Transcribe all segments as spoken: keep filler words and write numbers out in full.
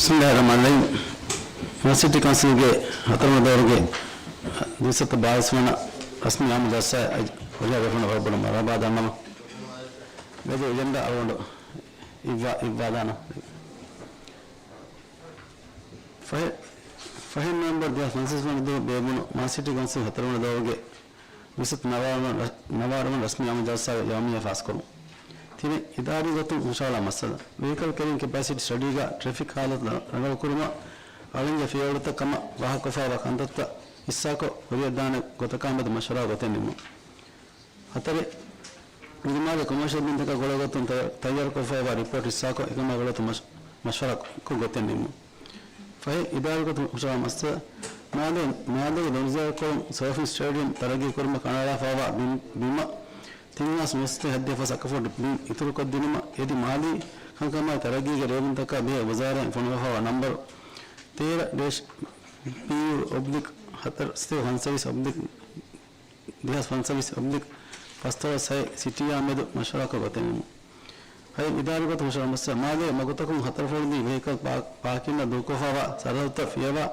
ބިސްމިއްލާހިއްރަޙްމާނިއްރަޙީމް. މާލެ ސިޓީ ކައުންސިލްގެ ހަތަރުވަނަ ދައުރުގެ ދުއިސައްތަ ބާވީސް ވަނަ ރަސްމީ އާއްމު ޖަލްސާއަށް އައި ހުރިހާ ބޭފުޅުންނަށް ވަރަށް ބޮޑަށް މަރުޙަބާ ދަންނަވަން. މިއަދު އެޖެންޑާ އަޅުގަނޑު އިއްވާ، އިއްވާލާނަން. ފަހެ، ފަހެއް ނޮވެމްބަރު ދެހާސް ފަންސަވީސް ވަނަ ދުވަހު ބޭއްވުނު މާލެ ސިޓީ ކައުންސިލް ހަތަރުވަނަ ދައުރުގެ ދުއިސައްތަ ނަވާރަ ވަނަ، ނަވާރަ ވަނަ ރަސްމީ އާއްމު ޖަލްސާގެ ޔައުމިއްޔާ ފާސްކުރުން. ތިނެއް، އިދާރީ ގޮތުން ހުށަހަޅާ މައްސަލަ. ވެހިކަލް ކެރިން ކެޕޭސިޓީ ސްޓަޑީގަ ޓްރެފިކް ހާލަތު ރަނގަޅުކުރުމަށް އަޅަންޖެހޭ ފިޔަވަޅުތައް ކަމަށް ފާހަގަކޮށްފައިވާ ކަންތައްތައް ހިއްސާކޮށް، ކުރިއަށްދާނެ ގޮތަކާމެދު މަޝްވަރާ ގޮތެއް ނިންމުން. ހަތަރެއް، މިދިމާލުގެ ކޮމާޝަލް ބިންތަކާ ގުޅޭގޮތުން ތަ-، ތައްޔާރުކޮށްފައިވާ ރިޕޯޓް ހިއްސާކޮށް، އެކަމާ ގުޅޭގޮތުން މަޝް-، މަޝްވަރާކޮށް ގޮތެއް ނިންމުން. ފަހެ، އިދާރީ ގޮތުން ހުށަހަޅާ މައްސަލަ. މާލޭ، މާލޭގެ ދޮންޒާގެ ކޮޅުން ސާފިން ސްޓޭޑިއަމް ތަރައްގީ ކުރުމަށް ކަނޑައަޅާފައިވާ ބިން، ބިމަށް ތިން ހާސް ނުވަސަތޭކަ ހަތްދިހަ ފަސް އަކަފޮޑި ބިން އިތުރުކޮށްދިނުމަށް އެދި މާލީ ކަންކަމާއި ތަރައްގީގެ ރޭވުންތަކާ ބެހޭ ވުޒާރާއިން ފޮނުވާފައިވާ ނަންބަރު ތޭރަ ޑޭޝް ޕީޔޫ އޮބްލިކް ހަތަރު ސަތޭކަ ފަންސަވީސް އޮބްލިކް ދެހާސް ފަންސަވީސް އޮބްލިކް ފަސްތައް ސަތޭކަ ސިޓީއާ މެދު މަޝްވަރާކޮށް ގޮތެއް ނިންމުން. ހަތް، އިދާރީ ގޮތުން ހުށަހަޅާ މައްސަލަ. މާލޭ މަގުތަކުން ހަތަރު ފަޅުދީ ވެހިކަލް ޕާ-، ޕާކިންއަށް ދޫކޮށްފައިވާ ސަރަހައްދުތައް ފިޔަވާ،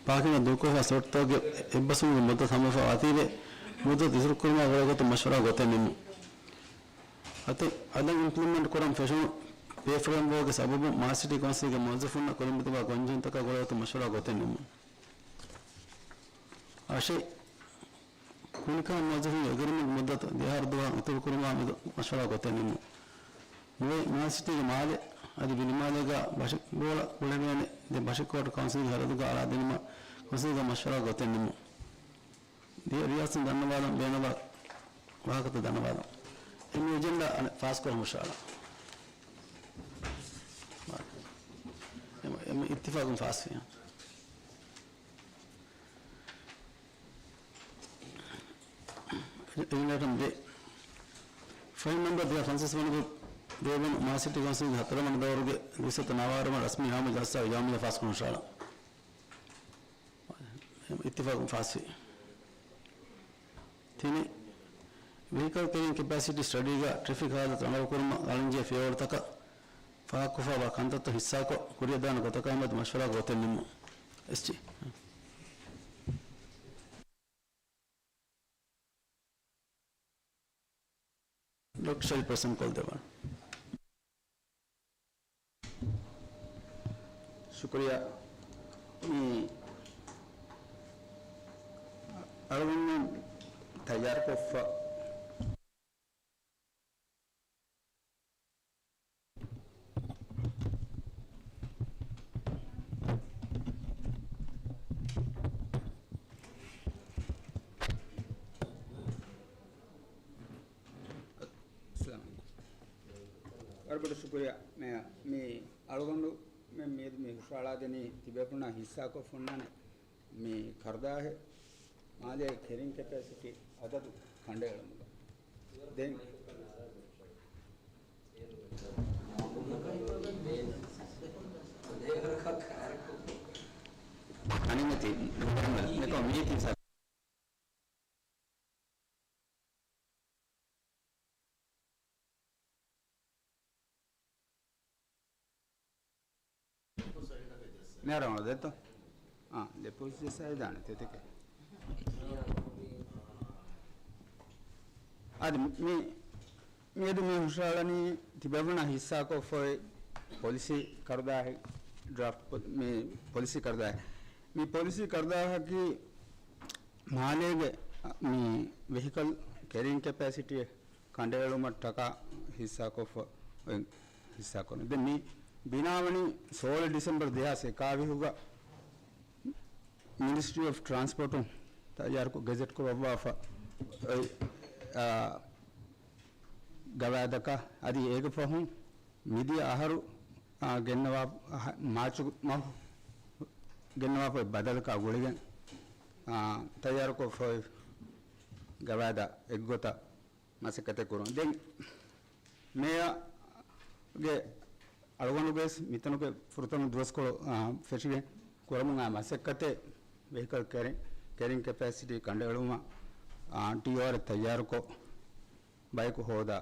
ޕާކިންއަށް ދޫކޮށްފައިވާ ސްލޮޓްތަކުގެ އެއްބަސްވުމުގެ މުއްދަތު ހަމަވެފައިވާތީވެ، މުއްދަތު އިތުރުކުރުމާ ގުޅޭގޮތުން މަޝްވަރާ ގޮތެއް ނިންމުން. ހަތެއް، އަދަން އިމްޕްލިމެންޓް ކުރަން ފެށުނު ޕޭ ފްރޭމްވޯގެ ސަބަބުން މާލެ ސިޓީ ކައުންސިލްގެ މުވައްޒަފުންނަށް ކުރިމަތިވާ ގޮންޖެހުންތަކާ ގުޅޭގޮތުން މަޝްވަރާ ގޮތެއް ނިންމުން. އަށެއް، ކުނިކާ މުވައްޒަފުންގެ އެގްރިމެންޓް މުއްދަތު ދެއަހަރު ދުވަހަށް އިތުރުކުރުމާ މެދު މަޝްވަރާ ގޮތެއް ނިންމުން. ނުވައެއް، މާލެ ސިޓީގެ މާލެ އަދި ބިލިމާލޭގަ ބަށިކޯޅަ ގުޅެވޭނެ ދެ ބަށިކޯޓު ކައުންސިލްގެ ހަރަދުގަ އަޅާދިނުމަށް ކައުންސިލްގަ މަޝްވަރާ ގޮތެއް ނިންމުން. ދިޔަ ރިޔާސަތުން ދަންނަވާލަން ބޭނުންވާ ވާހަކަތައް ދަންނަވާލަން. އެމް އެޖެންޑާ އަނެއް ފާސްކުރަން ހުށަހަޅާ. އެމް، އެމް އިއްތިފާގުން ފާސްވިޔާ. އެޖެންޑާ އައިޓަމް ދެ. ފައިލް ނަމްބަރު ދެހާސް ފަންސަވީސް ވަނަ ދުވަހު ބޭއްވުނު މާލެ ސިޓީ ކައުންސިލްގެ ހަތަރު ވަނަ ދައުރުގެ ދުއިސައްތަ ނަވާރަ ވަނަ ރަސްމީ އާއްމު ޖަލްސާގެ ޔައުމިއްޔާ ފާސްކުރަން ހުށަހަޅާ. އިއްތިފާގުން ފާސްވި. ތިނެއް، ވެހިކަލް ކެރިން ކެޕޭސިޓީ ސްޓަޑީގަ ޓްރެފިކް ހާލަތު ރަނގަޅުކުރުމަށް އަޅަންޖެހޭ ފިޔަވަޅުތަކަށް ފާހަގަކޮށްފައިވާ ކަންތައްތައް ހިއްސާކޮށް، ކުރިއަށްދާނެ ގޮތަކާމެދު މަޝްވަރާ ގޮތެއް ނިންމުން. އެސްޖީ. ޑޮކްޓަރ ޝަރީފް ޕްރެސް ކޮލް ދެއްވާނެ. ޝުކުރިއްޔާ. މި އަޅުގަނޑު ތައްޔާރުކޮށްފަ. އަޅުގަނޑު ޝުކުރިއްޔާ މޭޔަރ. މި އަޅުގަނޑުމެން މިއަދު މި ހުށަހަޅާދެނީ ތިބޭފުޅުންނާ ހިއްސާކޮށް ހުންނާނެ މި ކަރުދާހެއް މާލޭ ކެރިން ކެޕޭސިޓީ އަދަދު ކަނޑައެޅުމުގަ. ދެން އަނެއް މިކޮ މީތި މިހާރު އަޅު ދެއްތޯ؟ އާ، ދެ ޕޮއިންޓް ޖައްސައިދާނެ ތެތެކެ. އަދި މި، މިއަދު މި ހުށަހަޅަނީ ތިބޭފުޅުންނާ ހިއްސާކޮށްފައި ޕޮލިސީ ކަރުދާހެއް ޑްރާފްޓް ޕޮ-، މި ޕޮލިސީ ކަރުދާހެއް. މި ޕޮލިސީ ކަރުދާހަކީ މާލޭގެ މި ވެހިކަލް ކެރިން ކެޕޭސިޓީ ކަނޑައެޅުމަށްޓަކާ ހިއްސާކޮށްފަ އޮތް ހިއްސާކުރުން. ދެން މި ބިނާވަނީ ސޯޅަ ޑިސެމްބަރު ދެހާސް އެކާވިހުގަ މިނިސްޓްރީ އޮފް ޓްރާންސްޕޯޓުން ތައްޔާރުކޮށް ގެޒެޓް ކުރައްވާފަ އޮތް، އާ، ގަވާއިދަކަށް އަދި އޭގެ ފަހުން މިދިޔަ އަހަރު، އާ، ގެންނަވާ، އަހަ-، މާޗު މަހު ގެންނަވާފަ ބަދަލަކާ ގުޅިގެން، އާ، ތައްޔާރުކޮށްފަ ގަވާއިދަށް އެއްގޮތަށް މަސައްކަތެއް ކުރުން. ދެން މޭޔަރގެ އަޅުގަނޑުގެ މިތަނުގެ ފުރަތަމަ ދުވަސްކޮޅު، އާ، ފެށިގެން ކުރަމުން އާ މަސައްކަތެއް ވެހިކަލް ކެރި-، ކެރިން ކެޕޭސިޓީ ކަނޑައެޅުމަށް، އާ، ޓީއޯއާރެއް ތައްޔާރުކޮށް ބަޔަކު ހޯދާ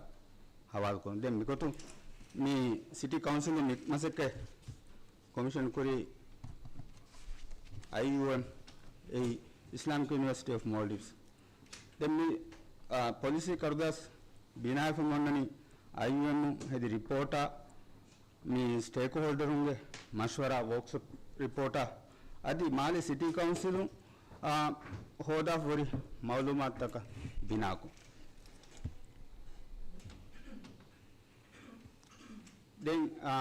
ހަވާލުކުރުން. ދެން މިގޮތުން މި ސިޓީ ކައުންސިލުން މި މަސައްކަތް ކޮމިޝަން ކުރީ އައިޔޫއެމް، އެއީ އިސްލާމިކް ޔުނިވަރސިޓީ އޮފް މޯލްޑިވްސް. ދެން މި، އާ، ޕޮލިސީ ކަރުދާސް ބިނާވެފަ އޮންނަނީ އައިޔޫއެމް ހެދި ރިޕޯޓާ، މި ސްޓޭކްހޯލްޑަރުންގެ މަޝްވަރާ ވޯކްޝޮޕް ރިޕޯޓާ އަދި މާލެ ސިޓީ ކައުންސިލުން، އާ، ހޯދާފަ ހުރި މައުލޫމާތުތަކަށް ބިނާކޮށް. ދެން، އާ،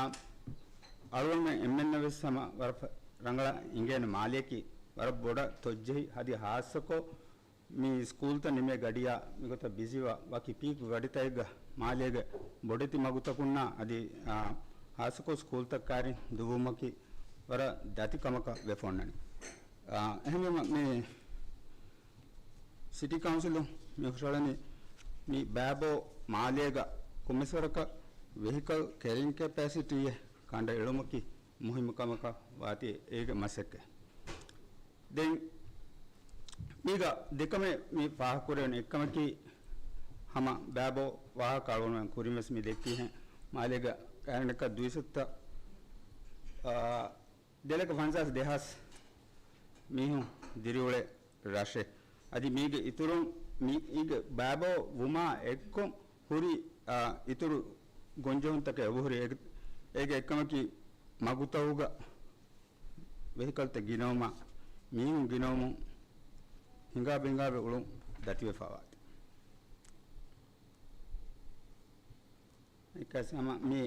އަޅުގަނޑުމެން އެންމެންނަށް ވެސް ހަމަ ވަރަށް ރަނގަޅަށް އިނގޭނެ މާލެއަކީ ވަރަށް ބޮޑަށް ތޮއްޖެހި އަދި ހާއްސަކޮށް މި ސްކޫލްތައް ނިމޭ ގަޑިއާ މިގޮތަށް ބިޒީވާ ވަކި ޕީކް ގަޑިތައެއްގަ މާލޭގެ ބޮޑެތި މަގުތަކުންނާ އަދި، އާ، ހާއްސަކޮށް ސްކޫލްތައް ކައިރިން ދުއްވުމަކީ ވަރަށް ދަތި ކަމަކަށް ވެފަ އޮންނަނީ. އާ، އެހެންވީމަ މި ސިޓީ ކައުންސިލުން މި ހުށަހަޅަނީ މި ބައިބޯ މާލޭގަ ކޮންމެސްވަރަކަށް ވެހިކަލް ކެރިން ކެޕޭސިޓީއެއް ކަނޑައެޅުމަކީ މުހިއްމު ކަމަކަށް ވާތީ އޭގެ މަސައްކަތް. ދެން މީގަ ދެކަމެއް މި ފާހަގަކުރެވެން އެއްކަމަކީ، ހަމަ ބައިބޯ ވާހަކަ އަޅުގަނޑުމެން ކުރިން ވެސް މި ދެއްކިހެން، މާލޭގަ ގާތްގަނޑަކަށް ދުއިސައްތަ، އާ، ދެލަކަ ފަންސާސް ދެހާސް މީހުން ދިރިއުޅޭ ރަށެއް. އަދި މީގެ އިތުރުން މީގެ ބައިބޯ ވުމާ އެއްކޮށް ހުރި، އާ، އިތުރު ގޮންޖެހުންތަކެއް އެބަހުރި. އޭގެ، އޭގެ އެއްކަމަކީ މަގުތަކުގަ ވެހިކަލްތައް ގިނަވުމާ، މީހުން ގިނަވުމުން ހިނގާ ބިނގާވެ އުޅުން ދަތިވެފަވާތީ. އެކަސް ހަމަ މި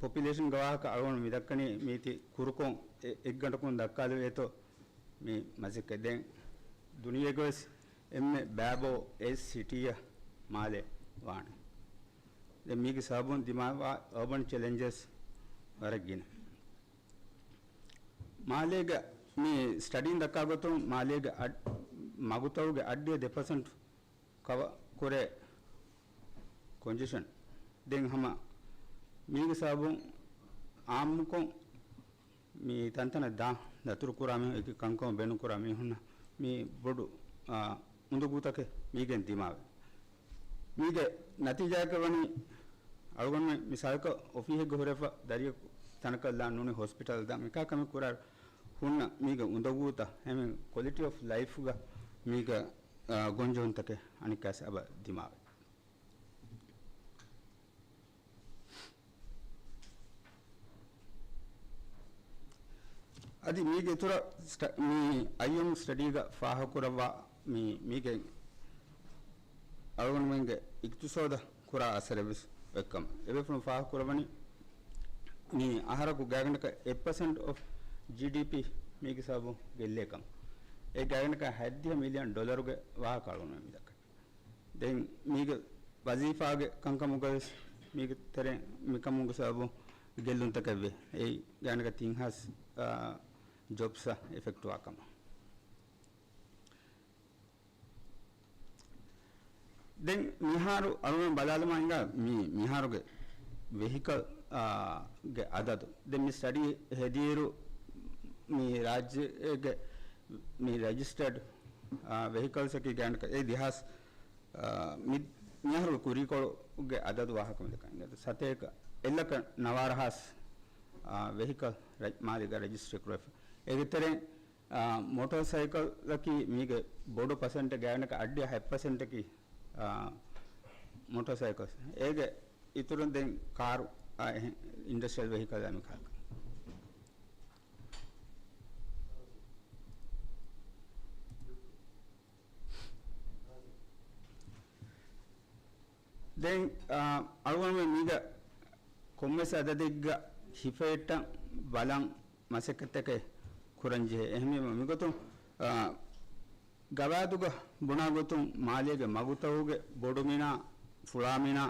ޕޮޕިއުލޭޝަންގެ ވާހަކަ އަޅުގަނޑު މި ދައްކަނީ މީތި ކުރުކޮށް އެ-، އެއްގަނޑަކުން ދައްކާލެވޭތޯ މި މަސައްކަތް. ދެން ދުނިޔޭގަވެސް އެންމެ ބައިބޯ އެއް ސިޓީއަށް މާލެ ވާނެ. ދެން މީގެ ސަބަބުން ދިމާވާ އަރބަން ޗެލެންޖަސް ވަރަށް ގިނަ. މާލޭގެ މި ސްޓަޑީން ދައްކާ ގޮތުން މާލޭގެ އަޑް-، މަގުތަކުގެ އައްޑިހަ ދެ ޕަސެންޓް ކަވަ ކުރޭ ކޮންޖެޝަން. ދެން ހަމަ މީގެ ސަބަބުން އާއްމުކޮށް މި ތަންތަނަށް ދާ ދަތުރު ކުރާ މީހުން، އެކި ކަންކަމަށް ބޭނުން ކުރާ މީހުންނަށް މި ބޮޑު، އާ، އުނދަގޫތަކެއް މީގެން ދިމާވޭ. މީގެ ނަތީޖާއަކަށް ވަނީ އަޅުގަނޑުމެން މިސާލަކަށް އޮފީހެއްގަ ހުރެފަ ދަރިއަކު ތަނަކަށްލާ ނޫނީ ހޮސްޕިޓަލް ދާ މިކާ ކަމެއް ކުރާ ހުންނަ މީގެ އުނދަގޫތައް އެހެން ކޮލިޓީ އޮފް ލައިފްގަ މީގެ، އާ، ގޮންޖެހުންތަކެއް އަނެއްކާސް އެބަ ދިމާވޭ. އަދި މީގެ އިތުރަށް ސްޓަ-، މި އައިއެމް ސްޓަޑީގަ ފާހަގަކުރައްވާ މި، މީގެ އަޅުގަނޑުމެންގެ އިގްތިސޯދަށް ކުރާ އަސަރެއް ވެސް އޮތްކަމަށް. އެބޭފުޅުން ފާހަގަކުރައްވަނީ މި އަހަރަކު ގާތްގަނޑަކަށް އެއް ޕަސެންޓް އޮފް ޖީޑީޕީ މީގެ ސަބަބުން ގެއްލޭކަމަށް. އެ ގާތްގަނޑަކަށް ހަތްދިހަ މިލިއަން ޑޮލަރުގެ ވާހަކަ އަޅުގަނޑުމެން މި ދައްކަނީ. ދެން މީގެ ވަޒީފާގެ ކަންކަމުގަވެސް މީގެ ތެރެއިން މިކަމުގެ ސަބަބުން ގެއްލުންތަކެއްވޭ. އެއީ ގާތްގަނޑަކަށް ތިން ހާސް، އާ، ޖޮބްސްއަށް އެފެކްޓްވާ ކަމަށް. ދެން މިހާރު އަޅުގަނޑު ބަލާލަމާ ހިނގާ މި، މިހާރުގެ ވެހިކަލް، އާ، ގެ އަދަދު. ދެން މި ސްޓަޑީ ހެދިއިރު މި ރާއްޖޭގެ މި ރެޖިސްޓަޑް، އާ، ވެހިކަލްސްއަކީ ގާތްގަނޑަކަށް އެ ދެހާސް، އާ، މި، މިހާރު ކުރީކޮޅުގެ އަދަދު ވާހަކަ މި ދައްކަނީ. ސަތޭކަ އެއްލަކަ ނަވާރަ ހާސް، އާ، ވެހިކަލް ރަ-، މާލޭގަ ރެޖިސްޓްރީ ކުރެފަ. އޭގެ ތެރެއިން އާ، މޮޓޯސައިކަލްއަކީ މީގެ ބޮޑު ޕަސެންޓެއް ގާތްގަނޑަކަށް އައްޑިހަ ހަތް ޕަސެންޓަކީ، އާ، މޮޓޯސައިކަލް. އޭގެ އިތުރުން ދެން ކާރު، އާ، އެހެން އިންޑަސްޓްރިއަލް ވެހިކަލް އާ މިކާކަށް. ދެން، އާ، އަޅުގަނޑުމެން މީގަ ކޮންމެސް އަދަދެއްގަ ހިފައްޓަން ބަލަން މަސައްކަތްތަކެއް ކުރަން ޖެހޭ. އެހެންވީމަ މިގޮތުން، އާ، ގަވާއިދުގަ ބުނާ ގޮތުން މާލޭގެ މަގުތަކުގެ ބޮޑު މިނާ، ފުޅާ މިނާ،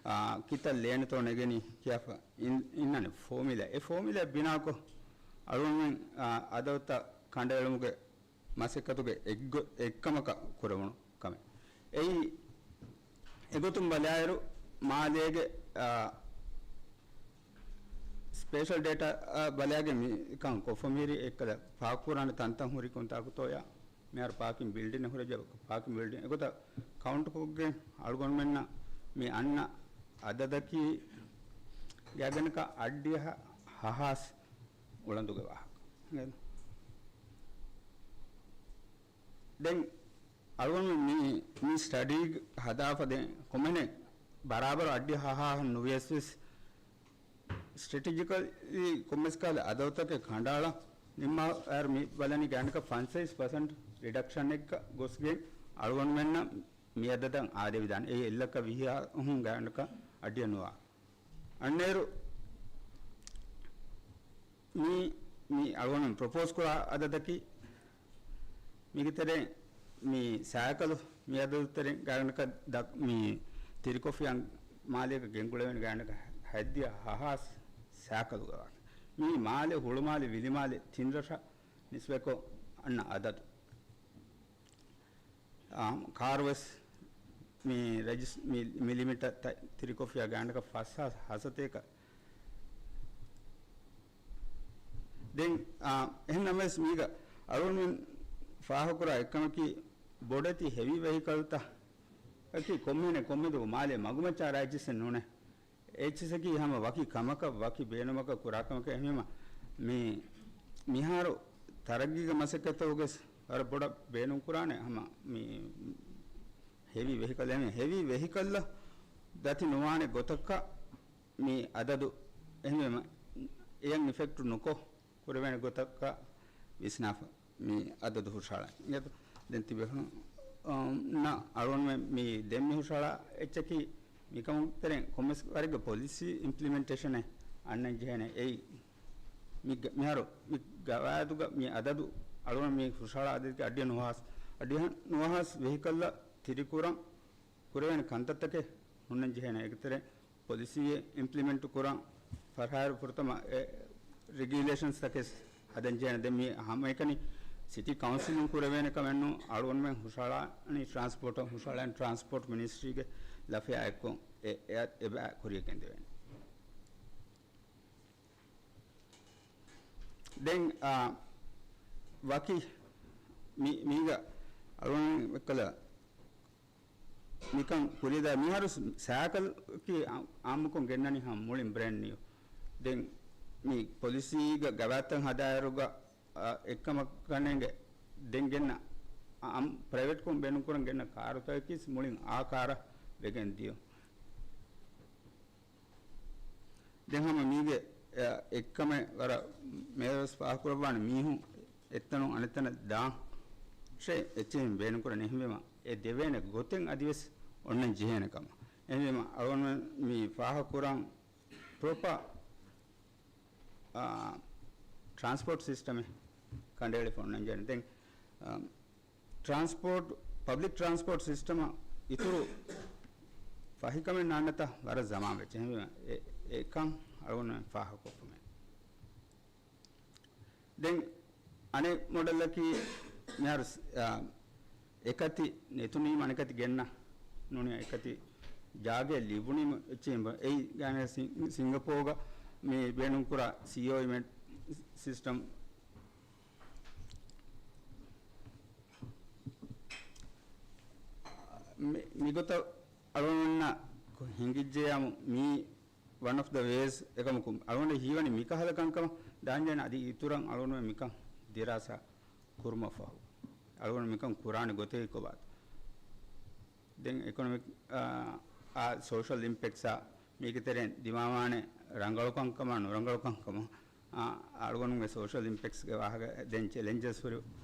އާ، ކިތައް ލޭނެތޯ ނެގެނީ ކިޔާފަ އިން-، އިންނަނީ ފޯމިލާ. އެ ފޯމިލާ ބިނާކޮށް އަޅުގަނޑުމެން، އާ، އަދަދުތައް ކަނޑައެޅުމުގެ މަސައްކަތުގެ އެއްގޮ-، އެއްކަމަކަށް ކުރެވުނު ކަމެއް. އެއީ، އެގޮތުން ބަލާއިރު، މާލޭގެ، އާ، ސްޕޭޝަލް ޑޭޓާ، އާ، ބަލާގެން މިކަން ކޮށްފަ މިހިރީ އެއްކަލަ ފާކުކުރާނެ ތަންތަން ހުރި ކޮންތާކުތޯޔާ؟ މިހާރު ޕާކިން ބިލްޑިން ހުރެ ޖަ-، ޕާކިން ބިލްޑިން އެގޮތަށް ކައުންޓް ކޮށްގެން އަޅުގަނޑުމެންނަށް މި އަންނަ އަދަދަކީ ގާތްގަނޑަކަށް އައްޑިހަ ހަ-، ހަ ހާސް އުޅަނދުގެ ވާހަކަ. ދެން އަޅުގަނޑު މި، މި ސްޓަޑީ ހަދާފަ ދެން ކޮންމެ ބަރާބަރު އައްޑި ހަހާ ނުވިޔަސް ވެސް ސްޓްރެޓެޖިކަލީ ކޮންމެސް ކަހަލަ އަދަދުތަކެއް ކަނޑައަޅާ ނިންމާ އައިރު މި ބަލަނީ ގާތްގަނޑަކަށް ފަންސަވީސް ޕަސެންޓް ރިޑަކްޝަނެއްގަ ގޮސްގެން އަޅުގަނޑުމެންނަށް މި އަދަދަށް އާދެވިދާނެ. އެއީ އެއްލައްކަ ވިހި ހުން ގާތްގަނޑަކަށް އައްޑިހަ ނުވާ. އަންނައިރު މި، މި އަޅުގަނޑު ޕްރޮޕޯސް ކުރާ އަދަދަކީ މީގެ ތެރެއިން މި ސައިކަލު މި އަދަދު ތެރެއިން ގާތްގަނޑަކަށް ދަ-، މި ތިރިކޮށްފިއްޔާ މާލޭގަ ގެންގުޅެވޭނެ ގާތްގަނޑަކަށް ހަތްދިހަ ހަހާސް ސައިކަލު ގަވާ. މި މާލެ ހުޅުމާލެ ވިލިމާލެ ތިން ރަށަށް ނިސްބަތްކޮށް އަންނަ އަދަދު. އާ، ކާރު ވެސް މި ރެޖިސް-، މި، މި ލިމިޓަށް ތަ-، ތިރިކޮށްފިއްޔާ ގާތްގަނޑަކަށް ފަސްހާސް ހަސަތޭކަ. ދެން، އާ، އެހެން ނަމަވެސް މީގަ އަޅުގަނޑުމެން ފާހަގަކުރާ އެއްކަމަކީ ބޮޑެތި ހެވީ ވެހިކަލްތައް އަކީ ކޮންމެހެނެއް ކޮންމެދު މާލެ މަގުމައްޗާ ރާއްޖެސެއް ނޫނޭ. އެއްޗިސަކީ ހަމަ ވަކި ކަމަކަށް، ވަކި ބޭނުމަކަށް ކުރާ ކަމަކަށް. އެހެންވީމަ، މި، މިހާރު ތަރައްގީގެ މަސައްކަތަށް ވެސް ވަރަށް ބޮޑަށް ބޭނުން ކުރާނެ ހަމަ މި ހެވީ ވެހިކަލް. އެހެން ހެވީ ވެހިކަލްއަށް ދަތި ނުވާނެ ގޮތަކަށް މި އަދަދު އެހެންވީމަ، އެޔަށް އިފެކްޓް ނުކޮށް، ކުރެވޭނެ ގޮތަކަށް ވިސްނާފަ މި އަދަދު ހުށަހަޅަން. އިނގޭތޯ؟ ދެން ތިބޭފުޅުންނަށް އަޅުގަނޑުމެން މި ދެން މި ހުށަހަޅާ އެއްޗަކީ މިކަމުގެ ތެރެއިން ކޮންމެސް ވަރެއްގެ ޕޮލިސީ އިމްޕްލިމެންޓޭޝަނެއް އަންނަން ޖެހޭނެ. އެއީ މި ގަ-، މިހާރު މި ގަވާއިދުގަ މި އަދަދު އަޅުގަނޑު މި ހުށަހަޅާ އަދަދުގެ އައްޑިހަ ނުވަހާސް، އައްޑިހަ ނުވަހާސް ވެހިކަލްއަށް ތިރިކުރަން ކުރެވޭނެ ކަންތައްތަކެއް ހުންނަން ޖެހޭނެ. އޭގެ ތެރެއިން ޕޮލިސީއެއް އިމްޕްލިމެންޓް ކުރަން ފަރާއިރު ފުރަތަމަ އެ ރެގިއުލޭޝަންސްތަކެއް ހަދަން ޖެހޭނެ. ދެން މި ހަމައެކަނި ސިޓީ ކައުންސިލުން ކުރެވޭނެ ކަމެއް ނޫން. އަޅުގަނޑުމެން ހުށަހަޅާނީ ޓްރާންސްޕޯޓަށް، ހުށަހަޅަން ޓްރާންސްޕޯޓް މިނިސްޓްރީގެ ލަފަޔާ އެއްކޮށް އެ، އެ، އެބައި ކުރިޔަށް ގެންދެވޭނެ. ދެން، އާ، ވަކި މި-، މީގަ އަޅުގަނޑު އެއްކަލަ މިކަން ކުރިއަށް ދާ މިހާރު ސައިކަލް ކީ އާ-، އާއްމުކޮށް ގެންނަނީ ހަމަ މުޅިން ބްރޭންޑް ނިއު. ދެން މި ޕޮލިސީގަ ގަވާއިދުތައް ހަދާއިރުގަ، އާ، އެއްކަމަކަށް ނޭނގެ ދެން ގެންނަ އާ-، އަމް-، ޕްރައިވެޓްކޮށް ބޭނުންކުރަން ގެންނަ ކާރުތަކަކީ މުޅިން އާ ކާރަށް ވެގެން ދިޔުން. ދެން ހަމަ މީގެ، އެ، އެއްކަމެއް ވަރަށް މޭވެސް ފާހަގަކުރައްވާނެ މީހުން އެއްތަނުން އަނެއްތަނަށް ދާން ޝޭ އެއްޗެހިން ބޭނުންކުރަން. އެހެންވީމަ އެ ދެވޭނެ ގޮތެއް އަދިވެސް އޮންނަން ޖެހޭނެ ކަމަށް. އެހެންވީމަ އަޅުގަނޑުމެން މި ފާހަގަކުރަން ޕްރޮޕާ، އާ، ޓްރާންސްޕޯޓް ސިސްޓަމެއް ކަނޑައެޅިފަ އޮންނަން ޖެހޭނެ. ދެން، އާ، ޓްރާންސްޕޯޓް، ޕަބްލިކް ޓްރާންސްޕޯޓް ސިސްޓަމަށް އިތުރު ފަހިކަމެއް ނާންނަތަ ވަރަށް ޒަމާން ވެއްޖެ. އެހެންވީމަ އެ-، އެކަން އަޅުގަނޑުމެން ފާހަގަކޮށްފަމޭ. ދެން އަނެއް މޮޑެލަކީ މިހާރު ސް-، އާ، އެކަތި ނެތުނީމަ އަނެކަތި ގެންނަ ނޫނީ އެކަތި ޖާގައެއް ލިބުނީމަ އެއްޗެހި އެއީ ގާނެ ސި-، ސިންގަޕޯގަ މި ބޭނުންކުރާ ސީއޯ އިވެންޓް ސިސްޓަމް މި-، މިގޮތަށް އަޅުގަނޑުމެންނަށް ހިނގިއްޖެޔާމު މީ ވަން އޮފް ދަ ވޭސް އެކަމަކު އަޅުގަނޑަށް ހީވަނީ މިކަހަލަ ކަންކަމަށް ދާންޖެހޭނެ އަދި އިތުރަށް އަޅުގަނޑުމެން މިކަން ދިރާސާ ކުރުމަށްފަހު އަޅުގަނޑު މިކަން ކުރާނެ ގޮތެއް ކޮބާތަ؟ ދެން އިކޮނޮމިކް، އާ، އާ، ސޯޝަލް އިމްޕެކްޓްސްއާ މީގެ ތެރެއިން ދިމާވާނެ ރަނގަޅުކަންކަމާ ނުރަނގަޅުކަންކަމާ، އާ، އަޅުގަނޑުގެ ސޯޝަލް އިމްޕެކްޓްސްގެ ވާހަކަ ދެން ޗެލެންޖަސް ހުރި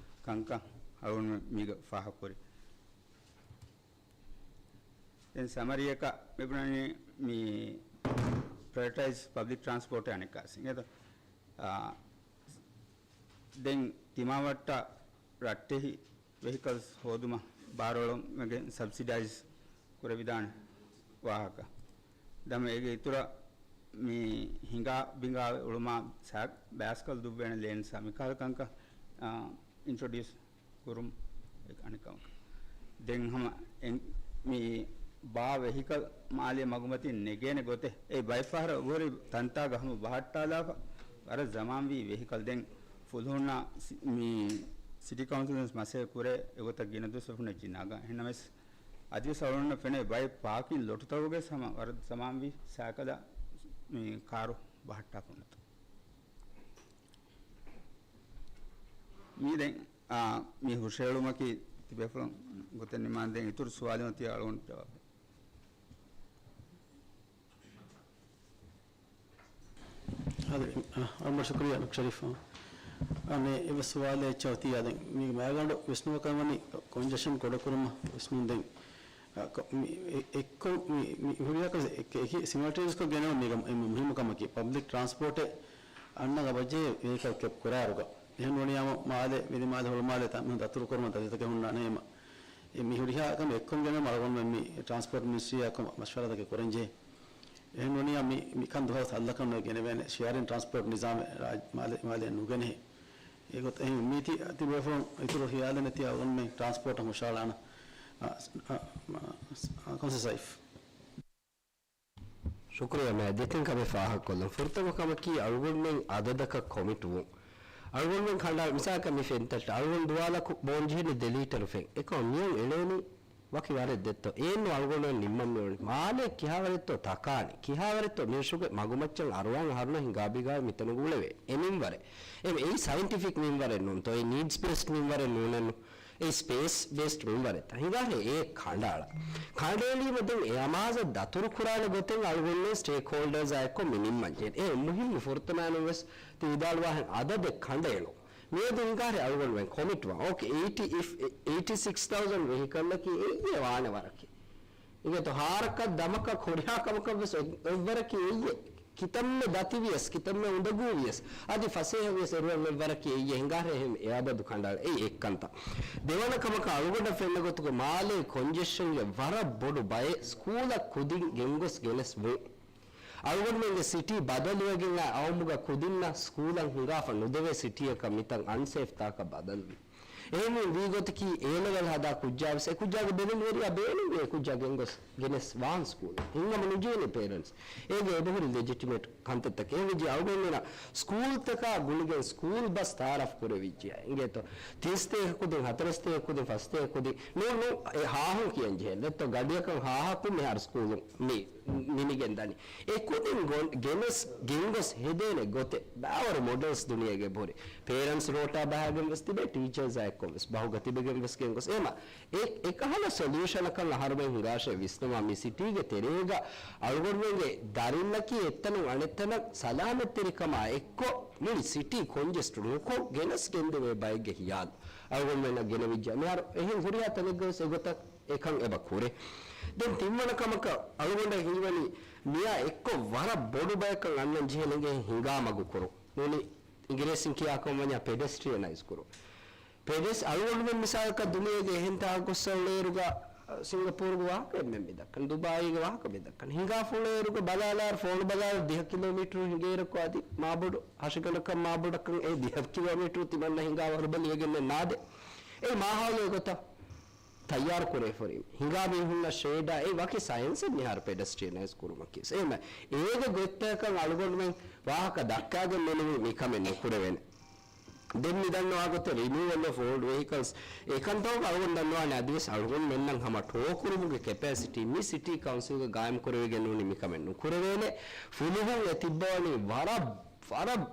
ކަންކަން އަޅުގަނޑު މީގަ ފާހަގަކުރި. ދެން ސަމަރީއަކަށް މިބުނަނީ މި ޕްރައިވެޓައިޒް ޕަބްލިކް ޓްރާންސްޕޯޓް އަނެއްކާސިނގ އެތަ، އާ، ދެން ތިމާވައްޓަށް ރައްޓެހި ވެހިކަލްސް ހޯދުމަށް ބާރުއަޅަމުން ސަބްސިޑައިޒް ކުރެވިދާނެ ވާހަކަ. ދަމަ އޭގެ އިތުރަށް މި ހިނގާ ބިނގާ އުޅުމާ ސާ-، ބައިސްކަލް ދުއްވޭނެ ލޭންސް މިކަހަލަ ކަންކަން، އާ، އިންޓްރޮޑިއުސް ކުރުން އަނެއް ކަމަކަށް. ދެން ހަމަ އެން-، މި ބާ ވެހިކަލް މާލޭ މަގުމަތިން ނެގޭނެ ގޮތެއް. އެ ބައެއް ފަހަރަށް އުވަރި ތަންތާގަ ހަމަ ބަހައްޓާލާފަ ވަރަށް ޒަމާންވީ ވެހިކަލް. ދެން ފުލުހުންނާ ސި-، މި ސިޓީ ކައުންސިލް މަސައްކަތް ކުރޭ އެގޮތަށް ގިނަ ދުވަސް ފުންނަ ޖިންނާގަ. އެހެންނަމަވެސް އަދިވެސް އަޅުގަނޑަށް ފެނޭ ބައެއް ޕާކިން ލޮޓުތަކުގެ ހަމަ ވަރަށް ޒަމާންވީ ސައިކަލާ މި ކާރު ބަހައްޓާފަ ނެތު. މީ ދެން، އާ، މި ހުށަހެޅުމަކީ ތިބޭފުޅުން ގޮތެއް ނިމާން ދެން އިތުރު ސުވާލެއް އޮތީ އަޅުގަނޑު ޖަވާބެއް. އަދި، އަ، އަޅުގަނޑު ޝުކުރިއްޔާ ޑޮކްޓަރ ޝަރީފް. އަ، އަނެއް އެއްވެސް ސުވާލެއް އެއްޗެއް އޮތިއްޔާ ދެން މީގެ މައިގަނޑު ވިސްނުމަކަށް ވަނީ ކޮންޖެޝަން ކުޑަކުރުމަށް ވިސްނުން ދެން. އަ، ކޮ-، މި-، އެ-، އެއްކޮށް މި-، މި-، މި ހުރިހާ ކަމެއް އެކި ސިމަލްޓޭނިއަސްކޮށް ގެނައުން މީގަ އެންމެ މުހިއްމު ކަމަކީ ޕަބްލިކް ޓްރާންސްޕޯޓެއް އަންނަ ބަޖެހޭ ވެހިކަލް ކެޕް ކުރާއިރުގަ. އެހެން ވަނިޔާމު މާލެ، ވިލިމާލެ، ހުޅުމާލެ ތަން ދަތުރުކުރުމަށް ދަތިތަކެއް ހުންނާނެ އެމަ. އެ މި ހުރިހާ ކަމެއް އެއްކޮށް ގެނައުމަށް އަޅުގަނޑުމެން މި ޓްރާންސްޕޯޓް މިނިސްޓްރީއާ އެއްކޮށް މަޝްވަރާތަކެއް ކުރަންޖެހޭ. އެހެން ވަނިޔާ މި، މިކަން ދުވަހު ސައްލަކަށް ނުގެނެވޭނެ، ޝެއަރިން ޓްރާންސްޕޯޓް ނިޒާމެއް ރާއްޖެ މާލެ، މާލެ ނުގެނެހޭ. އެގޮތަށް އެހެން އުއްމީދު ތިބޭފުޅުން އިތުރު ހިޔާލެއް ނެތި އަޅުގަނޑުމެން ޓްރާންސްޕޯޓަށް ހުށަހަޅާނަ، އަ، އަ، އަ، ކޮންސަލް ސައިފް. ޝުކުރިއްޔާ މޭ. ދެތިން ކަމެއް ފާހަގަކޮށްލަން. ފުރަތަމަ ކަމަކީ އަޅުގަނޑުމެން އަދަދަކަށް ކޮމިޓް ވުން. އަޅުގަނޑުމެން ކަނޑާ މިސާލަކަށް މި ފެންތައް އަޅުގަނޑު ދުވާލަކު ބޯންޖެހެނީ ދެ ލީޓަރު ފެން. އެކަމަ މިއޮން އެޅޭނީ ވަކި ވަރެއް ދެއްތޯ. އޭން އަޅުގަނޑުމެން ނިންމަން މިއުޅެނީ. މާލެ ކިހާވަރެއްތޯ ތަކާނީ. ކިހާވަރެއްތޯ މިރަށުގެ މަގުމައްޗަށް އަރުވާން އަހަރުންނަށް ހިނގާބީގާ މިތަނުގަ އުޅެވޭ. އެ މިންވަރެއް. އެ، އެއީ ސައިންޓިފިކް މިންވަރެއް ނޫންތޯ. އެ ނީޑްސް ބޭސްޑް މިންވަރެއް ނޫނެއްނު. އެ ސްޕޭސް ބޭސްޑް މިންވަރެއްތަ؟ ހިނގާހެ އެ ކަނޑައަޅަ. ކަނޑައެޅީމަ ދެން އެ އަމާޒަށް ދަތުރުކުރާނެ ގޮތެއް އަޅުގަނޑު ސްޓޭކް ހޯލްޑާސް އާ އެއްކޮށް މި ނިންމަންޖެހޭ. އެ މުހިއްމު ފުރަތަމައިނު ވެސް ތި ވިދާޅުވާހެން އަދަދެއް ކަނޑައެޅުން. މިއަދު ހިނގާހެ އަޅުގަނޑުމެން ކޮމިޓްވާ. އޯކޭ، އެއިޓީ، އިފް، އެއިޓީ ސިކްސް ތައުޒަންޑް ވެހިކަލްއަކީ އެއްޔެ ވާނެ ވަރަކީ. އިނގޭތޯ ހާރަކަށް ދަމަކަށް ކުރިހާ ކަމަކަށް ވެސް އޮތް، އޮތްވަރަކީ އެއްޔެ. ކިތަންމެ ދަތިވިޔަސް، ކިތަންމެ އުނދަގޫވިޔަސް، އަދި ފަސޭހަވިޔަސް އެރުވަން އެއްވަރަކީ އެއްޔެ ހިނގާހެ އެހެން އެ އަބަދު ކަނޑައަޅަ. އެއީ އެއްކަންތައް. ދެވަނަ ކަމަކަށް އަޅުގަނޑަށް ފެންނަ ގޮތުގަ މާލޭ ކޮންޖެޝަންގެ ވަރަށް ބޮޑު ބައެއް ސްކޫލަށް ކުދިން ގެންގޮސް ގެނެސް ވުން. އަޅުގަނޑުމެންގެ ސިޓީ ބަދަލުވެގެން އައި އައުމުގަ ކުދިންނަށް ސްކޫލަށް ހިނގާފަ ނުދެވޭ ސިޓީއަކަށް މިތަން އަންސޭފް ތާކަށް ބަދަލުވި. އެހެންވީ ގޮތަކީ އޭ ލެވެލް ހަދާ ކުއްޖާވެސް އެ ކުއްޖާގެ ބެލުންވެރިޔާ ބޭނުންވޭ އެ ކުއްޖާ ގެންގޮސް ގެނެސް ވާން ސްކޫލަށް. ހިނގަމަ ނުޖެހޭނެ ޕޭރެންޓްސް. އޭގެ އެބަހުރި ލެޖިޓިމޭޓް ކަންތައްތަކެއް. އެހެންވެއްޖެ އަޅުގަނޑުމެންނަށް ސްކޫލްތަކާ ގުޅިގެން ސްކޫލް ބަސް ތައާރަފް ކުރެވިއްޖެ. އިނގޭތޯ ތިން ސަތޭކަ ކުދިން، ހަތަރު ސަތޭކަ ކުދިން، ފަސް ސަތޭކަ ކުދިން. ނޫން ނޫން އެ ހާހުން ކިޔަން ޖެހޭ. ދެއްތޯ ގަޑިއަކަށް ހާހަކު މިހާރު ސްކޫލުން މި ނިމިގެން ދަނީ. އެ ކުދިން ގޮން-، ގެނެސް، ގެންގޮސް ހެދޭނެ ގޮތެއް ބާވަރު މޮޑެލްސް ދުނިޔޭގެ ބުރި. ޕޭރެންޓްސް ރޯޓާ ބަހާގެން ވެސް ތިބޭ، ޓީޗާސް އާ އެއްކޮށް ވެސް ބަހުގަ ތިބެގެން ވެސް ގެންގޮސް. އެމަ، އެ، އެކަހަލަ ސޮލިއުޝަނަކަށް އަހަރުމެން ހިނގާށޭ ވިސްނަމާ މި ސިޓީގެ ތެރޭގަ އަޅުގަނޑުމެންގެ ދަރިންނަކީ އެއްތަނުން އަނެއްތަނަށް ސަލާމަތްތެރިކަމާ އެއްކޮށް މުޅި ސިޓީ ކޮންޖެސްޓް ނުކޮށް ގެނެސް ގެންދެވޭ ބައެއްގެ ހިޔާލު އަޅުގަނޑުމެންނަށް ގެނެވިއްޖެ. މިހާރު އެހެން ހުރިހާ ތަނެއްގަ ވެސް އެގޮތަށް އެކަން އެބަ ކުރޭ. ދެން ތިންވަނަ ކަމަކަށް އަޅުގަނޑަށް ހީވަނީ މިއާ އެއްކޮށް ވަރަށް ބޮޑު ބަޔަކަށް އަންނަން ޖެހޭނެ ހިނގާ މަގު ކުރުން. ނޫނީ އިނގިރޭސިން ކިޔާ ކަމަށް ވަންޏާ ޕެޑެސްޓްރިއަނައިޒް ކުރުން. ޕެޑެސް އަޅުގަނޑުމެން މިސާލަކަށް ދުނިޔޭގެ އެހެން ތާކު ގޮއްސަ އުޅޭއިރުގަ، ސިންގަޕޫރުގެ ވާހަކަ އެންމެން މި ދައްކަން، ދުބާއީގެ ވާހަކަ މި ދައްކަން. ހިނގާފަ އުޅޭއިރުގަ ބަލާލާއިރު ފޯނު ބަލާލާއިރު ދިހަ ކިލޯމީޓަރު ހިނގޭއިރަކު އަދި މާބޮޑު ހަށިގަނޑަކަށް މާބޮޑަކަށް އެ ދިހަ ކިލޯމީޓަރު ތިމަންނަ ހިނގާ ވަރުބަލިވެގެންނެއް ނާދެ. އެ މާހައުލު އެގޮތަށް ތައްޔާރު ކުރެވިފަ ހުރީ. ހިނގާ މީހުންނަށް ޝޭޑާ އެ ވަކި ސައިންސެއް މިހާރު ޕެޑެސްޓްރިއަނައިޒް ކުރުމަކީ. އެހެން އޭގެ ގޮތްތަކަކަށް އަޅުގަނޑުމެން ވާހަކަ ދައްކާގެން މެނުވީ މިކަމެއް ނުކުރެވޭނެ. ދެން މި ދަންނަވާ ގޮތަށް ރިމޫވަލް އޮފް އޯލްޑް ވެހިކަލްސް އެކަންތައް އަޅުގަނޑު ދަންނަވާނެ އަދިވެސް އަޅުގަނޑުމެންނަށް ހަމަ ޓޯ ކުރުމުގެ ކެޕޭސިޓީ މި ސިޓީ ކައުންސިލްގަ ގާއިމް ކުރެވިގެން ނޫނީ މިކަމެއް ނުކުރެވޭނެ. ފުލުހުން އެ ތިއްބަވަނީ ވަރަށް، ވަރަށް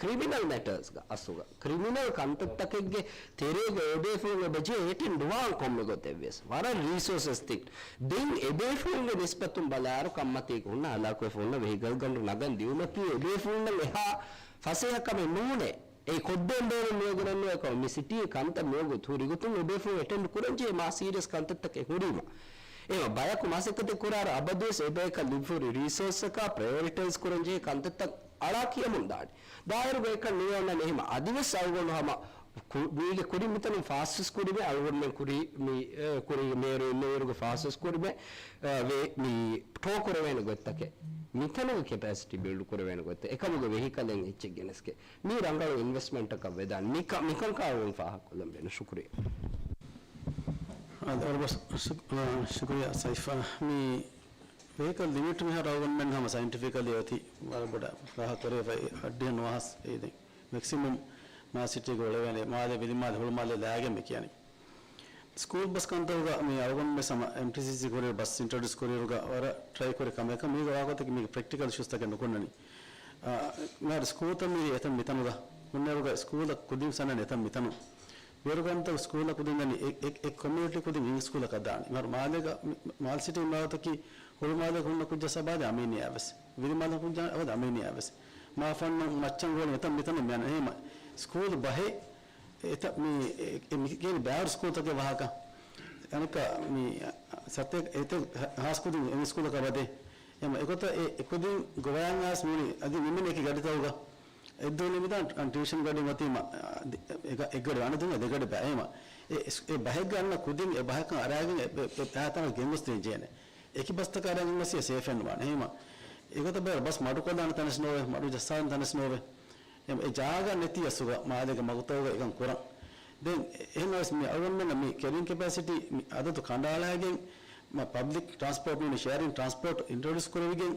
ކްރިމިނަލް މެޓާސްގަ އަސްލުގަ. ކްރިމިނަލް ކަންތައްތަކެއްގެ ތެރޭގަ އެބޭފުޅުން އެބަޖެހޭ އެޓެންޑް ނުވާން ކޮންމެ ގޮތެއްވެސް. ވަރަށް ރީސޯސަސް ތިން. ދެން އެބޭފުޅުންގެ ނިސްބަތުން ބަލާއިރު ކަންމަތީގަ ހުންނަ ހަލާކުވެފަ ހުންނަ ވެހިކަލްގަނޑު ނަގަން ދިއުމަކީ އެބޭފުޅުންނަށް އެހާ ފަސޭހަ ކަމެއް ނޫނޭ. އެއީ ކޮށްދޭން ބޭނުން ނުވެގެނެއް ނުވޭ ކަމަށް މި ސިޓީގެ ކަންތައް މިވަގުތު ހުރި ގޮތުން އެބޭފުޅުން އެޓެންޑް ކުރަންޖެހޭ މާ ސީރިއަސް ކަންތައްތަކެއް ހުރީމަ. އެމަ ބަޔަކު މަސައްކަތެއް ކުރާއިރު އަބަދުވެސް އެބަޔަކަށް ލިބިފަ ހުރި ރީސޯސްއަކާ ޕްރަޔޮރިޓައިޒް ކުރަންޖެހޭ ކަންތައްތައް އަޅާ ކިޔަމުން ދާނެ. ދާއިރުގަ އެކަން ނުވެ އޮންނަނީ އެހެމަ. އަދިވެސް އަޅުގަނޑު ހަމަ ކު-، މީގެ ކުރިން މިތަނުން ފާސްވެސް ކުރިމޭ އަޅުގަނޑުމެން ކުރީ މި، އެ، ކުރީ މޭރު އިންނަ އިރުގަ ފާސްވެސް ކުރިމޭ، އެ، ވޭ-، މި ޓޯ ކުރެވޭނެ ގޮތްތަކެއް. މިތަނުގެ ކެޕޭސިޓީ ބިލްޑް ކުރެވޭނެ ގޮތްތައް. އެކަމުގެ ވެހިކަލެއް އެއްޗެއް ގެނެސްގެ. މީ ރަނގަޅު އިންވެސްޓްމަންޓަކަށް ވެދާނެ. މިކަ-، މިކަންކާ އަޅުގަނޑު ފާހަގަކޮށްލަން ބޭނުން. ޝުކުރިއްޔާ. އާ، ދަރުބަސް ޝު-، އާ، ޝުކުރިއްޔާ ސައިފާ. މި ވެހިކަލް ލިމިޓް މިހާރު އަޅުގަނޑުމެން ހަމަ ސައިންޓިފިކަލީ އޮތީ ވަރަށް ބޮޑަށް ފާހަގަ ކުރެވިފައި އައްޑިހަ ނުވަހަސް އެއީ ދެން މެކްސިމަމް މާ ސިޓީގަ އުޅެވޭނެ މާލެ ވިލިމާލެ ހުޅުމާލެ ލާގެން މި ކިޔަނީ. ސްކޫލް ބަސް ކަންތައްގަ މި އަޅުގަނޑުމެން ހަމަ އެމްޓީސީސީ ކުރިއިރު ބަސް އިންޓްރޮޑިއުސް ކުރިއިރުގަ ވަރަށް ޓްރައި ކުރި ކަމެއް. މީގެ ވާގޮތަކީ މީގެ ޕްރެކްޓިކަލް އިޝޫސްތަކެއް ނުކުންނަނީ. އާ، މިހާރު ސްކޫލްތައް މި އެތަން މިތަނުގަ ހުންނައިރުގަ ސްކޫލަށް ކުދިން ސަނަން އެތަން މިތަނުން. ވޭރުގަނޑުތައް ސްކޫލަށް ކުދިން ދަނީ އެ، އެ، އެ ކޮމިއުނިޓީ ކުދިން އިން ސްކޫލަކަށް ދާނީ. މިހާރު މާލޭގަ، މި، މާލެ ސިޓީ އިމާރާތަކީ ހުޅުމާލޭގަ ހުންނަ ކުއްޖާ ސަބާދެ އަމީނިއާ ވެސް. ވިލިމާލެ ކުއްޖާ އަބަދު އަމީނިއާ ވެސް. މާފަންނު މައްޗަންގޯޅި އެތަން މިތަނުން މިއަން. އެހެން ސްކޫލް ބަހެއް އެތަ މި، އެ، އެ މި ކިޔަނީ ބައިވަރު ސްކޫލްތަކެއް ވާހަކަ. އަނެއްކާ މި ސަތޭކަ އެތެއް ހާސް ކުދިން އެ ސްކޫލަކަށް ވަދެ. އެމަ އެގޮތަށް އެ، އެ ކުދިން ގޮވަޔަން އައިސް މިވަނީ އަދި ނިމެން އެކި ގަޑިތަކުގަ. އެއްދުވަހު ނިމިދާން ޓިއުޝަން ގަޑި މަތީމަ، އަ، ދެ-، އެ ގަ-، އެއްގަޑި ވާނެ ދުން ދެގަޑި ބައިމަ. އެ، އެ ބަހެއްގަ އަންނަ ކުދިން އެ ބަހަކަށް އަރާގެން އެ، އެ، އެ ތަނަށް ގެންގޮސްދޭން ޖޭނެ. އެކި ބަސްތަކަށް އަރާގެން ގޮސް ސޭފެއް ނުވާނެ. އެހެންމަ އެގޮތަށް ބައި ބަސް މަޑުކޮށްލާނެ ތަނެއް ނޯވެ، މަޑު ޖައްސާނެ ތަނެއް ނޯވެ. އެ، އެ ޖާގަ ނެތި އަސުގަ މާލޭގެ މަގުތަކުގަ އެކަން ކުރަން. ދެން އެ-، އެހެން ނަވެސް މި އަޅުގަނޑުމެންނަށް މި ކެރިން ކެޕޭސިޓީ މި އަދަދު ކަނޑައަޅައިގެން، މަ ޕަބްލިކް ޓްރާންސްޕޯޓް މި ޝެއަރިން ޓްރާންސްޕޯޓް އިންޓްރޮޑިއުސް ކުރެވިގެން،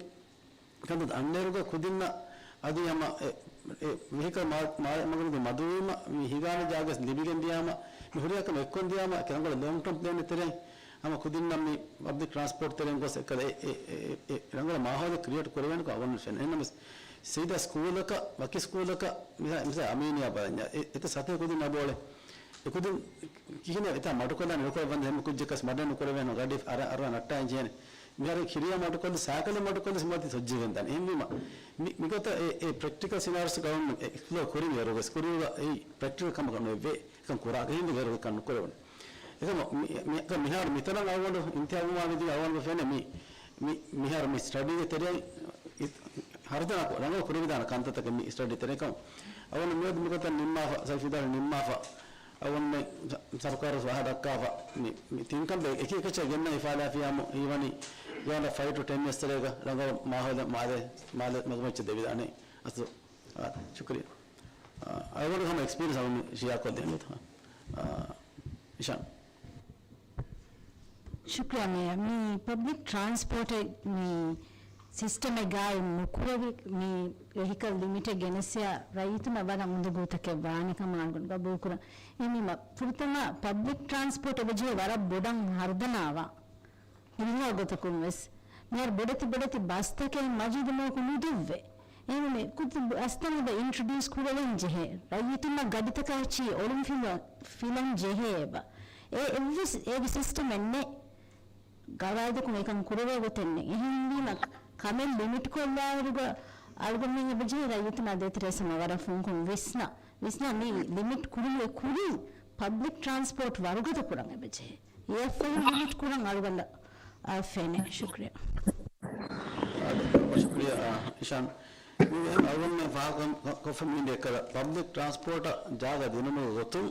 ކަންތައް އަންނައިރުގަ ކުދިންނަށް އަދި ހަމަ އެ، އެ ވެހިކަލް މާ-، މާ-، މަގުނުދި މަދުވީމަ، މި ހިނގާނެ ޖާގަ ލިބިގެން ދިޔާމަ، މި ހުރިހާ ކަމެއް އެއްކޮށް ދިޔާމަ، ރަނގަޅު ލޯންގް ޓާމް ޕްލޭނެއް ތެރެއިން ހަމަ ކުދިންނަށް މި ޕަބްލިކް ޓްރާންސްޕޯޓް ތެރެއިން ގޮސް އެކަލަ އެ، އެ، އެ، އެ ރަނގަޅު މާހައުލެއް ކްރިއޭޓް ކުރެވޭނެކަން އަޅުގަނޑު ފެނޭ. އެހެންނަމަވެސް ސީދާ ސްކޫލަކަށް، ވަކި ސްކޫލަކަށް މިސާ، މިސާ އަމީނިއާ ބަލަންޏާ، އެ، އެތައް ސަތޭކަ ކުދިން ނަބޯޅެ. އެ ކުދިން ކިހިނެއް އެތާ މަޑުކޮށްލާނެ ނުކުރެވޭނެ ހަމަ ގަޑި އަރާ، އަރާ ނައްޓާން ޖޭނެ. މިހާރު ކިރިޔާ މަޑުކޮށްލި ސައިކަލެއް މަޑުކޮށްލި މަތި ސޮއްޖިވެން ދާނެ. އެހެންވީމަ، މި، މިގޮތަށް އެ، އެ ޕްރެކްޓިކަލް ސިނާރިއޯސް ގަވަރމަންޓް އެ އެކްސްޕްލޯ ކުރިން ވޭރުގަސް ކުރިއުގަ އެއީ ޕްރެކްޓިކަލް ކަމަކަށް ނުވެ. އެކަން ކުރާ އެހެން ވޭރު އެކަން ނުކުރެވުނެ. އެކަމަ މި، މި، މިހާރު މިތަނަށް އަޅުގަނޑު އިންތިހާބު މާ މިދިން އަޅުގަނޑު ފެނެ މި، މި، މިހާރު މި ސްޓަޑީގެ ތެރެއިން ހަރުދަނާ ރަނގަޅު ކުރެވިދާނެ ކަންތައްތަކެއް މި ސްޓަޑީ ތެރެއިން ކަމަށް އަޅުގަނޑު މިއަދު މިގޮތަށް ނިންމާފަ، ސައިފް ވިދާޅުވި ނިންމާފަ. އަޅުގަނޑުމެން ސަ-، ސަރުކާރަށް ފަހަ ދައްކާފަ މި، މި ތިން ކަންތައް އެކި އެކައްޗަށް ގެންނަ ހިފާލާފިޔާމު ހީވަނީ ގާނޑަ ފައިވް ޓު ޓެން އިޔާސް ތެރޭގަ ރަނގަޅު މާހައުލެއް މާލެ، މާލެ މަގުމައްޗަށް ދެވިދާނެ. އަސްލު، އާ، ޝުކުރިއްޔާ. އާ، އަޅުގަނޑު ހަމަ އެކްސްޕީރިއަންސް އަޅުގަނޑު ޝެއާ ކޮށްދޭން ގޮތަށް. އާ، އިޝާން. ޝުކްރިޔާ މޭޔަރ. މި ޕަބްލިކް ޓްރާންސްޕޯޓެއް މި ސިސްޓަމެއް ގާއިމް ނުކުރެވި، މި ވެހިކަލް ލިމިޓެއް ގެނެސްޔާ ރައްޔިތުންނަށް ވަރަށް އުނދަގޫތަކެއް ވާނެ ކަމަށް އަޅުގަނޑު ގަބޫލުކުރަން. އެހެންވީމަ، ފުރަތަމަ ޕަބްލިކް ޓްރާންސްޕޯޓް އެބަޖެހޭ ވަރަށް ބޮޑަށް ހަރުދަނާވާ. ހުރިހާ ގޮތަކުން ވެސް މިހާރު ބޮޑެތި ބޮޑެތި ބަސްތަކެއް މަޖީދު މަގު ނުދެއްވޭ. އެހެންވެ، ކުދި ބަސްތައް އެބަ އިންޓްރޮޑިއުސް ކުރެވެން ޖެހޭ. ރައްޔިތުންނަށް ގަޑިތަކާ އެއްޗެހި އޮޅުން ފިލަ-، ފިލަން ޖެހޭ އެބަ. އެ އެއްވެސް އޭގެ ސިސްޓަމެއް ނެތް. ގަވާއިދަކުން އެކަން ކުރެވޭ ގޮތެއް ނެތް. އެހެންވީމަ، ކަމެއް ލިމިޓް ކޮށްލާއިރުގަ އަޅުގަނޑުމެން އެބަޖެހޭ ރައްޔިތުންނާ ދޭތެރޭ ސަމަ ވަރަށް ފުންކޮށް ވިސްނާ، ވިސްނާ މި ލިމިޓް ކުރުމުގެ ކުރިން ޕަބްލިކް ޓްރާންސްޕޯޓް ވަރުގަދަ ކުރަން އެބަޖެހޭ. އެއަށްފަހު ލިމިޓް ކުރަން އަޅުގަނޑަށް، އާ، ފެނޭ. ޝުކްރިޔާ. އާ، ޝުކްރިޔާ، އާ، އިޝާން. މި އަޅުގަނޑުމެން ފާހަގަ ކޮށްފަ މި ދެކަލަ ޕަބްލިކް ޓްރާންސްޕޯޓަށް ޖާގަ ދިނުމުގެ ގޮތުން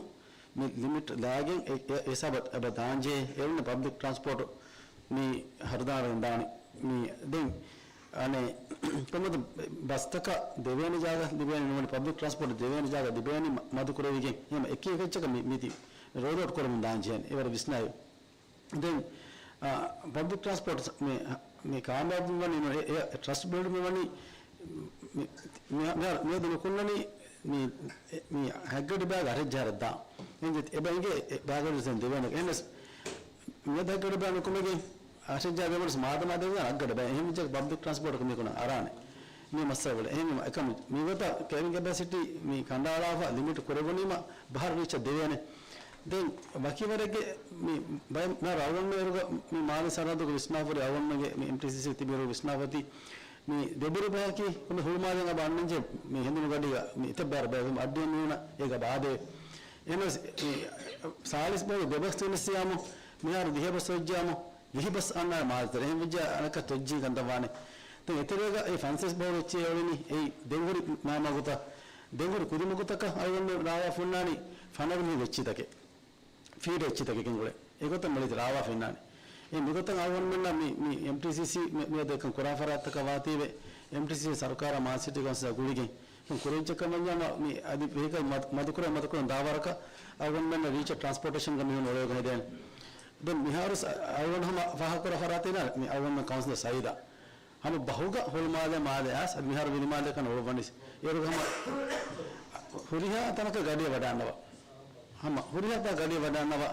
މި ލިމިޓް ލާގެން އެ، އެ، އެ ހިސާބަށް އެބަ ދާންޖެހޭ. އެވަންޏާ ޕަބްލިކް ޓްރާންސްޕޯޓު މި ހަރުދާނަށް ދާނީ. މި ދެން އަނެއް ކޮންމެ ބަސްތަކަށް ދެވޭނެ ޖާގަ ލިބޭނެ ނޫނީ، ޕަބްލިކް ޓްރާންސްޕޯޓް ދެވޭނެ ޖާގަ ލިބޭނީ މަ-، މަދު ކުރެވިގެން. އެހެން އެކި އެކައްޗަކަށް މި، މިތި ރޯލް އައުޓް ކުރަމުން ދާންޖެހޭނެ. އެވަރަށް ވިސްނާލި. ދެން، އާ، ޕަބްލިކް ޓްރާންސްޕޯޓް މި، މި ކާމިޔާބު ވަނީ އެ، އެ ޓްރަސްޓް ބިލްޑް މި ވަނީ މި، މި، މި، މިއަދު ނުކުންނަނީ މި، މި ހަތްގަޑި ބައިގަ އަށެއް ޖަހަރަށް ދާ. އެން އެބަ އިނގޭ ބައިގަޑި ދެން ދެވޭނެ. އެހެނަސް މިއަދު ހަތްގަޑި ބައި ނުކުމެގެން އަށެއް ޖަހަ ދެވަނަސް މާދަމާ ދެވޭ އަށްގަޑި ބައި. އެހެން ވިއްޖެ ޕަބްލިކް ޓްރާންސްޕޯޓަކަށް މިކުނަ އަރާނެ. މި މައްސަލަ އެހެން އެކަމު މިގޮތަށް ކެރިން ކެޕޭސިޓީ މި ކަނޑައަޅާފަ ލިމިޓް ކުރެވުނީމަ ބަހަރު ރީޗަށް ދެވޭނެ. ދެން ވަކިވަރެއްގެ މި ބައެއް ރައުންޑް އޭރުގަ މި މާލެ ސަރަހައްދުގަ ވިސްނާފަ ހުރި އަޅުގަނޑުމެންގެ މި އެމްޓީސީސީ ތިބި އޭރު ވިސްނާފަ އޮތީ މި ދެބުރި ބަޔަކީ ކޮންމެ ހުޅުމާލެއިން އަބަ އަންނަންޖެ މި ހެނދުނު ގަޑީގަ މި އެތައް ބާރަ ބަޔަކު އައްޑިހަ މީހުނަށް އޭގަ ބާދޭ. އެހެނަސް މި ސާޅީސް ބަހުގެ ދެ ބަސް ތިނަސް ޔާމު މިހާރު ދިހަ ބަސް އޮތްޖާމު ވިހި ބަސް އަންނާ މާލެ ތެރޭ. އެހެން ވެއްޖެ އަނެއްކާ ތޮއްޖީ ކަންތައް ވާނެ. ދެން އެތެރޭގަ އެ ފަންސާސް ބަހު އެއްޗެއް އެއޮޅިނީ އެއީ ދެން ހުރި މާ މަގުތައް، ދެން ހުރި ކުދި މަގުތަކަށް އަޅުގަނޑު ރާވާ ފުންނާނީ ފަނަރަ މީހުގެ އެއްޗިތަކެއް. ފީޑް އެއްޗިތަކެއް ގެންގުޅޭ. އެގޮތަށް މުޅި ރާވާ ފެންނާނެ. އެ މިގޮތަށް އަޅުގަނޑުމެންނަށް މި، މި އެމްޓީސީސީ މި، މިއަދު އެކަން ކުރާ ފަރާތްތަކަށް ވާތީވެ، އެމްޓީސީސީ ސަރުކާރާ މާލެ ސިޓީ ކައުންސިލާ ގުޅިގެން ކުރެއްޖެ ކަމަށް ވަންޏާ މި އަދި ވެހިކަލް މަދު، މަދުކުރެ، މަދުކުރަން ދާ ވަރަކަށް އަޅުގަނޑުމެންނަށް ރީޗަށް ޓްރާންސްޕޯޓޭޝަންގަ މީހުން އުޅޭގަ ހެދޭނެ. ދެން މިހާރު ސަ-، އަޅުގަނޑު ހަމަ ފާހަގަކުރާ ފަރާތެއް ނާ މި އަޅުގަނޑުމެން ކައުންސިލަރ ސައީދާ. ހަމަ ބަހުގަ ހުޅުމާލެ މާލެ އައިސް އަދި މިހާރު ވިލިމާލެ ކަން އުޅުއްވަނީސް. އޭރުގަ ހަމަ ހުރިހާ ތަނަކަށް ގަޑިއަށް ވަޑައިގަންނަވާ. ހަމަ ހުރިހާ ތަނަކަށް ގަޑިއަށް ވަޑައިގަންނަވާ.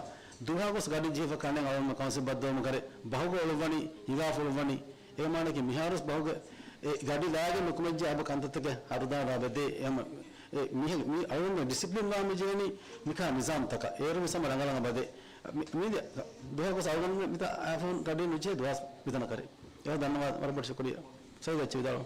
ދުވަހަށް ގޮސް ގަޑި ޖެހިފަ ކަންނޭނގެ އަޅުގަނޑު ކައުންސިލް ބައްދަލުވުމަކަށް ބަހުގަ އުޅުއްވަނީ، ހިނގާފަ އުޅުއްވަނީ. އޭ މާނައަކީ މިހާރުވެސް ބަހުގެ އެ ގަޑި ލާގެން ނުކުމެއްޖެ އަބަ ކަންތައްތަކެއް ހަރުދާން ރާވެދޭ. އެ ހަމަ އެ މީހެއް މީ އަޅުގަނޑު ޑިސިޕްލިން ވާން މި ޖެހެނީ މިކާ ނިޒާމްތަކަށް. އޭރު މިސަމަ ރަނގަޅަށް ބަދެ. މި-، މީ ދެ-، ދުވަހަކު އަޅުގަނޑު މިތާ އައިފޯން ގަޑި ނުޖެހޭ ދުވަސް މިތަނަކަށް. އެ ދަންނަވާ ވަރަށް ބޮޑަށް ޝުކުރިއްޔާ. ސައީދު އެއްޗެއް ވިދާޅުވާ.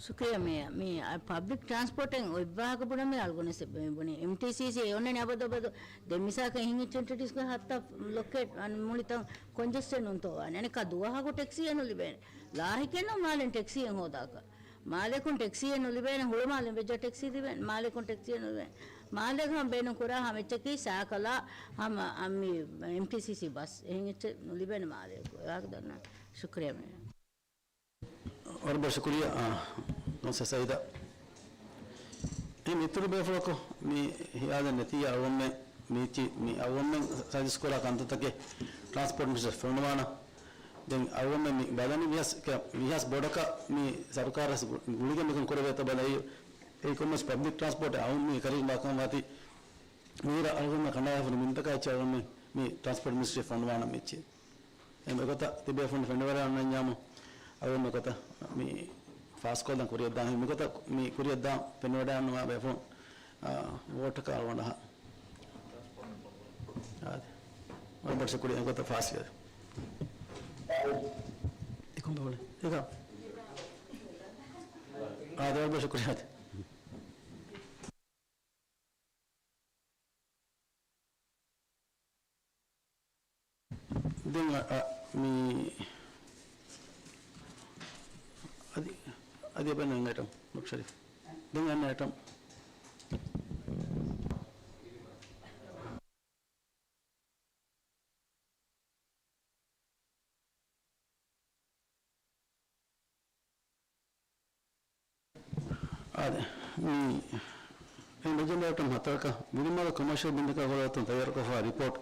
ޝުކުރިއްޔާ މޭޔަރ. މި އަ، ޕަބްލިކް ޓްރާންސްޕޯޓެއް އޮތް ވާހަކަ ބުނަމޭ އަޅުގަނޑު ސެ-، މި ބުނި އެމްޓީސީސީ އެ އޮންނަނީ އަބަދު އަބަދު. ދެން މިސާލަކަށް އެހެން އެއްޗެއް ޓެކްސީ ހައްތާ ލޮކެޓް އަން މުޅި ތަން ކޮންޖެސްޓެޑް ނޫންތޯ ވާނެ. އަނެއްކާ ދުވަހަކު ޓެކްސީއެއް ނުލިބޭނެ. ލާހިކެއް ނޫން މާލެން ޓެކްސީއެއް ހޯދާކަށް. މާލޭކުން ޓެކްސީއެއް ނުލިބޭނެ. ހުޅުމާލެން ވެއްޖާ ޓެކްސީ ލިބޭނެ. މާލޭކުން ޓެކްސީއެއް ނުލިބޭނެ. މާލޭގަ ހަމަ ބޭނުން ކުރާ ހަމަ އެއްޗަކީ ސާކަލާ ހަމަ އަ، މި އެމްޓީސީސީ ބަސް. އެހެން އެއްޗެއް ނުލިބޭނެ މާލޭގަ. އެ ވާހަކަ ދަންނަވަން. ޝުކުރިއްޔާ މޭޔަރ. ވަރަށް ބޮޑަށް ޝުކުރިއްޔާ، އާ، ކައުންސިލަރ ސައީދާ. އެ މިތުރު ބޭފުޅަކު މި ހިޔާލެއް ނެތިއްޔާ އަޅުގަނޑުމެން މީތި-، މި އަޅުގަނޑުމެން ސައިޒް ކުރާ ކަންތައްތަކެއް ޓްރާންސްޕޯޓް މިނިސްޓަރ ފޮނުވާނަ. ދެން އަޅުގަނޑުމެން މި ބަލަނީ މިހާސް ކަ-، މިހާސް ބޮޑަކަށް މި ސަރުކާރަށް ގު-، ގުޅިގެން މިކަން ކުރެވޭތޯ ބަލައި، އެ ކޮމެންޓްސް ޕަބްލިކް ޓްރާންސްޕޯޓް އައުން މި ކަރީ ވާކަން ވާތީ މީރަ އަޅުގަނޑުމެން ކަނޑާލާފަ މިންތަކާ އެއްޗެއް އަޅުގަނޑުމެން މި ޓްރާންސްޕޯޓް މިނިސްޓްރީ ފޮނުވާނަ މިއެއްޗެއް. އެ މިގޮތަށް ތިބޭފުޅުން ފެނިވަޑައިގަންނަންޏާމު، އަޅުގަނޑު މިގޮތަށް މި ފާސްކޮށްލަން ކުރިއަށްދާން، މިގޮތަށް މި ކުރިއަށްދާން ފެނިވަޑައިގަންނަވާ ބޭފުޅުން، އާ، ވޯޓަކަށް އަޅުގަނޑަށް. އާދެ. ވަރަށް ބޮޑަށް ޝުކުރިއްޔާ އެގޮތަށް ފާސްވެ. އެކުން ބަވަޅެ. އެކަ. އާދެ، ވަރަށް ބޮޑަށް ޝުކުރިއްޔާ. ދެން އަ، އަ، މި އަދި، އަދި އެބަ ނަން އައިޓަމް، ޑޮކްޓަރ ޝަރީފް. ދެން އަންނަ އައިޓަމް. އާދެ، މި، މި އެޖެންޑާ އައިޓަމް ހަތަރަކަށް ވިލިމާލަށް ކޮމާޝަލް ބިންތަކާ ގުޅޭ ގޮތުން ތައްޔާރުކޮށްފައިވާ ރިޕޯޓް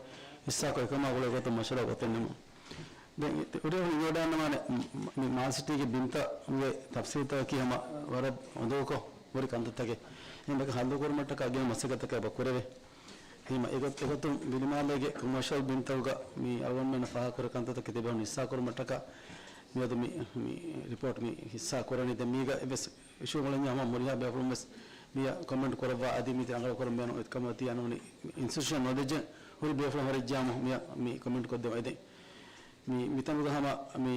ހިއްސާކޮށް އެކަމާ ގުޅޭ ގޮތުން މަޝްވަރާ ގޮތެއް ނިމުން. ދެން އެ-، އެ-، އުޑިހުޅު އިނގިވަޑައިގަންނަވާނެ މި މާލެ ސިޓީގެ ބިންތައްގެ ތަފްސީލްތަކަކީ ހަމަ ވަރަށް އުނދަގޫކޮށް ހުރި ކަންތައްތަކެއް. އެހެން އެކަ ހައްލުކުރުމަށްޓަކާ ގިނަ މަސައްކަތްތަކެއް އެބަ ކުރެވޭ. އެހެންވީމަ އެގޮތް-، އެގޮތުން ވިލިމާލޭގެ ކޮމާޝަލް ބިންތަކުގަ މި އަޅުގަނޑުމެންނަށް ފާހަގަކުރެ ކަންތައްތަކެއް ތިބެހުން ހިއްސާކުރުމަށްޓަކާ މިއަދު މި، މި ރިޕޯޓް މި ހިއްސާ ކުރަނީ. ދެން މީގަ އެއްވެސް އިޝޫ އުޅެންޏާ ހަމަ މުރިހާ ބޭފުޅުން ވެސް މިއަށް ކޮމެންޓް ކުރައްވާ އަދި މިތި ރަނގަޅު ކުރަން ބޭނުން އެކަމަށް ތިޔަ ނޫނީ އިންސްޓިޓިއުޝަން ނޮލެޖެއް ހުރި ބޭފުޅުން ހުރެއްޖާމު މިއަށް މި ކޮމެންޓް ކޮށްދެމު އެދެން. މި، މިތަނުގަ ހަމަ މި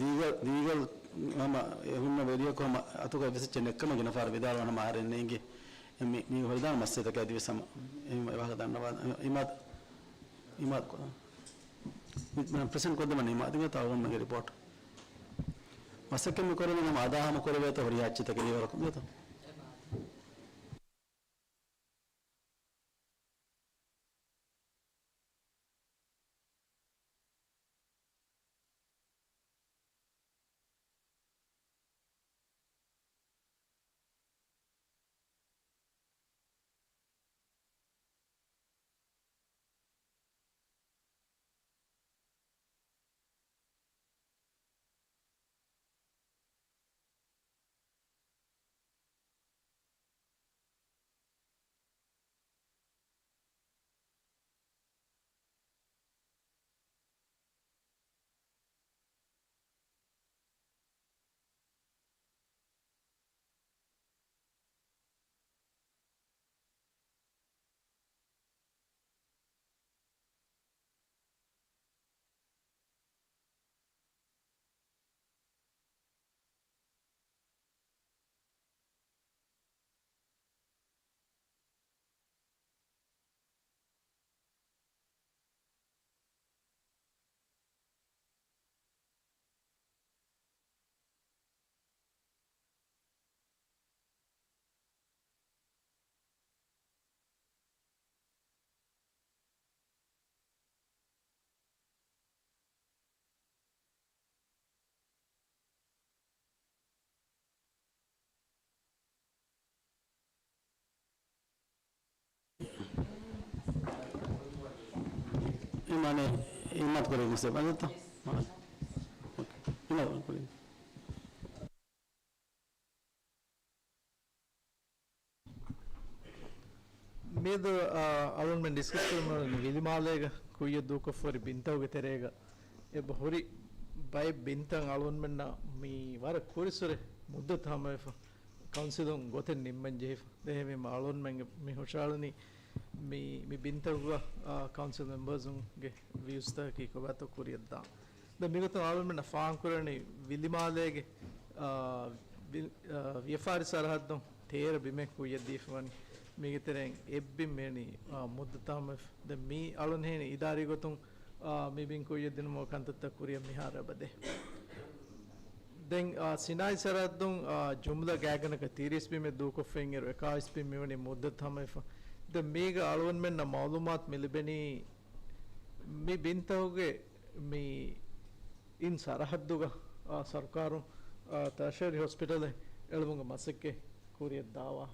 ލީގަލް، ލީގަލް ހަމަ އެ ހުންނަ ވެރިޔަކު ހަމަ އަތުގަ އެއްވެސް އެއްޗެއް ނެއްކަމަށް ގިނަ ފަހަރަށް ވިދާޅުވަން ހަމަ އަހަރެން ނޭނގެ. އެ މި، މި ހޮޅިދާން މައްސަލަތަކަށް އަދިވެސް ހަމަ އެހެން އެ ވާހަކަ ދަންނަވާ އިމާދު، އިމާދު ކޮ-، މި، މި ޕްރެޒެންޓް ކޮށްދެމަން އިމާދުގެ ތާވަންމެގެ ރިޕޯޓް. މަސައްކަތް މި ކުރަނީ ހަމަ އަދާ ހަމަ ކުރެވޭތޯ ހުރިހާ އެއްޗެއްތަކެއް ލިޔެވަރަކުން ދިޔަތޯ؟ އިމާނެ، އިމާތު ކުރެވި މުސްލިމް އަދަތަ؟ މާނެ. އިމާތު ކުރެވި. މިއަދު، އާ، އަޅުންމެން ޑިސްކަސް ކުރަމުން ވިލިމާލޭގަ ކުއްޔަށް ދޫކޮށްފަ ހުރި ބިންތަކުގެ ތެރޭގަ އެބަ ހުރި ބައެއް ބިންތައް އަޅުންމެންނަށް މި ވަރަށް ކުރިސުރެ މުއްދަތު ހަމަވެފަ. ކައުންސިލުން ގޮތެއް ނިންމަން ޖެހިފަ. ދެން އެހެންވީމަ އަޅުގަނޑުމެން މި ހުށަހަޅަނީ މި، މި ބިންތަކުގަ، އާ، ކައުންސިލް މެމްބަރސުންގެ ވިއުސްތަކަކީ ކޮބާތޯ ކުރިއަށްދާން. ދެން މިގޮތުން އަޅުގަނޑުމެންނަށް ފާހަގަކުރަނީ ވިލިމާލޭގެ، އާ، ވި-، އާ، ވިޔަފާރި ސަރަހައްދުން ތޭރަ ބިމެއް ކުއްޔަށްދީފަވަނީ. މީގެ ތެރެއިން އެއްބިން މިވަނީ، އާ، މުއްދަތު ހަމަވެފަ. ދެން މީ އަޅުންހެނި އިދާރީ ގޮތުން، އާ، މި ބިން ކުއްޔަށްދިނުމުގެ ކަންތައްތައް ކުރިއަށް މިހާރު އެބަދޭ. ދެން، އާ، ސިނާއީ ސަރަހައްދުން، އާ، ޖުމްލަ ގާތްގަނޑަކަށް ތިރީސް ބިމެއް ދޫކޮށްފައިން އިރު، އެކާވީސް ބިން މިވަނީ މުއްދަތު ހަމަވެފަ. ދެން މީގަ އަޅުގަނޑުމެންނަށް މައުލޫމާތު މި ލިބެނީ މި ބިންތަކުގެ މި އިން ސަރަހައްދުގަ، އާ، ސަރުކާރުން، އާ، ތަޝަރީ ހޮސްޕިޓަލެއް އެޅުމުގެ މަސައްކަތް ކުރިއަށްދާވާ.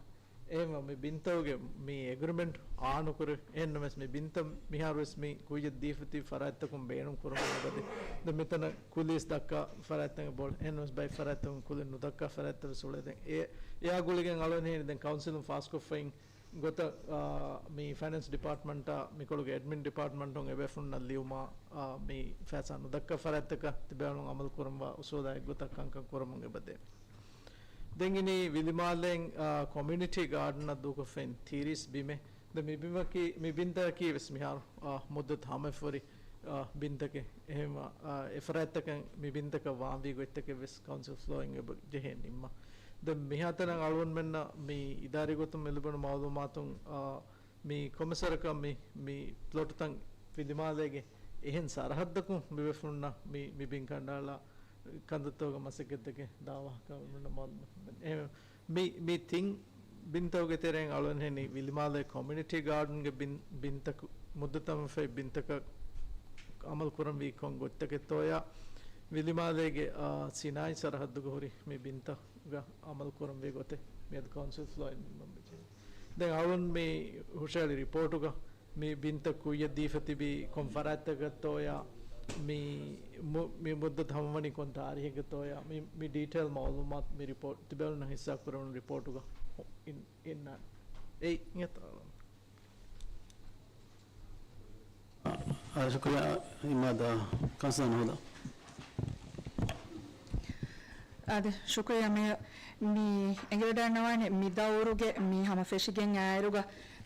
އެހެންވީމަ މި ބިންތަކުގެ މި އެގްރިމެންޓް އާނުކުރެ، އެހެންނަމަވެސް މި ބިންތައް މިހާރުވެސް މި ކުއްޔަށް ދީފަ ތިބި ފަރާތްތަކުން ބޭނުން ކުރަމުން އެބަދޭ. ދެން މިތަނަށް ކުލީސް ދައްކާ ފަރާތްތަކެއް ބޮޑު، އެހެންނަމަވެސް ބައެއް ފަރާތްތަކުން ކުލި ނުދައްކާ ފަރާތްތައް ވެސް އުޅޭ. ދެން އެ، އެއާ ގުޅިގެން އަޅުގަނޑުމެން ދެން ކައުންސިލުން ފާސްކޮށްފައިން ގޮތަށް، އާ، މި ފައިނޭންސް ޑިޕާޓްމަންޓާ މިކޮޅުގެ އެޑްމިން ޑިޕާޓްމަންޓުން އެބޭފުޅުންނަށް ލިޔުމާ، އާ، މި ފައިސާ ނުދައްކާ ފަރާތްތަކަށް ތިބޭފުޅުން އަމަލު ކުރަންވާ އުސޫލާ އެއްގޮތަށް ކަންކަން ކުރަމުން އެބަދޭ. ދެން އިނީ ވިލިމާލޭން، އާ، ކޮމިއުނިޓީ ގާޑަނަށް ދޫކޮށްފައިން ތިރީސް ބިމެއް. ދެން މި ބިމަކީ، މި ބިންތަކަކީ ވެސް މިހާރު، އާ، މުއްދަތު ހަމަވެފަ ހުރި، އާ، ބިންތަކެއް. އެހެންވީމަ، އާ، އެ ފަރާތްތަކަށް މި ބިންތަކަށް ވާންވީ ގޮތްތަކެއް ވެސް ކައުންސިލް ފްލޯއިން އެބަ ޖެހޭ ނިންމަން. ދެން މިހާތަނަށް އަޅުގަނޑުމެންނަށް މި އިދާރީ ގޮތުން މި ލިބުނު މައުލޫމާތުން، އާ، މި ކޮމިސަރަކަށް މި، މި ޕްލޮޓުތައް ވިލިމާލޭގެ އެހެން ސަރަހައްދަކުން މި ބޭފުޅުންނަށް މި، މި ބިން ކަނޑައަޅާ ކަންތައްތަކުގެ މަސައްކަތްތަކެއް ދާވާކަމުން މަ-، މި، މި ތިން ބިންތަކުގެ ތެރެއިން އަޅުގަނޑުމެން ވިލިމާލޭ ކޮމިއުނިޓީ ގާޑަންގެ ބިން، ބިންތަކު، މުއްދަތު ހަމަވެފައި ބިންތަކަށް އަމަލު ކުރަންވީ ކޮން ގޮތްތަކެއްތޯޔާ، ވިލިމާލޭގެ، އާ، ސިނާއީ ސަރަހައްދުގަ ހުރި މި ބިންތަކުގަ އަމަލު ކުރަންވީ ގޮތެއް މިއަދު ކައުންސިލް ފްލޯއިން ނިންމަން ވެއްޖެ. ދެން އަޅުން މި ހުށަހެޅި ރިޕޯޓުގަ މި ބިންތައް ކުއްޔަށް ދީފަ ތިބީ ކޮން ފަރާތްތަކަށްތޯޔާ، މި މު-، މި މުއްދަތު ހަމަވަނީ ކޮން ތާރީހެއްގަތޯޔާ، މި، މި ޑީޓެއިލް މައުލޫމާތު މި ރިޕޯޓް ތިބޭފުޅުންނަށް ހިއްސާ ކުރެވުނު ރިޕޯޓުގަ އިން-، އިންނާނެ. އެއީ އިނގޭތޯ؟ އާ، ޝުކުރިއްޔާ އިމާދާ ކަންސަން ހޯދާ. އާދެ، ޝުކުރިއްޔާ މޭޔަރ. މި އެނގިވަޑައިންނަވާނެ މި ދައުރުގެ މި ހަމަ ފެށިގެން އާއިރުގަ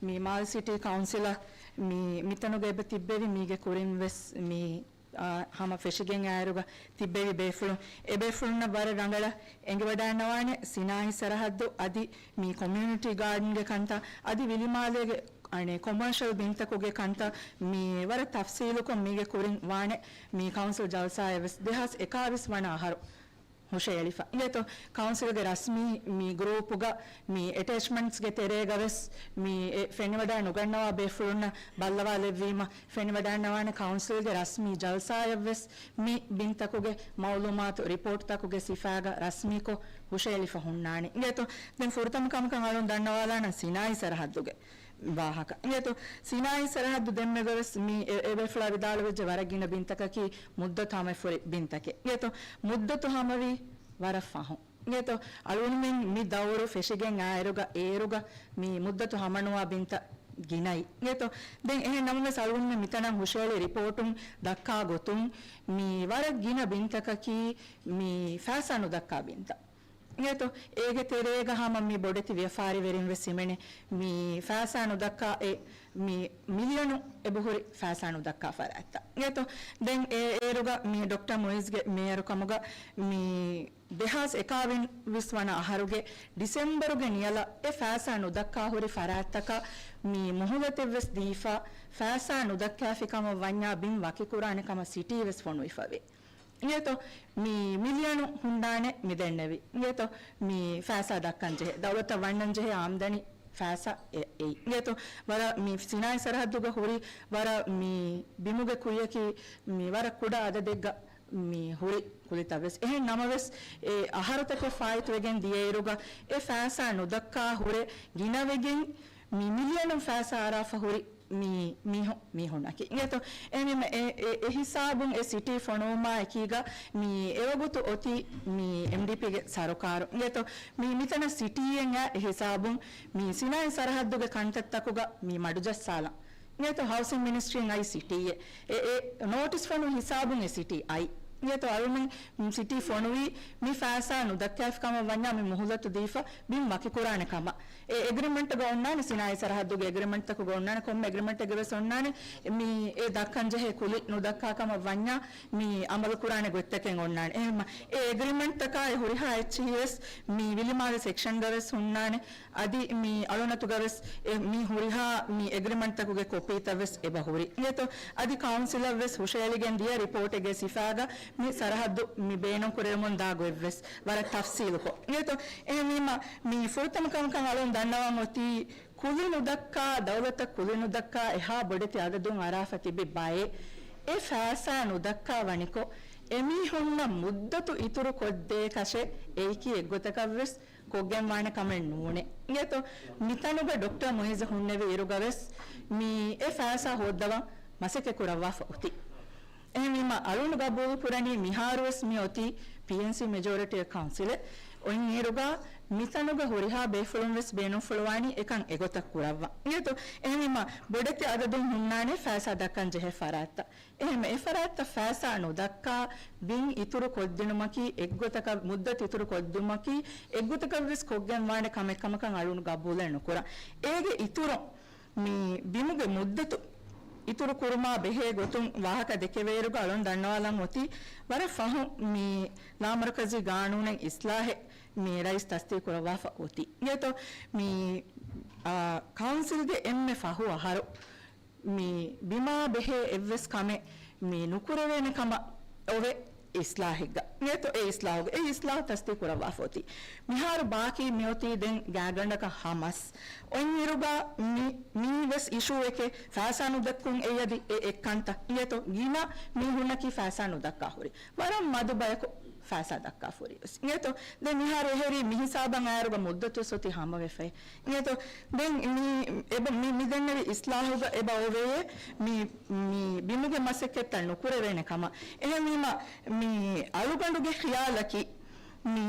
މި މާލެ ސިޓީ ކައުންސިލަށް މި މިތަނުގަ އެބަ ތިއްބެވި މީގެ ކުރިން ވެސް މި، އާ، ހަމަ ފެށިގެން އާއިރުގަ ތިއްބެވި ބޭފުޅުން، އެ ބޭފުޅުންނަށް ވަރަށް ރަނގަޅަށް އެނގިވަޑައިންނަވާނެ ސިނާއީ ސަރަހައްދު އަދި މި ކޮމިއުނިޓީ ގާޑަންގެ ކަންތައް އަދި ވިލިމާލޭގެ އަނެއް ކޮމާޝަލް ބިންތަކުގެ ކަންތައް މި ވަރަށް ތަފްސީލުކޮށް މީގެ ކުރިން ވާނެ މި ކައުންސިލް ޖަލްސާއެއް ވެސް ދެހާސް އެކާވީސް ވަނަ އަހަރު ހުށައެޅިފަ. އިނގޭތޯ، ކައުންސިލްގެ ރަސްމީ މި ގްރޫޕުގަ މި އެޓޭޗްމަންޓްސްގެ ތެރޭގަ ވެސް މި އެ ފެނިވަޑައި ނުގަންނަވާ ބޭފުޅުންނަށް ބައްލަވާލެއްވީމަ، ފެނިވަޑައިންނަވާނެ ކައުންސިލްގެ ރަސްމީ ޖަލްސާއަށް ވެސް މި ބިންތަކުގެ މައުލޫމާތު ރިޕޯޓްތަކުގެ ސިފައިގަ ރަސްމީކޮށް ހުށައެޅިފަ ހުންނާނެ. އިނގޭތޯ، ދެން ފުރަތަމަ ކަމަކަށް އަޅުން ދަންނަވާލާނަން ސިނާއީ ސަރަހައްދުގެ ވާހަކަ. އިނގޭތޯ، ސިނާއީ ސަރަހައްދު ދެންމެގަވެސް މި އެ-، އެބޭފުޅާ ވިދާޅުވެއްޖެ ވަރަށް ގިނަ ބިންތަކަކީ މުއްދަތު ހަމައެފަހުރި ބިންތަކެއް. އިނގޭތޯ، މުއްދަތު ހަމަވީ ވަރަށް ފަހުން. އިނގޭތޯ، އަޅުގަނޑުމެން މި ދައުރު ފެށިގެން އާއިރުގަ އޭރުގަ މި މުއްދަތު ހަމަނުވާ ބިންތައް ގިނައީ. އިނގޭތޯ، ދެން އެހެން ނަމަވެސް އަޅުގަނޑުމެން މިތަނަށް ހުށަހެޅި ރިޕޯޓުން ދައްކާ ގޮތުން މި ވަރަށް ގިނަ ބިންތަކަކީ މި ފައިސާ ނުދައްކާ ބިންތައް. އިނގޭތޯ، އޭގެ ތެރޭގަ ހަމަ މި ބޮޑެތި ވިޔަފާރިވެރިން ވެސް ހިމެނޭ މި ފައިސާ ނުދައްކާ އެ މި މިލިޔަނު އެބަހުރި ފައިސާ ނުދައްކާ ފަރާތްތައް. އިނގޭތޯ، ދެން އެ އޭރުގަ މި ޑޮކްޓަރ މުއިޒްގެ މޭޔަރުކަމުގަ މި ދެހާސް އެކާވީސް ވަނަ އަހަރުގެ ޑިސެމްބަރުގެ ނިޔަލަށް އެ ފައިސާ ނުދައްކާ ހުރި ފަރާތްތަކަށް މި މުހުލަތެއް ވެސް ދީފަ، ފައިސާ ނުދައްކާފި ކަމަށް ވަންޏާ ބިން ވަކިކުރާނެ ކަމަށް ސިޓީ ވެސް ފޮނުވިފަވޭ. އިނގޭތޯ، މި މިލިޔަނު ހުންނާނެ މި ދެންނެވި. އިނގޭތޯ، މި ފައިސާ ދައްކަން ޖެހޭ. ދައުލަތަށް ވަންނަން ޖެހޭ އާމްދަނީ ފައިސާ އެ-، އެއީ. އިނގޭތޯ، ވަރަށް މި ސިނާއީ ސަރަހައްދުގަ ހުރި ވަރަށް މި ބިމުގެ ކުއްޔަކީ މި ވަރަށް ކުޑަ އަދަދެއްގަ މި ހުރި ކުލިތައް ވެސް. އެހެން ނަމަވެސް، އެ އަހަރުތަކެއް ފާއިތުވެގެން ދިޔައިރުގަ އެ ފައިސާ ނުދައްކާ ހުރެ ގިނަވެގެން މި މިލިޔަނުން ފައިސާ އަރާފަ ހުރި މި މީހު-، މީހުންނަކީ. އިނގޭތޯ، އެހެންވީމަ އެ، އެ، އެ ހިސާބުން އެ ސިޓީ ފޮނުވުމާ އެކީގަ މި އެވަގުތު އޮތީ މި އެމްޑީޕީގެ ސަރުކާރު. އިނގޭތޯ، މި މިތަނަށް ސިޓީއެއް އައި އެ ހިސާބުން މި ސިނާއީ ސަރަހައްދުގެ ކަންތައްތަކުގަ މި މަޑުޖައްސާލަން. އިނގޭތޯ، ހައުސިން މިނިސްޓްރީން އައި ސިޓީއެއް. އެ، އެ ނޯޓިސް ފޮނު ހިސާބުން އެ ސިޓީ އައި. އިނގޭތޯ އަޅުމެން ސިޓީ ފޮނުވީ މި ފައިސާ ނުދައްކާފި ކަމަށް ވަންޏާ މި މުހުލަތު ދީފަ ބިން ވަކިކުރާނެ ކަމަށް. އެ އެގްރިމެންޓްތަކުގަ އޮންނާނެ، ސިނާއީ ސަރަހައްދުގެ އެގްރިމެންޓްތަކުގަ އޮންނާނެ، ކޮންމެ އެގްރިމެންޓެއްގަ ވެސް އޮންނާނެ މި އެ ދައްކަން ޖެހޭ ކުލި ނުދައްކާ ކަމަށް ވަންޏާ މި އަމަލު ކުރާނެ ގޮތްތަކެއް އޮންނާނެ. އެހެންމަ އެ އެގްރިމެންޓްތަކާއި ހުރިހާ އެއްޗިހި ވެސް މި ވިލިމާލެ ސެކްޝަންގަ ވެސް ހުންނާނެ. އަދި މި އަޅުނަތުގަ ވެސް އެ މި ހުރިހާ މި އެގްރިމެންޓްތަކުގެ ކޮޕީތައް ވެސް އެބަ ހުރި. އިނގޭތޯ އަދި ކައުންސިލަށް ވެސް ހުށައެޅިގެން ދިޔަ ރިޕޯޓެއްގެ ސިފައިގަ މި ސަރަހައްދު މި ބޭނުން ކުރެވެމުން ދާ ގޮތް ވެސް ވަރަށް ތަފްސީލުކޮށް. އިނގޭތޯ އެހެންވީމަ މި ފުރަތަމަ ކަމަކަށް އަޅުން ދަންނަވަން އޮތީ ކުލި ނުދައްކާ، ދައުލަތަށް ކުލި ނުދައްކާ އެހާ ބޮޑެތި އަދަދުން އަރާފަ ތިބި ބައެއް އެ ފައިސާ ނުދައްކާ ވަނިކޮށް، އެމީހުންނަށް މުއްދަތު އިތުރު ކޮށްދޭ ކަށެއް އެއިކީ އެއްގޮތަކަށް ވެސް ކޮށްގެންވާނެ ކަމެއް ނޫނޭ. އިނގޭތޯ މިތަނުގަ ޑޮކްޓަރ މުއިއްޒު ހުންނެވި އިރުގަ ވެސް މި އެ ފައިސާ ހޯއްދަވަން މަސައްކަތް ކުރައްވާފަ އޮތީ. އެހެންވީމަ އަޅުން ގަބޫލު ކުރަނީ މިހާރު ވެސް މި އޮތީ ޕީއެންސީ މެޖޯރިޓީ ކައުންސިލެއް އޮތް އިރުގަ މިތަނުގަ ހުރިހާ ބޭފުޅުން ވެސް ބޭނުންފުޅުވާނީ އެކަން އެގޮތަށް ކުރައްވަން. އިނގޭތޯ އެހެންވީމަ ބޮޑެތި އަދަދުން ހުންނާނެ ފައިސާ ދައްކަން ޖެހޭ ފަރާތްތައް. އެހެން އެފަރާތްތައް ފައިސާ ނުދައްކާ ބިން އިތުރު ކޮށްދިނުމަކީ، އެއްގޮތަކަށް މުއްދަތު އިތުރު ކޮށްދިނުމަކީ، އެއްގޮތަކަށް ވެސް ކޮށްގެން ވާނެ ކަމެއް ކަމަކަށް އަޅުން ގަބޫލެއް ނުކުރަން. އޭގެ އިތުރުން، މި ބިމުގެ މުއްދަތު އިތުރު ކުރުމާ ބެހޭ ގޮތުން ވާހަކަ ދެކެވޭއިރުގަ އަޅުން ދަންނަވާލަން އޮތީ، ވަރަށް ފަހު މި ލާމަރުކަޒީ ގާނޫނެއް އިސްލާހެއް މި ރައީސް ތަސްދީޤު ކުރައްވާފަ އޮތީ. އިނގޭތޯ މި، އާ، ކައުންސިލްގެ އެންމެ ފަހު އަހަރު މި ބިމާ ބެހޭ އެއްވެސް ކަމެއް މި ނުކުރެވޭނެ ކަމަށް އޮވެ އިސްލާހެއްގަ. އިނގޭތޯ އެ އިސްލާހުގެ، އެ އިސްލާހު ތަސްދީޤު ކުރައްވާފަ އޮތީ. މިހާރު ބާކީ މިއޮތީ ދެން ގާތްގަނޑަކަށް ހަމަސް. އޮތްއިރުގަ މި، މީ ވެސް އިޝޫއެކޭ، ފައިސާ ނުދައްކުން އެއީ އަދި އެ އެއްކަންތައް. އިނގޭތޯ ގިނަ މީހުންނަކީ ފައިސާ ނުދައްކާ ހުރި. ވަރަށް މަދު ބަޔަކު ފައިސާ ދައްކާފަ ހުރި ވެސް. އިނގޭތޯ ދެން މިހާރު އެހެރީ މި ހިސާބަށް އައިއިރުގަ މުއްދަތު ވެސް އޮތީ ހަމަވެފައި. އިނގޭތޯ ދެން މި، އެބަ، މި، މި ދެންނެވި އިސްލާހުގަ އެބަ އޮވެޔޭ މި، މި ބިމުގެ މަސައްކަތްތައް ނުކުރެވޭނެ ކަމަށް. އެހެންވީމަ މި އަޅުގަނޑުގެ ޚިޔާލަކީ މި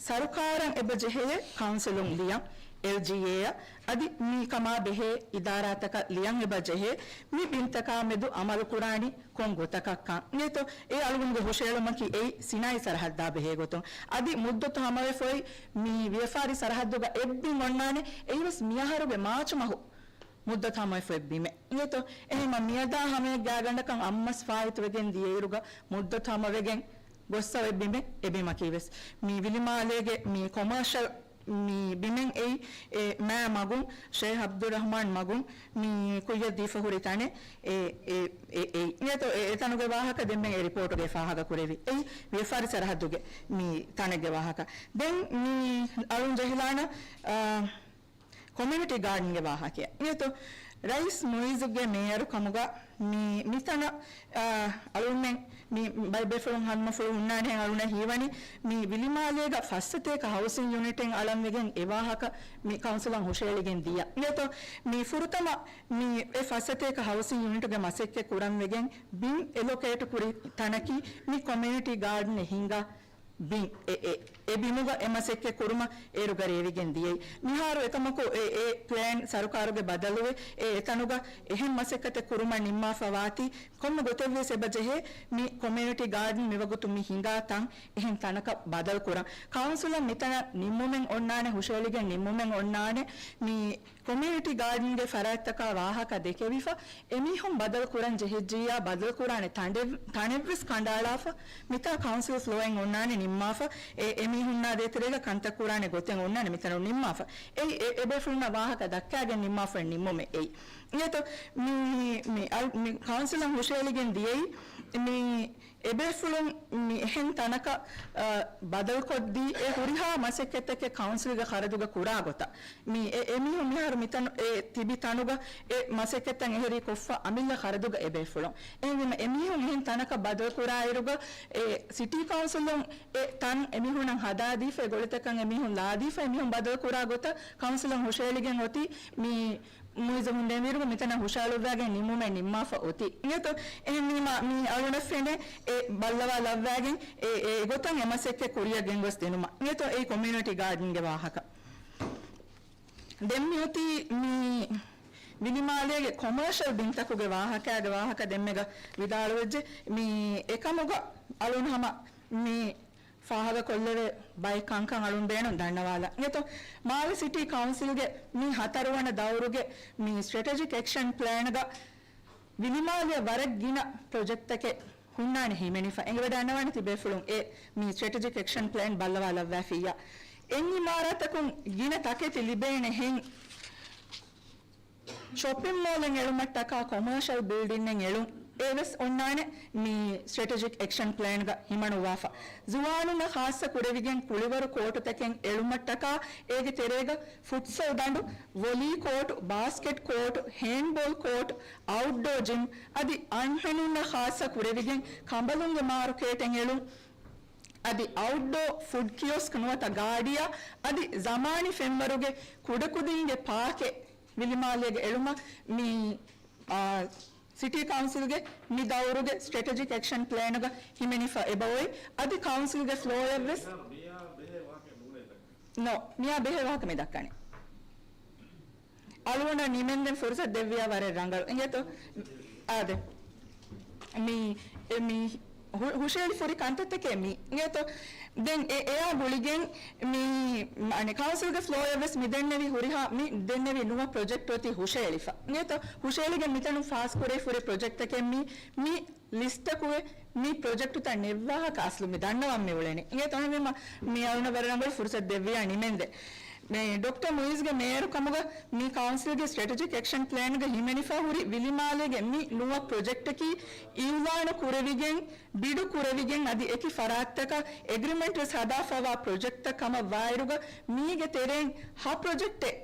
ސަރުކާރަށް އެބަ ޖެހެޔޭ ކައުންސިލުން ލިޔަން، އެލްޖީއޭއަށް އަދި މި ކަމާ ބެހޭ އިދާރާތަކަށް ލިޔަން އެބަ ޖެހޭ މި ބިންތަކާ މެދު އަމަލު ކުރާނީ ކޮން ގޮތަކަށްކަން. އިނގޭތޯ އެ އަޅުގަނޑުގެ ހުށައެޅުމަކީ އެއީ ސިނާއީ ސަރަހައްދާ ބެހޭ ގޮތުން. އަދި މުއްދަތު ހަމަވެފައި މި ވިޔަފާރި ސަރަހައްދުގަ އެއްބިން އޮންނާނެ، އެއީވެސް މިއަހަރުގެ މާޗު މަހު މުއްދަތު ހަމަވެފަ އޮތް ބިމެއް. އިނގޭތޯ އެހެންމަ މިއަދާ ހަމައެއް ގާތްގަނޑަކަށް އައްމަސް ފާއިތުވެގެން ދިޔައިރުގަ މުއްދަތު ހަމަވެގެން ގޮއްސަ އޮތް ބިމެއް. އެ ބިމަކީ ވެސް މި ވިލިމާލޭގެ މި ކޮމާޝަލް މި ބިމެއް އެއީ، އެ މާ މަގުން، ޝޭހް އަބްދުއްރަހްމާން މަގުން މި ކުއްޔަށް ދީފަ ހުރި ތަނެއް. އެ، އެ، އެ، އެއީ. އިނގޭތޯ އެ، އެތަނުގެ ވާހަކަ ދެންމެ އެ ރިޕޯޓުގައި ފާހަގަ ކުރެވި. އެއީ ވިޔަފާރި ސަރަހައްދުގެ މި ތަނެއްގެ ވާހަކަ. ދެން މި އަޅުން ޖެހިލާނަ، އާ، ކޮމިއުނިޓީ ގާޑަންގެ ވާހަކައެއް. އިނގޭތޯ ރައީސް މުއިއްޒުގެ މޭޔަރު ކަމުގަ މި، މިތަނަށް، އާ، އަޅުމެން މި ބައި ބޭފުޅުން ހަނދުމަފުޅު ހުންނާނެހެން އަޅުނަށް ހީވަނީ، މި ވިލިމާލޭގަ ފައްސަތޭކަ ހައުސިން ޔުނިޓެއް އަޅަން ވެގެން އެ ވާހަކަ މި ކައުންސިލަށް ހުށައެޅިގެން ދިޔަ. އިނގޭތޯ މި ފުރަތަމަ މި އެ ފައްސަތޭކަ ހައުސިން ޔުނިޓުގެ މަސައްކަތް ކުރަން ވެގެން ބިން އެލޮކޭޓު ކުރި ތަނަކީ މި ކޮމިއުނިޓީ ގާޑަން އެ ހިނގާ ބިން އެ، އެ، އެ ބިމުގަ އެ މަސައްކަތް ކުރުމަށް އޭރުގަ ރޭވިގެން ދިޔައީ. މިހާރު އެކަމަކު އެ، އެ ޕްލޭން ސަރުކާރުގެ ބަދަލުވެ، އެ، އެތަނުގަ އެހެން މަސައްކަތެއް ކުރުމަށް ނިންމާފަ ވާތީ، ކޮންމެ ގޮތެއްވިޔަސް އެބަ ޖެހޭ މި ކޮމިއުނިޓީ ގާޑަން މިވަގުތު މި ހިނގާ ތަން އެހެން ތަނަކަށް ބަދަލު ކުރަން. ކައުންސިލަށް މިތަނަށް ނިންމުމެއް އޮންނާނެ، ހުށައެޅިގެން ނިންމުމެއް އޮންނާނެ. މި ކޮމިއުނިޓީ ގާޑަންގެ ފަރާތްތަކާ ވާހަކަ ދެކެވިފަ، އެމީހުން ބަދަލު ކުރަން ޖެހިއްޖިއްޔާ، ބަދަލު ކުރާނެ ތަނެއް، ތަނެއްވެސް ކަނޑައަޅާފަ، މިތާ ކައުންސިލް ފްލޯއެއް އޮންނާނެ ނިންމާފަ، އެ، އެމީހުންނާ ދޭތެރޭގަ ކަންތައް ކުރާނެ ގޮތެއް އޮންނާނެ މިތަނުން ނިންމާފަ. އެއީ، އެ، އެބޭފުޅުންނާ ވާހަކަ ދައްކާގެން ނިންމާފަ ނިންމުމެއް އެއީ. އިނގޭތޯ މި، މި، އަ، މި ކައުންސިލަށް ހުށައެޅިގެން ދިޔައީ، މި އެބޭފުޅުން މި އެހެން ތަނަކަށް، އަ، ބަދަލުކޮށްދީ، އެ ހުރިހާ މަސައްކަތްތަކެއް ކައުންސިލްގެ ޚަރަދުގަ ކުރާ ގޮތަށް. މި އެ، އެމީހުން މިހާރު މިތަނު އެ ތިބި ތަނުގަ އެ މަސައްކަތްތައް އެހެރީ ކޮށްފަ އަމިއްލަ ޚަރަދުގަ އެބޭފުޅުން. އެހެންވީމަ އެމީހުން އެހެން ތަނަކަށް ބަދަލު ކުރާއިރުގަ އެ ސިޓީ ކައުންސިލުން އެ ތަން އެމީހުންނަށް ހަދާދީފަ، އެ ގޮޅިތަކަށް އެމީހުން ލާދީފަ، އެމީހުން ބަދަލު ކުރާ ގޮތަށް ކައުންސިލަށް ހުށައެޅިގެން އޮތީ މި މުއިއްޒު ހުންނެވިއިރުގަ މިތަނަށް ހުށައަޅުއްވާގެން ނިންމުމެއް ނިންމާފަ އޮތީ. އިނގޭތޯ އެހެންވީމަ މި އަޅުނަށް ފެނޭ އެ ބައްލަވާ ލައްވާގެން އެ، އެ ގޮތަށް އެ މަސައްކަތް ކުރިއަށް ގެންގޮސް ދިނުމަށް. އިނގޭތޯ އެއީ ކޮމިއުނިޓީ ގާޑަންގެ ވާހަކަ. ދެން މިއޮތީ މި ވިލިމާލޭގެ ކޮމާޝަލް ބިންތަކުގެ ވާހަކައިގެ ވާހަކަ ދެންމެގަ ވިދާޅުވެއްޖެ. މި އެކަމުގަ އަޅުން ހަމަ މި ފާހަގަކޮށްލެވޭ ބައެއް ކަންކަން އަޅުން ބޭނުން ދަންނަވާލަން. އެތޯ، މާލެ ސިޓީ ކައުންސިލްގެ މި ހަތަރުވަނަ ދައުރުގެ މި ސްޓްރެޓެޖިކް އެކްޝަން ޕްލޭންގަ ވިލިމާލެއަށް ވަރަށް ގިނަ ޕްރޮޖެކްޓްތަކެއް ހުންނާނެ ހިމެނިފަ. އެނގިވަޑައިގަންނަވާނެ ތިބޭފުޅުން އެ މި ސްޓްރެޓެޖިކް އެކްޝަން ޕްލޭން ބައްލަވާލައްވާފިއްޔާ. އެއް އިމާރާތަކުން ގިނަ ތަކެތި ލިބޭނެ ހެން ޝޮޕިން މޯލެއް އެޅުމަށްޓަކާ ކޮމާޝަލް ބިލްޑިންއެއް އެޅުން، އެވެސް އޮންނާނެ މި ސްޓްރެޓެޖިކް އެކްޝަން ޕްލޭންގަ ހިމަނުއްވާފަ. ޒުވާނުންނަށް ޚާއްޞަ ކުރެވިގެން ކުޅިވަރު ކޯޓުތަކެއް އެޅުމަށްޓަކާ އޭގެ ތެރޭގަ ފުޓްސަލް ދަނޑު، ވޮލީ ކޯޓު، ބާސްކެޓް ކޯޓު، ހޭންޑްބޯލް ކޯޓު، އައުޓްޑޯ ޖިމް އަދި އަންހެނުންނަށް ޚާއްޞަ ކުރެވިގެން ކަނބަލުންގެ މާރުކޭޓެއް އެޅުން، އަދި އައުޓްޑޯ ފުޑް ކިއޮސްކް ނުވަތަ ގާޑިއާ އަދި ޒަމާނީ ފެންވަރުގެ ކުޑަކުދިންގެ ޕާކެއް ވިލިމާލޭގަ އެޅުމަށް މި، އާ، ސިޓީ ކައުންސިލްގެ މި ދައުރުގެ ސްޓްރެޓެޖިކް އެކްޝަން ޕްލޭނުގަ ހިމެނިފަ އެބައޮތް. އަދި ކައުންސިލްގެ ފްލޯއެއްވެސް، ނޯ، މިއާ ބެހޭ ވާހަކަ މި ދައްކަނީ. އަޅުގަނޑަށް ނިމެންދެން ފުރުސަތު ދެއްވިޔާ ވަރަށް ރަނގަޅު. އިނގޭތޯ؟ އާދެ. މި، އެ، މި ހު-، ހުށައެޅިފަ ހުރި ކަންތައްތަކެއް މި. އިނގޭތޯ؟ ދެން އެ، އެއާ ގުޅިގެން މި، އަނެއް ކައުންސިލްގެ ފްލޯއެއްވެސް މި ދެންނެވި ހުރިހާ، މި ދެންނެވި ނުވަ ޕްރޮޖެކްޓް އޮތީ ހުށައެޅިފަ. އިނގޭތޯ؟ ހުށައެޅިގެން މިތަނުން ފާސްކުރެވިފަ ހުރި ޕްރޮޖެކްޓްތަކެއް މި، މި ލިސްޓަކުގެ މި ޕްރޮޖެކްޓުތައް ނެއްވާހަކަ އަސްލު މި ދަންނަވަން މި އުޅެނީ. އިނގޭތޯ އެހެންވީމަ މި އަޅުނަށް ވަރަށް ރަނގަޅު ފުރުސަތު ދެއްވިޔާ ނިމެންދެން. މި ޑޮކްޓަރ މުއިޒްގެ މޭޔަރު ކަމުގަ މި ކައުންސިލްގެ ސްޓްރެޓެޖިކް އެކްޝަން ޕްލޭންގަ ހިމެނިފަ ހުރި ވިލިމާލޭގެ މި ނުވަ ޕްރޮޖެކްޓަކީ އިއުލާނު ކުރެވިގެން، ބިޑު ކުރެވިގެން އަދި އެކި ފަރާތްތަކަށް އެގްރިމެންޓް ވެސް ހަދާފައިވާ ޕްރޮޖެކްޓްތައް ކަމަށް ވާއިރުގަ މީގެ ތެރެއިން ހަ ޕްރޮޖެކްޓެއް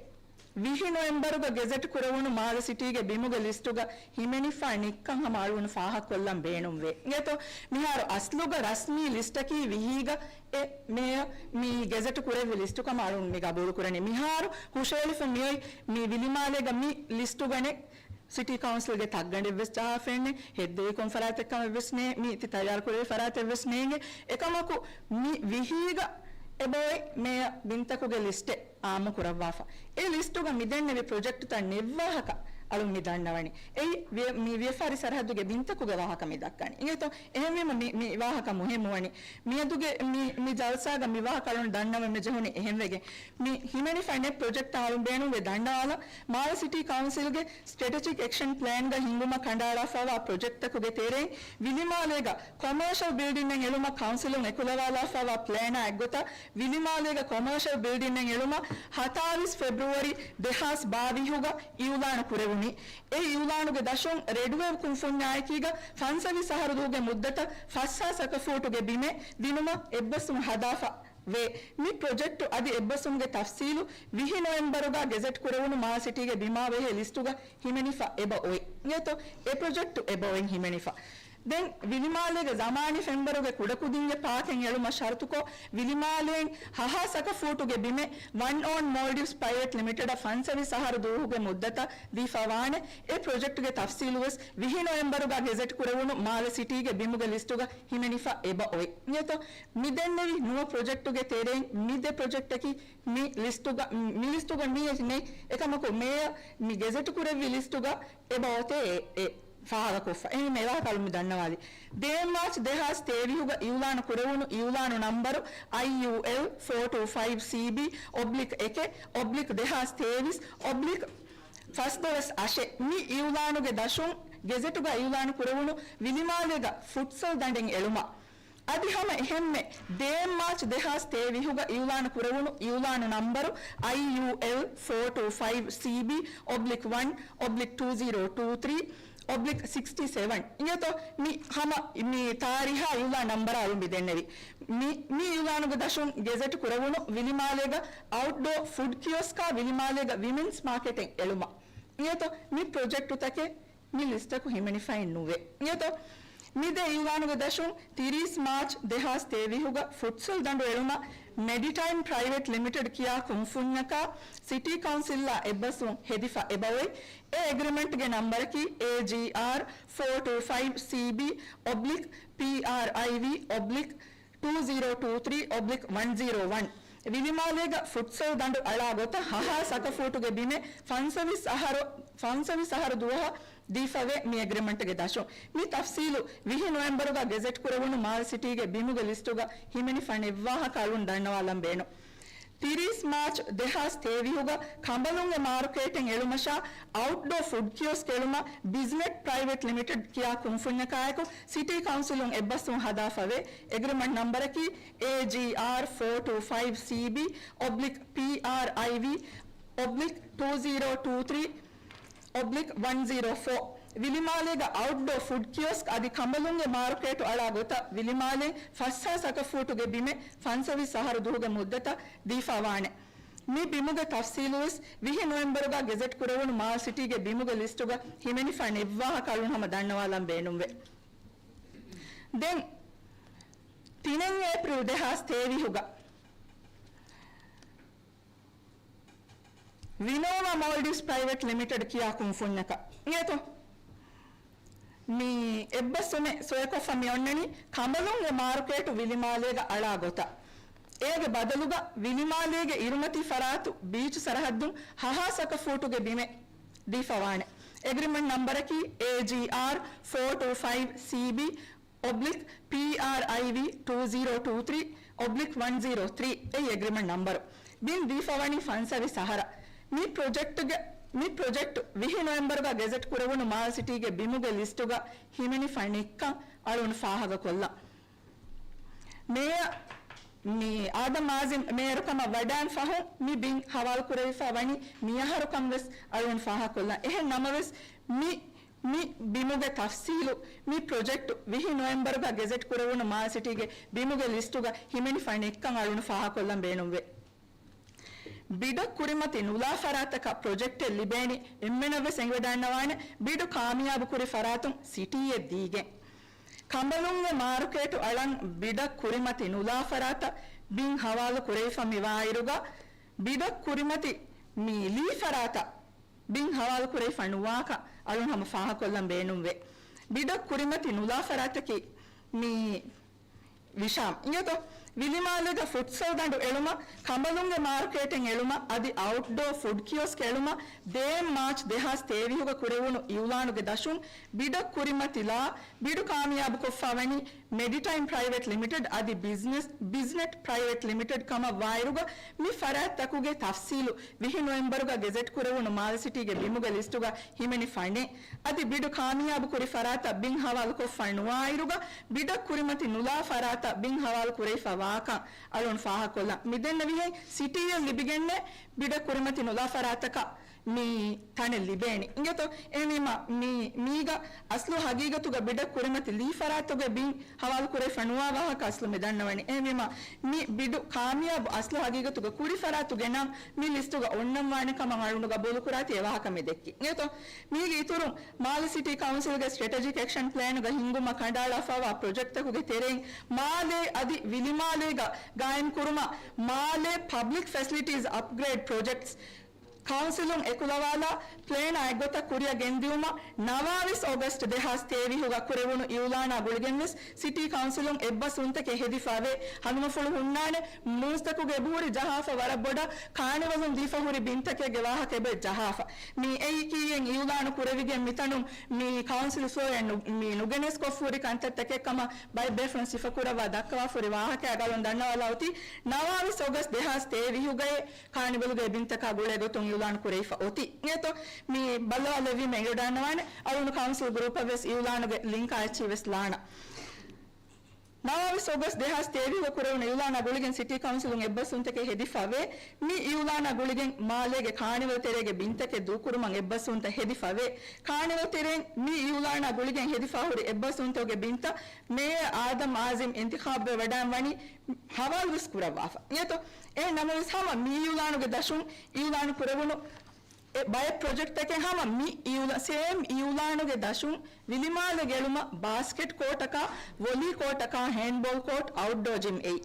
ވިހި ނޮވެމްބަރުގަ ގެޒެޓް ކުރެވުނު މާލެ ސިޓީގެ ބިމުގެ ލިސްޓުގަ ހިމެނިފަ ނިއްކަން ހަމަ އަޅުގަނޑު ފާހަގަކޮށްލަން ބޭނުންވޭ. އިނގޭތޯ މިހާރު އަސްލުގަ ރަސްމީ ލިސްޓަކީ ވިހީގަ އެ މޭޔަރ މި ގެޒެޓް ކުރެއްވި ލިސްޓު ކަމަށް އަޅުން މި ގަބޫލު ކުރަނީ. މިހާރު ހުށައެޅިފަ މިއޮތް މި ވިލިމާލޭގަ މި ލިސްޓުގަނެ ސިޓީ ކައުންސިލްގެ ތައްގަނޑެއްވެސް ޖަހާފައެއްނެ، ހެއްދެވި ކޮންފަރާތެއްކަމެއްވެސް ނޭ، މި ތި ތައްޔާރު ކުރެވި ފަރާތެއްވެސް ނޭނގެ. އެކަމަކު މި ވިހީގަ އެބައޮތް މޭޔަ ބިންތަކުގެ ލިސްޓެއް އާއްމު ކުރައްވާފަ. އެ ލިސްޓުގަ މިދެންނެވި ޕްރޮޖެކްޓުތައް ނެއްވާހަކަ އަޅުން މި ދަންނަވަނީ. އެއީ ވި-، މި ވިޔަފާރި ސަރަހައްދުގެ ބިންތަކުގެ ވާހަކަ މި ދައްކަނީ. އިނގޭތޯ؟ އެހެންވީމަ މި، މި ވާހަކަ މުހިއްމުވަނީ. މިއަދުގެ މި، މި ޖަލްސާގަ މި ވާހަކަ އަޅުން ދަންނަވަން މި ޖެހުނީ އެހެންވެގެން. މި ހިމެނިފަ ނެތް ޕްރޮޖެކްޓް އަޅުން ބޭނުންވެ ދަންނަވާލަން. މާލެ ސިޓީ ކައުންސިލްގެ ސްޓްރެޓެޖިކް އެކްޝަން ޕްލޭންގަ ހިންގުމަށް ކަނޑައަޅާފައިވާ ޕްރޮޖެކްޓްތަކުގެ ތެރެއިން ވިލިމާލޭގަ ކޮމާޝަލް ބިލްޑިންއެއް އެޅުމަށް ކައުންސިލުން އެކުލަވާލާފައިވާ ޕްލޭނާ އެއްގޮތަށް ވިލިމާލޭގަ ކޮމާޝަލް ބިލްޑިންއެއް އެޅުމަށް ހަތާވީސް ފެބްރުއަރީ ދެހާސް ބާވީހުގަ އިއުލާނު ކުރެވުނީ. އެ އިއުލާނުގެ ދަށުން ރެޑްވޭވް ކުންފުންޏާއެކީގަ ފަންސަވީސް އަހަރު ދުވަހުގެ މުއްދަތަށް ފަސްހާސް އަކަފޫޓުގެ ބިމެއް ދިނުމަށް އެއްބަސްވުން ހަދާފަ ވޭ. މި ޕްރޮޖެކްޓު އަދި އެއްބަސްވުމުގެ ތަފްސީލު ވިހި ނޮވެމްބަރުގަ ގެޒެޓް ކުރެވުނު މާލެ ސިޓީގެ ބިމާ ބެހޭ ލިސްޓުގަ ހިމެނިފަ އެބަ އޮތް. އިނގޭތޯ؟ އެ ޕްރޮޖެކްޓު އެބަ އޮތް ހިމެނިފަ. ދެން ވިލިމާލޭގެ ޒަމާނީ ފެންވަރުގެ ކުޑަކުދިންގެ ޕާކެއް އެޅުމަށް ޝަރުތުކޮށް، ވިލިމާލޭން ހަހާސް އަކަފޫޓުގެ ބިމެއް ވަން އޯން މޯލްޑިވްސް ޕައިލެޓް ލިމިޓެޑަށް ފަންސަވީސް އަހަރު ދުވަހުގެ މުއްދަތަށް ދީފަ ވާނެ. އެ ޕްރޮޖެކްޓުގެ ތަފްސީލުވެސް ވިހި ނޮވެމްބަރުގަ ގެޒެޓް ކުރެވުނު މާލެ ސިޓީގެ ބިމުގެ ލިސްޓުގަ ހިމެނިފަ އެބަ އޮތް. އިނގޭތޯ؟ މި ދެންނެވި ނުވަ ޕްރޮޖެކްޓުގެ ތެރެއިން މި ދެ ޕްރޮޖެކްޓަކީ މި ލިސްޓުގަ، މި ލިސްޓުގަ މި އެއް ނެތް. އެކަމަކު މޭޔަ މި ގެޒެޓް ކުރެއްވި ލިސްޓުގަ އެބަ އޮތޭ އެ، އެ ފާހަގަކޮށްފަ. އެހެން މޭވާ ކަލުމި ދަންނަވާލި. ދޭއް މާޗް ދެހާސް ތޭވީހުގަ އިއުލާނު ކުރެވުނު އިއުލާނު ނަންބަރު އައިޔޫއެލް ފޯ ޓޫ ފައިވް ސީބީ އޮބްލިކް އެކެއް އޮބްލިކް ދެހާސް ތޭވީސް އޮބްލިކް ފަސްދޮޅަސް އަށެއް. މި އިއުލާނުގެ ދަށުން ގެޒެޓުގަ އިއުލާނު ކުރެވުނު ވިލިމާލޭގަ ފުޓްސަލް ދަނޑެއް އެޅުމަށް. އަދި ހަމަ އެހެންމެ ދޭއް މާޗް ދެހާސް ތޭވީހުގަ އިއުލާނު ކުރެވުނު އިއުލާނު ނަންބަރު އައިޔޫއެލް ފޯ ޓޫ ފައިވް ސީބީ އޮބްލިކް ވަން އޮބްލިކް ޓޫ ޒީރޯ ޓޫ ތްރީ އޮބްލިކް ސިކްސްޓީ ސެވަން. އިނގޭތޯ؟ މި ހަމަ މި ތާރީހާ އިއުލާން ނަންބަރާ އަޅުން މި ދެންނެވި. މި، މި އިއުލާނުގެ ދަށުން ގެޒެޓް ކުރެވުނު ވިލިމާލޭގަ އައުޓްޑޯ ފުޑް ކިއޮސްކާ ވިލިމާލޭގަ ވިމެންސް މާކެޓެއް އެޅުމަށް. އިނގޭތޯ؟ މި ޕްރޮޖެކްޓުތަކެއް މި ލިސްޓަކު ހިމެނިފައެއް ނުވޭ. އިނގޭތޯ؟ މި ދެ އިއުލާނުގެ ދަށުން ތިރީސް މާޗް ދެހާސް ތޭވީހުގަ ފުޓްސަލް ދަނޑު އެޅުމަށް މެޑިޓައިން ޕްރައިވެޓް ލިމިޓެޑް ކިޔާ ކުންފުންޏަކާ ސިޓީ ކައުންސިލްއާ އެއްބަސްވުން ހެދިފަ އެބައޮތް. އެ އެގްރިމެންޓްގެ ނަންބަރަކީ އޭޖީއާރް ފޯ ޓޫ ފައިވް ސީބީ އޮބްލިކް ޕީއާރްއައިވީ އޮބްލިކް ޓޫ ޒީރޯ ޓޫ ތްރީ އޮބްލިކް ވަން ޒީރޯ ވަން. ވިލިމާލޭގަ ފުޓްސަލް ދަނޑު އަޅާ ގޮތަށް ހަހާ ސަކަފޫޓުގެ ބިމެއް ފަންސަވީސް އަހަރު، ފަންސަވީސް އަހަރު ދުވަހަށް ދީފަވޭ މި އެގްރިމަންޓްގެ ދަށުން. މި ތަފްސީލު ވިހި ނޮވެމްބަރުގަ ގެޒެޓް ކުރެވުނު މާލެ ސިޓީގެ ބިމުގެ ލިސްޓުގަ ހިމެނިފަ ނެއްވާހަކަ އަޅުން ދަންނަވާލަން ބޭނުން. ތިރީސް މާޗް ދެހާސް ތޭވީހުގަ ކަނބަލުންގެ މާރުކޭޓެއް އެޅުމަށާ އައުޓްޑޯ ފުޑް ކިއޮސްކް އެޅުމަށް ބިޒްނެޓް ޕްރައިވެޓް ލިމިޓެޑް ކިޔާ ކުންފުންޏަކާއެކު ސިޓީ ކައުންސިލުން އެއްބަސްވުން ހަދާފަވޭ. އެގްރިމަންޓް ނަންބަރަކީ އޭ ޖީ އާރް ފޯ ޓޫ ފައިވް ސީ ބީ އޮބްލިކް ޕީ އާރް އައި ވީ އޮބްލިކް ޓޫ ޒީރޯ ޓޫ ތްރީ އޮބްލިކް ވަން ޒީރޯ ފޯ. ވިލިމާލޭގަ އައުޓްޑޯ ފުޑް ކިއޮސްކް އަދި ކަނބަލުންގެ މާރުކޭޓު އަޅާ ގޮތަށް ވިލިމާލެ ފަސްހާ ސަކަފޫޓުގެ ބިމެއް ފަންސަވީސް އަހަރު ދުވަހުގެ މުއްދަތަށް ދީފާވާނެ. މި ބިމުގެ ތަފްސީލުވެސް ވިހި ނޮވެމްބަރުގަ ގެޒެޓް ކުރެވުނު މާލެ ސިޓީގެ ބިމުގެ ލިސްޓުގަ ހިމެނިފަ ނެއްވާހަކަ އަޅުން ހަމަ ދަންނަވާލަން ބޭނުންވޭ. ދެން ތިނެއް އޭޕްރިލް ދެހާސް ތޭވީހުގަ ވިނޯވާ މޯލްޑިވްސް ޕްރައިވެޓް ލިމިޓެޑް ކިޔާ ކުންފުންޏަކަށް އިނގޭތޯ؟ މި އެއްބަސްވުމެއް ސޮއެކޮށްފަ މި އޮންނަނީ ކަނބަލުންގެ މާރުކޭޓު ވިލިމާލޭގަ އަޅާ ގޮތަށް. އޭގެ ބަދަލުގަ ވިލިމާލޭގެ އިރުމަތީ ފަރާތު ބީޗު ސަރަހައްދުން ހަހާ ސަކަފޫޓުގެ ބިމެއް ދީފަވާނެ. އެގްރިމަންޓް ނަންބަރަކީ އޭ ޖީ އާރް ފޯ ޓޫ ފައިވް ސީ ބީ އޮބްލިކް ޕީ އާރް އައި ވީ ޓޫ ޒީރޯ ޓޫ ތްރީ އޮބްލިކް ވަން ޒީރޯ ތްރީ އެއީ އެގްރިމަންޓް ނަންބަރު. ބިން ދީފަވަނީ ފަންސަވީސް އަހަރަށް. މި ޕްރޮޖެކްޓުގެ، މި ޕްރޮޖެކްޓު ވިހި ނޮވެމްބަރުގަ ގެޒެޓް ކުރެވުނު މާލެ ސިޓީގެ ބިމުގެ ލިސްޓުގަ ހިމެނިފަ ނެތްކަން އަޅުން ފާހަގަކޮށްލަން. މޭޔަ، މި އާދަމް އާޒިމް މޭޔަރުކަމަށް ވަޑައިން ފަހުން މި ބިން ހަވާލު ކުރެވިފަ ވަނީ މިއަހަރުކަން ވެސް އަޅުން ފާހަގަކޮށްލަން. އެހެން ނަމަވެސް މި މި ބިމުގެ ތަފްސީލު، މި ޕްރޮޖެކްޓު ވިހި ނޮވެމްބަރުގަ ގެޒެޓް ކުރެވުނު މާލެ ސިޓީގެ ބިމުގެ ލިސްޓުގަ ހިމެނިފަ ނެތްކަން އަޅުން ފާހަގަކޮށްލަން ބޭނުންވޭ. ބިޑަށް ކުރިމަތި ނުލާ ފަރާތަކަށް ޕްރޮޖެކްޓެއް ލިބޭނީ އެންމެނަށް ވެސް އެނގިވަޑައިންނަވާނެ ބިޑު ކާމިޔާބު ކުރި ފަރާތުން ސިޓީއެއް ދީގެން. ކަނބަލުންގެ މާރުކޭޓު އަޅަން ބިޑަށް ކުރިމަތި ނުލާ ފަރާތަށް ބިން ހަވާލު ކުރެވިފަ މިވާއިރުގަ، ބިޑަށް ކުރިމަތި މި ލީ ފަރާތަށް ބިން ހަވާލު ކުރެވިފަ ނުވާކަން އަޅުން ހަމަ ފާހަގަކޮށްލަން ބޭނުންވޭ. ބިޑަށް ކުރިމަތި ނުލާ ފަރާތަކީ މި ވިޝާމް އިނގޭތޯ؟ ވިލިމާލޭގަ ފުޓްސަލް ދަނޑު އެޅުމަށް، ކަނބަލުންގެ މާރުކޭޓެއް އެޅުމަށް އަދި އައުޓްޑޯ ފުޑް ކިއޮސްކް އެޅުމަށް ދޭއް މާޗް ދެހާސް ތޭވީހުގަ ކުރެވުނު އިއުލާނުގެ ދަށުން ބިޑަށް ކުރިމަތި ލާ، ބިޑު ކާމިޔާބުކޮށްފަ ވަނީ މެޑިޓައިމް ޕްރައިވެޓް ލިމިޓެޑް އަދި ބިޒްނެސް، ބިޒްނެޓް ޕްރައިވެޓް ލިމިޓެޑް ކަމަށް ވާއިރުގަ، މި ފަރާތްތަކުގެ ތަފްސީލު ވިހި ނޮވެމްބަރުގަ ގެޒެޓް ކުރެވުނު މާލެ ސިޓީގެ ބިމުގެ ލިސްޓުގަ ހިމެނިފަ ނެތް. އަދި ބިޑު ކާމިޔާބު ކުރި ފަރާތަށް ބިން ހަވާލުކޮށްފަ ނުވާއިރުގަ، ބިޑަށް ކުރިމަތި ނުލާ ފަރާތަށް ބިން ހަވާލު ކުރެވިފަ ވާކަން އަޅުން ފާހަގަކޮށްލަން. މިދެންނެވިހެން ސިޓީއަށް ލިބިގެންނޭ ބިޑަށް ކުރިމަތި ނުލާ ފަރާތަކަށް މި ތަނެއް ލިބޭނީ. އިނގޭތޯ؟ އެހެންވީމަ، މި، މީގަ އަސްލު ހަގީގަތުގަ ބިޑަށް ކުރިމަތި ލީ ފަރާތުގެ ބިން ހަވާލު ކުރެވިފަ ނުވާ ވާހަކަ އަސްލު މި ދަންނަވަނީ. އެހެންވީމަ، މި ބިޑު ކާމިޔާބު އަސްލު ހަގީގަތުގަ ކުރި ފަރާތުގެ ނަން މި ލިސްޓުގަ އޮންނަން ވާނެ ކަމަށް އަޅުނުގަ ބޮލުކުރާތީ އެ ވާހަކަ މި ދެއްކީ. އިނގޭތޯ؟ މީގެ އިތުރުން، މާލެ ސިޓީ ކައުންސިލްގެ ސްޓްރެޓެޖިކް އެކްޝަން ޕްލޭނުގަ ހިންގުމަށް ކަނޑައަޅާފައިވާ ޕްރޮޖެކްޓްތަކުގެ ތެރެއިން މާލޭ އަދި ވިލިމާލޭގަ ގާއިމްކުރުމަށް މާލޭ ޕަބްލިކް ފެސިލިޓީސް އަޕްގްރޭޑް ޕްރޮޖެކްޓްސް ކައުންސިލުން އެކުލަވާލާ ޕްލޭނާ އެއްގޮތަށް ކުރިއަށް ގެންދިއުމަށް ނަވާވީސް އޮގަސްޓް ދެހާސް ތޭވީހުގަ ކުރެވުނު އިއުލާނާ ގުޅިގެންވެސް ސިޓީ ކައުންސިލުން އެއްބަސްވުންތަކެއް ހެދިފަވޭ. ހަނދުމަފުޅު ހުންނާނެ މޫސްތަކުގެ އެބަހުރި ޖަހާފަ ވަރަށް ބޮޑަށް ކާނިވަލުން ދީފަ ހުރި ބިންތަކެއްގެ ވާހަކަ އެބަ ޖަހާފަ. މި އެއީ ކީއެއް އިއުލާނު ކުރެވިގެން މިތަނުން މި ކައުންސިލް ސޯޔަށް ނު-، މި ނުގެނެސް ކޮށްފަ ހުރި ކަންތައްތަކެއް ކަމަށް ބައެއް ބޭފުޅުން ސިފަކުރައްވާ ދައްކަވާފަ ހުރި ވާހަކައާ ގަލުން ދަންނަވާލާ އޮތީ ނަވާވީސް އޮގަސްޓް ދެހާސް ތޭވީހުގައި ކާނިވަލުގެ ބިންތަކާ ގުޅޭ ގޮތުން އިއުލާނު ކުރެވިފަ އޮތީ. އިނގޭތޯ؟ މި ބައްލަވާލެއްވީމަ އެނގިވަޑައިންނަވާނެ. އަޅުން ކައުންސިލް ގްރޫޕަށް ވެސް އިއުލާނުގެ ލިންކާ އެއްޗިހި ވެސް ލާނަ. ނަވާވީސް އޮގަސްޓް ދެހާސް ތޭވީހުގަ ކުރެވުނު އިއުލާނާ ގުޅިގެން ސިޓީ ކައުންސިލުން އެއްބަސްވުންތަކެއް ހެދިފަވޭ. މި އިއުލާނާ ގުޅިގެން މާލޭގެ ކާނިވަލް ތެރޭގެ ބިންތަކެއް ދޫކުރުމަށް އެއްބަސްވުންތައް ހެދިފަވޭ. ކާނިވަލް ތެރެއިން މި އިއުލާނާ ގުޅިގެން ހެދިފަހުރި އެއްބަސްވުންތަކުގެ ބިންތައް މޭޔަރ އާދަމް އާޒިމް އިންތިޚާބުވެ ވަޑައިން ވަނީ ހަވާލުވެސް ކުރައްވާފަ. އިނގޭތޯ؟ އެހެން ނަމަވެސް ހަމަ މި އިއުލާނުގެ ދަށުން އިއުލާނު ކުރެވުނު އެ ބައެއް ޕްރޮޖެކްޓްތަކެއް ހަމަ މި އިއުލާ-، ސޭމް އިއުލާނުގެ ދަށުން ވިލިމާލެ ގެޅުމަށް ބާސްކެޓް ކޯޓަކާ، ވޮލީ ކޯޓަކާ، ހޭންޑްބޯލް ކޯޓް، އައުޓްޑޯ ޖިމް އެއީ.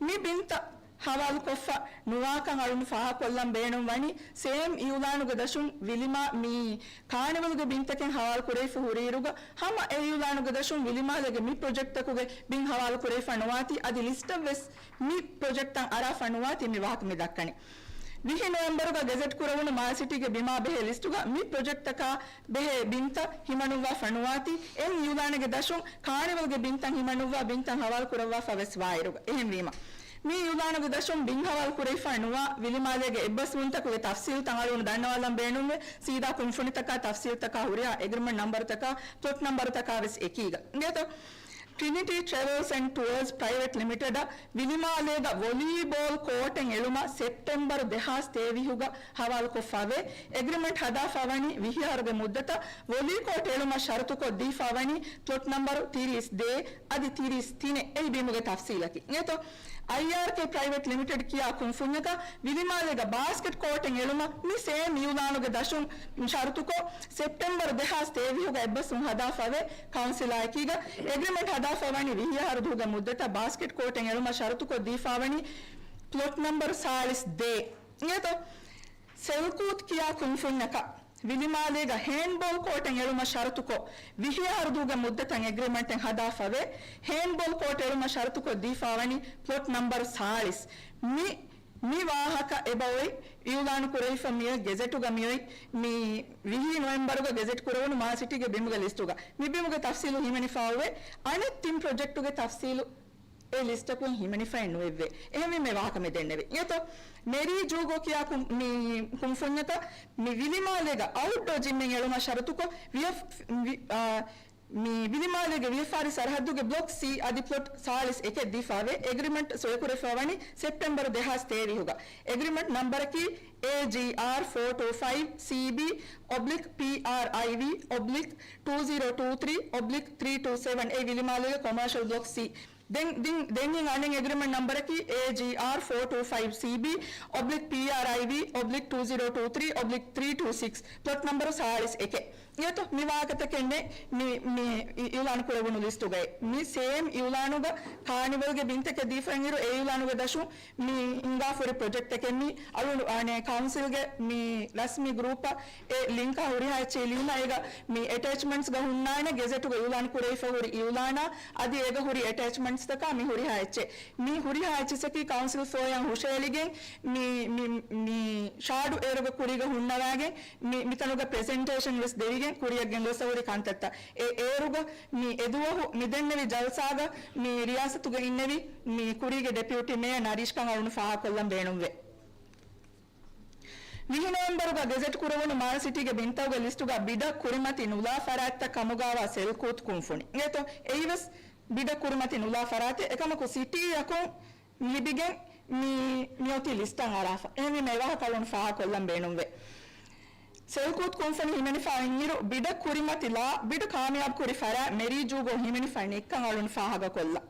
މި ބިންތައް ހަވާލުކޮށްފަ ނުވާކަން އަޅުން ފާހަގަކޮށްލަން ބޭނުން ވަނީ، ސޭމް އިއުލާނުގެ ދަށުން ވިލިމާ މި ކާނިވަލްގެ ބިންތަކެއް ހަވާލު ކުރެވިފަ ހުރިއިރުގަ، ހަމަ އެ އިއުލާނުގެ ދަށުން ވިލިމާލޭގެ މި ޕްރޮޖެކްޓްތަކުގެ ބިން ހަވާލު ކުރެވިފަ ނުވާތީ، އަދި ލިސްޓަށް ވެސް މި ޕްރޮޖެކްޓްތައް އަރާފަ ނުވާތީ މި ވާހަކަ މި ދައްކަނީ. ވިހި ނޮވެމްބަރުގަ ގެޒެޓް ކުރެވުނު މާލެ ސިޓީގެ ބިމާ ބެހޭ ލިސްޓުގަ މި ޕްރޮޖެކްޓްތަކާ ބެހޭ ބިންތައް ހިމަނުއްވާފަ ނުވާތީ، އެމް އިއުލާނުގެ ދަށުން ކާނިވަލްގެ ބިންތައް ހިމަނުއްވާ ބިންތައް ހަވާލު ކުރައްވާފަ ވެސް ވާއިރުގަ. އެހެންވީމަ، މި އިއުލާނުގެ ދަށުން ބިން ހަވާލު ކުރެވިފަ ނުވާ ވިލިމާލޭގެ އެއްބަސްވުންތަކުގެ ތަފްސީލްތައް އަޅުގަނޑު ދަންނަވާލަން ބޭނުންވޭ، ސީދާ ކުންފުނިތަކާ، ތަފްސީލްތަކާ ހުރިހާ އެގްރިމަންޓް ނަންބަރުތަކާ، ޕްލޮޓް ނަންބަރުތަކާ ވެސް އެކީގަ. އިނގޭތޯ؟ ޓްރިނިޓީ ޓްރެވެލްސް އެންޑް ޓުއަރސް ޕްރައިވެޓް ލިމިޓެޑަށް ވިލިމާލޭގަ ވޮލީބޯލް ކޯޓެއް އެޅުމަށް ސެޕްޓެމްބަރު ދެހާސް ތޭވީހުގަ ހަވާލުކޮށްފަވޭ. އެގްރިމަންޓް ހަދާފަ ވަނީ ވިހި އަހަރުގެ މުއްދަތަށް. ވޮލީ ކޯޓް އެޅުމަށް ޝަރުތުކޮށް ދީފަ ވަނީ ޕްލޮޓް ނަންބަރު ތިރީސް ދޭއް އަދި ތިރީސް ތިނެއް އެއީ ބިމުގެ ތަފްސީލަކީ. އިނގޭތޯ؟ އައިއާރްކޭ ޕްރައިވެޓް ލިމިޓެޑް ކިޔާ ކުންފުންޏަކަށް ވިލިމާލޭގަ ބާސްކެޓް ކޯޓެއް އެޅުމަށް މި ސޭމް އިއުލާނުގެ ދަށުން ޝަރުތުކޮށް، ސެޕްޓެމްބަރު ދެހާސް ތޭވީހުގަ އެއްބަސްވުން ހަދާފަވޭ ކައުންސިލާ އެކީގަ. އެގްރިމަންޓް ހަދާފަ ވަނީ ވިހި އަހަރު ދުވަހުގެ މުއްދަތަށް ބާސްކެޓް ކޯޓެއް އެޅުމަށް ޝަރުތުކޮށް ދީފަ ވަނީ ޕްލޮޓް ނަންބަރު ސާޅީސް ދޭއް. އިނގޭތޯ؟ ސެލްކޫތް ކިޔާ ކުންފުންޏަކަށް ވިލިމާލޭގަ ހޭންޑްބޯލް ކޯޓެއް އެޅުމަށް ޝަރުތުކޮށް، ވިހި އަހަރު ދުވަހުގެ މުއްދަތަށް އެގްރިމަންޓެއް ހަދާފަވޭ. ހޭންޑްބޯލް ކޯޓް އެޅުމަށް ޝަރުތުކޮށް ދީފަ ވަނީ ޕްލޮޓް ނަންބަރު ސާޅީސް. މި، މި ވާހަކަ އެބައޮތް އިއުލާނު ކުރެވިފަ މިއޮތް ގެޒެޓުގަ މިއޮތް މި ވިހި ނޮވެމްބަރުގަ ގެޒެޓް ކުރެވުނު މާލެ ސިޓީގެ ބިމުގެ ލިސްޓުގަ. މި ބިމުގެ ތަފްސީލު ހިމެނިފަ އޮވޭ. އަނެއް ތިން ޕްރޮޖެކްޓުގެ ތަފްސީލު އެ ލިސްޓަކުން ހިމެނިފައެއް ނުވެއްވޭ. އެހެންވީމަ ވާހަކަ މި ދެންނެވި. އިނގޭތޯ؟ މެރީ ޖޫގޯ ކިޔާ ކުން-، މި ކުންފުންޏަކަށް މި ވިލިމާލޭގަ އައުޓްޑޯ ޖިމްއެއް އެޅުމަށް ޝަރުތުކޮށް، ވިޔަ-، ވި-، އާ، މި ވިލިމާލޭގެ ވިޔަފާރި ސަރަހައްދުގެ ބްލޮކް ސީ އަދި ޕްލޮޓް ސާޅީސް އެކެއް ދީފަވޭ. އެގްރިމަންޓް ސޮއިކުރެފަ ވަނީ ސެޕްޓެމްބަރު ދެހާސް ތޭވީހުގަ. އެގްރިމަންޓް ނަންބަރަކީ އޭޖީއާރް ފޯ ޓޫ ފައިވް ސީބީ އޮބްލިކް ޕީއާރްއައިވީ އޮބްލިކް ޓޫ ޒީރޯ ޓޫ ތްރީ އޮބްލިކް ތްރީ ޓޫ ސެވަން އެ ވިލިމާލޭގެ ކޮމާޝަލް ބްލޮކް ސީ. ދެން، ދިން، ދެން އިން އަނެއް އެގްރިމަންޓް ނަންބަރަކީ އޭޖީއާރް ފޯ ޓޫ ފައިވް ސީބީ އޮބްލިކް ޕީއާރްއައިވީ އޮބްލިކް ޓޫ ޒީރޯ ޓޫ ތްރީ އޮބްލިކް ތްރީ ޓޫ ސިކްސް، ޕްލޮޓް ނަންބަރު ސާޅީސް އެކެއް. އިނގޭތޯ؟ މި ވާހަކަތަކެއް ނެތް މި، މި އި-، އިއުލާނު ކުރެވުނު ލިސްޓުގައި. މި ސޭމް އިއުލާނުގަ ކާނިވަލްގެ ބިންތަކެއް ދީފައިން އިރު، އެ އިއުލާނުގެ ދަށުން މި ހިނގާފަ ހުރި ޕްރޮޖެކްޓްތަކެއް މި އަޅުގަނޑު އަނެއް ކައުންސިލްގެ މި ރަސްމީ ގްރޫޕަށް އެ ލިންކާ ހުރިހާ އެއްޗެއް ލިޔުމަށް އޭގަ މި އެޓޭޗްމަންޓްސްގަ ހުންނާނެ ގެޒެޓުގަ އިއުލާން ކުރެވިފަ ހުރި އިއުލާނާ އަދި އޭގަ ހުރި އެޓޭޗްމަންޓްސްތަކާ މި ހުރިހާ އެއްޗެއް. މި ހުރިހާ އެއްޗިސަކީ ކައުންސިލް ފޯޔަށް ހުށައެޅިގެން މި، މި، މި ޝާޑު އޭރުގެ ކުރީގަ ހުންނަވާގެން މި، މިތަނުގަ ޕްރެޒެންޓޭޝަން ވެސް ދެވިގެން ކުރިޔަށް ގެންގޮސް ހުރި ކަންތައްތައް. އެ އޭރުގަ މި އެދުވަހު މި ދެންނެވި ޖަލްސާގަ މި ރިޔާސަތުގަ އިންނެވި މި ކުރީގެ ޑެޕިއުޓީ މޭޔަރ ނަރީޝްކަން އަޅުން ފާހަގަކޮށްލަން ބޭނުންވޭ. ވިހި ނޮވެމްބަރުގަ ގެޒެޓް ކުރެވުނު މާލެ ސިޓީގެ ބިންތަކުގެ ލިސްޓުގަ ބިޑަށް ކުރިމަތި ނުލާ ފަރާތްތައް ކަމުގައިވާ ސެލްކޫތް ކުންފުނި. އިނގޭތޯ؟ އެއީވެސް ބިޑަށް ކުރިމަތި ނުލާ ފަރާތެއް. އެކަމަކު ސިޓީއަކުން ލިބިގެން މި، މިއޮތީ ލިސްޓަށް އަރާފަ. އެހެންވީމަ އެ ވާހަކަ އަޅުން ފާހަގަކޮށްލަން ބޭނުންވޭ. ސެލްކޫތް ކުންފުނި ހިމެނިފަ އިންއިރު ބިޑަށް ކުރިމަތި ލާ، ބިޑު ކާމިޔާބު ކުރި ފަރާތް މެރީ ޖޫގޯ ހިމެނިފަ ނެތްކަން އަޅުން ފާހަގަކޮށްލަން.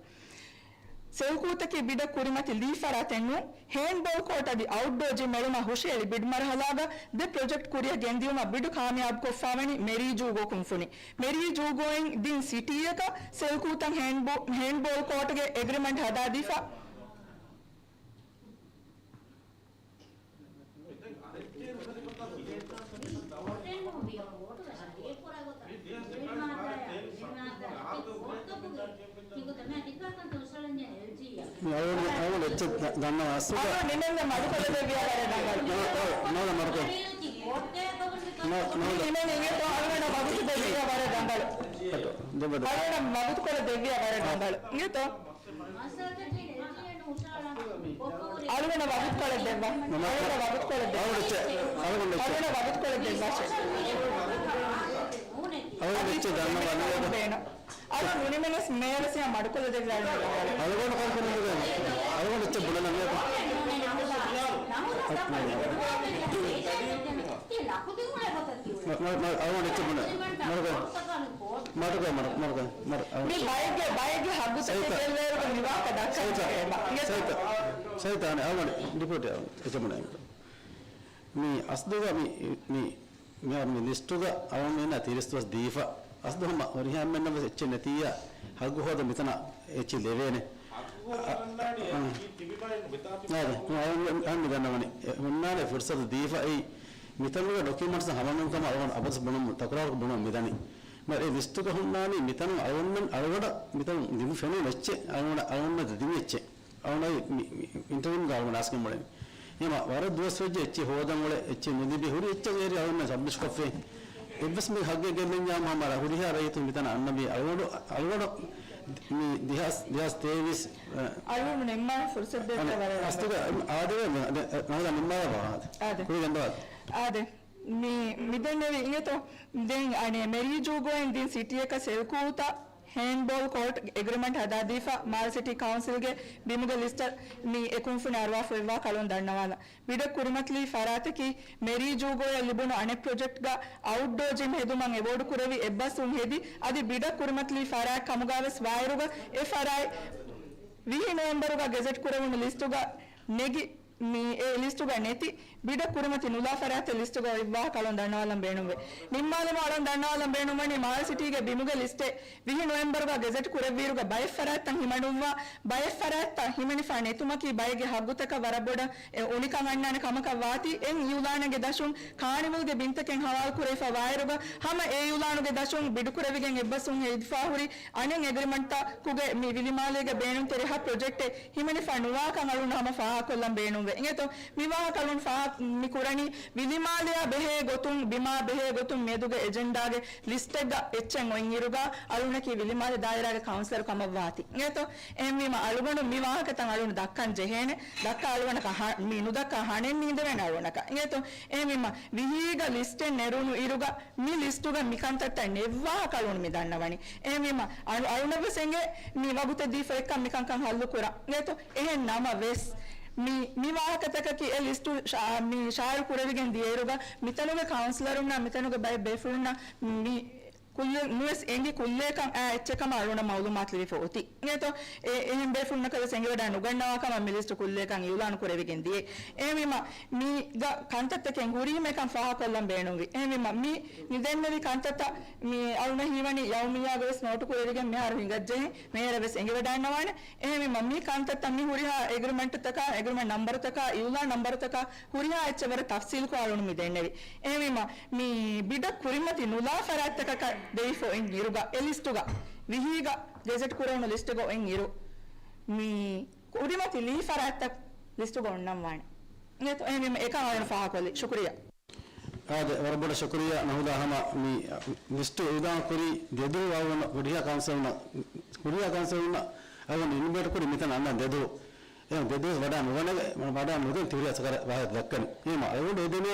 ސެލްކޫތަކީ ބިޑަށް ކުރިމަތި ލީ ފަރާތެއް ނޫން. ހޭންޑްބޯލް ކޯޓް އަދި އައުޓްޑޯ ޖިމް އެޅުމަށް ހުށައެޅި ބިޑް މަރުހަލާގަ ދެ ޕްރޮޖެކްޓް ކުރިއަށް ގެންދިއުމަށް ބިޑު ކާމިޔާބުކޮށްފަވަނީ މެރީ ޖޫގޯ ކުންފުނި. މެރީ ޖޫގޯއިން ދިން ސިޓީއަކަށް ސެލްކޫތަށް ހޭންޑްބޯ-، ހޭންޑްބޯލް ކޯޓްގެ އެގްރިމަންޓް ހަދާދީފަ. މި އަޅުގަނޑު، އަޅުގަނޑު އެއްޗެއް ދަ-، ދަންނަވާ. އަސްލު އަޅުގަނޑު ނިމެންދެ މަދުކޮށްލަ ދެއްވިޔާ ވަރަށް ރަނގަޅު. ނޯ، ނޯ، ނޯ، މަރުކޮށް. ނޯ، ނޯ. ނިމެން އިނގޭތޯ އަޅުގަނޑަށް ވަގުތު ދެއްވިޔާ ވަރަށް ރަނގަޅު. އަޅުގަނޑަށް ވަގުތުކޮޅެއް ދެއްވިޔާ ވަރަށް ރަނގަޅު. އިނގޭތޯ؟ އަޅުގަނޑަށް ވަގުތުކޮޅެއް ދެއްވާށޭ. އަޅުގަނޑަށް ވަގުތުކޮޅެއް ދެއްވާށޭ. އަޅުގަނޑަށް ވަގުތުކޮޅެއް ދެއްވާށޭ. އަޅުގަނޑު އެއްޗެއް ދަންނަވާ. އަޅުގަނޑު ނުނިމެނެސް މޭޔަރަށް މަޑުކޮށްލަ ދެއްވާ. އަޅުގަނޑު ކޮންކޮން އަޅުގަނޑު އެއްޗެއް ބުނަން ނޭ. މަ-، މަ-، މަ-، އަޅުގަނޑު އެއްޗެއް ބުނަން. މަޑުކޮށް، މަޑުކޮށް، މަޑުކޮށް، މަޑު، މަޑު. މި ބައެއްގެ، ބައެއްގެ ހައްގުތަކެއް ގެއްލޭއިރުގަ މި ވާހަކަ ދައްކަން ޖެހޭ. ސައިތާ، ސައިތާ، އަޅުގަނޑު ޑިޕިއުޓީ އަޅުގަނޑު އެއްޗެއް ބުނަން. މި އަސްލުގަ މި، މި މިހާރު މި ލިސްޓުގަ އަޅުގަނޑުމެންނަށް ތިރީސް ދުވަސް ދީފަ، އަސްލު ހަމަ ހުރިހާ އެންމެންނަށް ވެސް އެއްޗެއް ނެތިއްޔާ، ހައްގު ހޯދަން މިތަނަށް އެއްޗެއް ލެވޭނެ. އަ، އަ، އާދެ، އަ، އަ، އަ، މި ދަންނަވަނީ. އެ، ހުންނާނެ ފުރުސަތު ދީފައި، މިތަނުގެ ޑޮކިއުމަންޓްސް ހަމަނުން ކަމަށް އަޅުގަނޑު އަބަދުސް ބުނަމުން، ތަކުރާރު ބުނަމުން މިދަނީ. މި އެ ލިސްޓުގަ ހުންނާނީ މިތަނުން އަޅުގަނޑުމެން، އަޅުގަނޑަށް މިތަނުން ދިނު ފެނުނު އެއްޗެއް، އަޅުގަނޑަށް، އަޅުގަނޑުމެން ދިނު އެއްޗެއް. އަޅުގަނޑަށް މި، މި އިންޓަވިއުގަ އަޅުގަނޑު އަސްކެން މޮޅެން. އެމަ ވަރަށް ދުވަސް ވެއްޖެ އެއްޗެއް ހޯދަން އުޅެ، އެއްޗެއް ނުލިބި ހުރި އެއްޗެއް އޭރު އަޅުގަނޑު ސަބްމިޓް ކޮށްފައި. އެއްވެސް މި ހައްގެއް ގެއްލެންޏާ ހަމަ ހުރިހާ ރައްޔިތުން މިތަނަށް އަންނަ މި އަޅުގަނޑު، އަޅުގަނޑު މި ދެހާސް، ދެހާސް ތޭވީސް، އަ، އަޅުގަނޑު ނިންމާނެ ފުރުސަތު ދޭތޯ ވަރަށް އަސްތުގަ އާދެވޭ، ނަހަދާ ނިންމާލަބާ. އާދެ. ކުރި ގެންދަވާ. އާދެ. މި، މިދެންނެވި އިނގޭތޯ، ދެން އަނެއް މެރީ ޖޫގޯއިން ދިން ސިޓީއަކަށް ސެލްކޫތަށް ހޭންޑްބޯލް ކޯޓް އެގްރިމަންޓް ހަދާދީފަ، މާލެ ސިޓީ ކައުންސިލްގެ ބިމުގެ ލިސްޓަށް މި އެ ކުންފުނި އަރުވާފަ އޮތްވާ ކަޅުން ދަންނަވާލަން. ބިޑަށް ކުރިމަތިލީ ފަރާތަކީ، މެރީ ޖޫގޯއަށް ލިބުނު އަނެއް ޕްރޮޖެކްޓްގަ އައުޓްޑޯ ޖިމް ހެދުމަށް އެވޯޑު ކުރެވި އެއްބަސްވުން ހެދި، އަދި ބިޑަށް ކުރިމަތިލީ ފަރާތް ކަމުގަވެސް ވާއިރުގަ އެ ފަރާތް ވިހި ނޮވެމްބަރުގަ ގެޒެޓް ކުރެވުނު ލިސްޓުގަ ނެގި، މި އެ ލިސްޓުގަ ނެތި، ބިޑަށް ކުރިމަތި ނުލާ ފަރާތެއް ލިސްޓުގަ އޮތްވާ ކަޅުން ދަންނަވާލަން ބޭނުންވޭ. ނިންމާލަމާ އަޅުން ދަންނަވާލަން ބޭނުންވަނީ މާލެ ސިޓީގެ ބިމުގެ ލިސްޓެއް ވިހި ނޮވެމްބަރުގަ ގެޒެޓް ކުރެއްވިއިރުގަ ބައެއް ފަރާތްތައް ހިމަނުއްވާ، ބައެއް ފަރާތްތައް ހިމެނިފަ ނެތުމަކީ ބައެއްގެ ހައްގުތަކަށް ވަރަށް ބޮޑަށް އެ އުނިކަން އަންނާނެ ކަމަކަށް ވާތީ. އެ އިއުލާނެއްގެ ދަށުން ކާނިވަލްގެ ބިންތަކެއް ހަވާލު ކުރެވިފަ ވާއިރުގަ ހަމަ އެ އިއުލާނުގެ ދަށުން ބިޑުކުރެވިގެން އެއްބަސްވުން ހެދިފަ ހުރި އަނެއް އެގްރިމަންޓްތަކުގެ މި ވިލިމާލޭގެ ބޭނުންތެރި ހަ ޕްރޮޖެކްޓެއް ހިމެނިފަ ނުވާކަން އަޅުން ހަމަ ފާހަގަކޮށްލަން ބޭނުންވޭ. އިނގޭތޯ، މި ވާހަކަ އަޅުން ފާހަ-، މި ކުރަނީ ވިލިމާލެއާ ބެހޭ ގޮތުން، ބިމާ ބެހޭ ގޮތުން މިއަދުގެ އެޖެންޑާގެ ލިސްޓެއްގަ އެއްޗެއް އޮތް އިރުގަ އަޅުންނަކީ ވިލިމާލެ ދާއިރާގެ ކައުންސިލަރު ކަމަށް ވާތީ. އިނގޭތޯ، އެހެންވީމަ އަޅުގަނޑު މި ވާހަކަތައް އަޅުން ދައްކަން ޖެހޭނެ، ދައްކާ އަޅުގަނޑަކަށް ހަ-، މި ނުދައްކާ ހަނެއް ނީނދެވޭނެ އަޅުންނަކަށް. އިނގޭތޯ، އެހެންވީމަ ވިހީގަ ލިސްޓެއް ނެރުނު އިރުގަ މި ލިސްޓުގަ މި ކަންތައްތައް ނެއްވާ ކަޅުން މި ދަންނަވަނީ. އެހެންވީމަ އަޅު-، އަޅުނަށްވެސް އެނގޭ މި ވަގުތެއް ދީފަ އެއްކަން މިކަންކަން ހައްލު ކުރަން. އިނގޭތޯ، އެހެން ނަމަވެސް މި، މި ވާހަކަތަކަކީ އެ ލިސްޓު ޝާ-، މި ޝާއިޢު ކުރެވިގެން ދިޔައިރުގަ މިތަނުގެ ކައުންސިލަރުންނާ މިތަނުގެ ބައެއް ބޭފުޅުންނާ މި ކުއްލި-، ނުވެސް އެނގި ކުއްލިއަކަށް އާ އެއްޗެއް ކަމަށް އަޅުނަށް މައުލޫމާތު ލިބިފަ އޮތީ. އިނގޭތޯ، އެ-، އެހެން ބޭފުޅުންނަކަށް ވެސް އެނގިވަޑާ ނުގަންނަވާ ކަމަށް މި ލިސްޓު ކުއްލިއަކަށް އިއުލާނު ކުރެވިގެން ދިޔައީ. އެހެންވީމަ، މީގަ ކަންތައްތަކެއް ހުރީމަ އެކަން ފާހަގަކޮށްލަން ބޭނުންވި. އެހެންވީމަ، މި ނިދެންނެވި ކަންތައްތައް މި އަޅުނަށް ހީވަނީ ޔައުމިއްޔާގަ ވެސް ނޯޓު ކުރެވިގެން މިހާރު ހިނގައްޖެހެން މޭރަށް ވެސް އެނގިވަޑާންނަވާނެ. އެހެންވީމަ، މި ކަންތައްތައް މި ހުރިހާ އެގްރިމަންޓްތަކާ، އެގްރިމަންޓް ނަންބަރުތަކާ، އިއުލާން ނަންބަރުތަކާ ހުރިހާ އެއްޗެއް ވަރަށް ތަފްސީލްކޮށް އަޅުން މި ދެންނެވި. އެހެންވީމަ، މި ބިޑަށް ކުރިމަތި ނުލާ ފަރާތްތަކަކަށް ދެވިފަ އޮތް އިރުގަ، އެ ލިސްޓުގަ ވިހީގަ ގެޒެޓް ކުރެވުނު ލިސްޓުގަ އޮތް އިރު، މި ކުރިމަތި ލީ ފަރާތްތައް ލިސްޓުގަ އޮންނަން ވާނެ. އެހެންވީމަ، އެކަން އަޅުން ފާހަގަކޮށްލި. ޝުކުރިއްޔާ. އާދެ، ވަރަށް ބޮޑަށް ޝުކުރިއްޔާ ނަހުދާ. ހަމަ މި ލިސްޓު އިއުލާން ކުރި ދެދުވަހު ވަން ހުރިހާ ކައުންސިލުންނަށް، ހުރިހާ ކައުންސިލުންނަށް އަޅުގަނޑު އިންވައިޓް ކުރި މިތަނަށް އަންނަން ދެދުވަހު. އެހެން ދެދުވަސް ވަޑާ ނުވަނެ، ވަޑާ ނުގެން ތިހުރި އަސަކަރ ވާހަކަ ދައްކަނީ. އެހެންވީމަ އަޅުގަނޑު އެދެނީ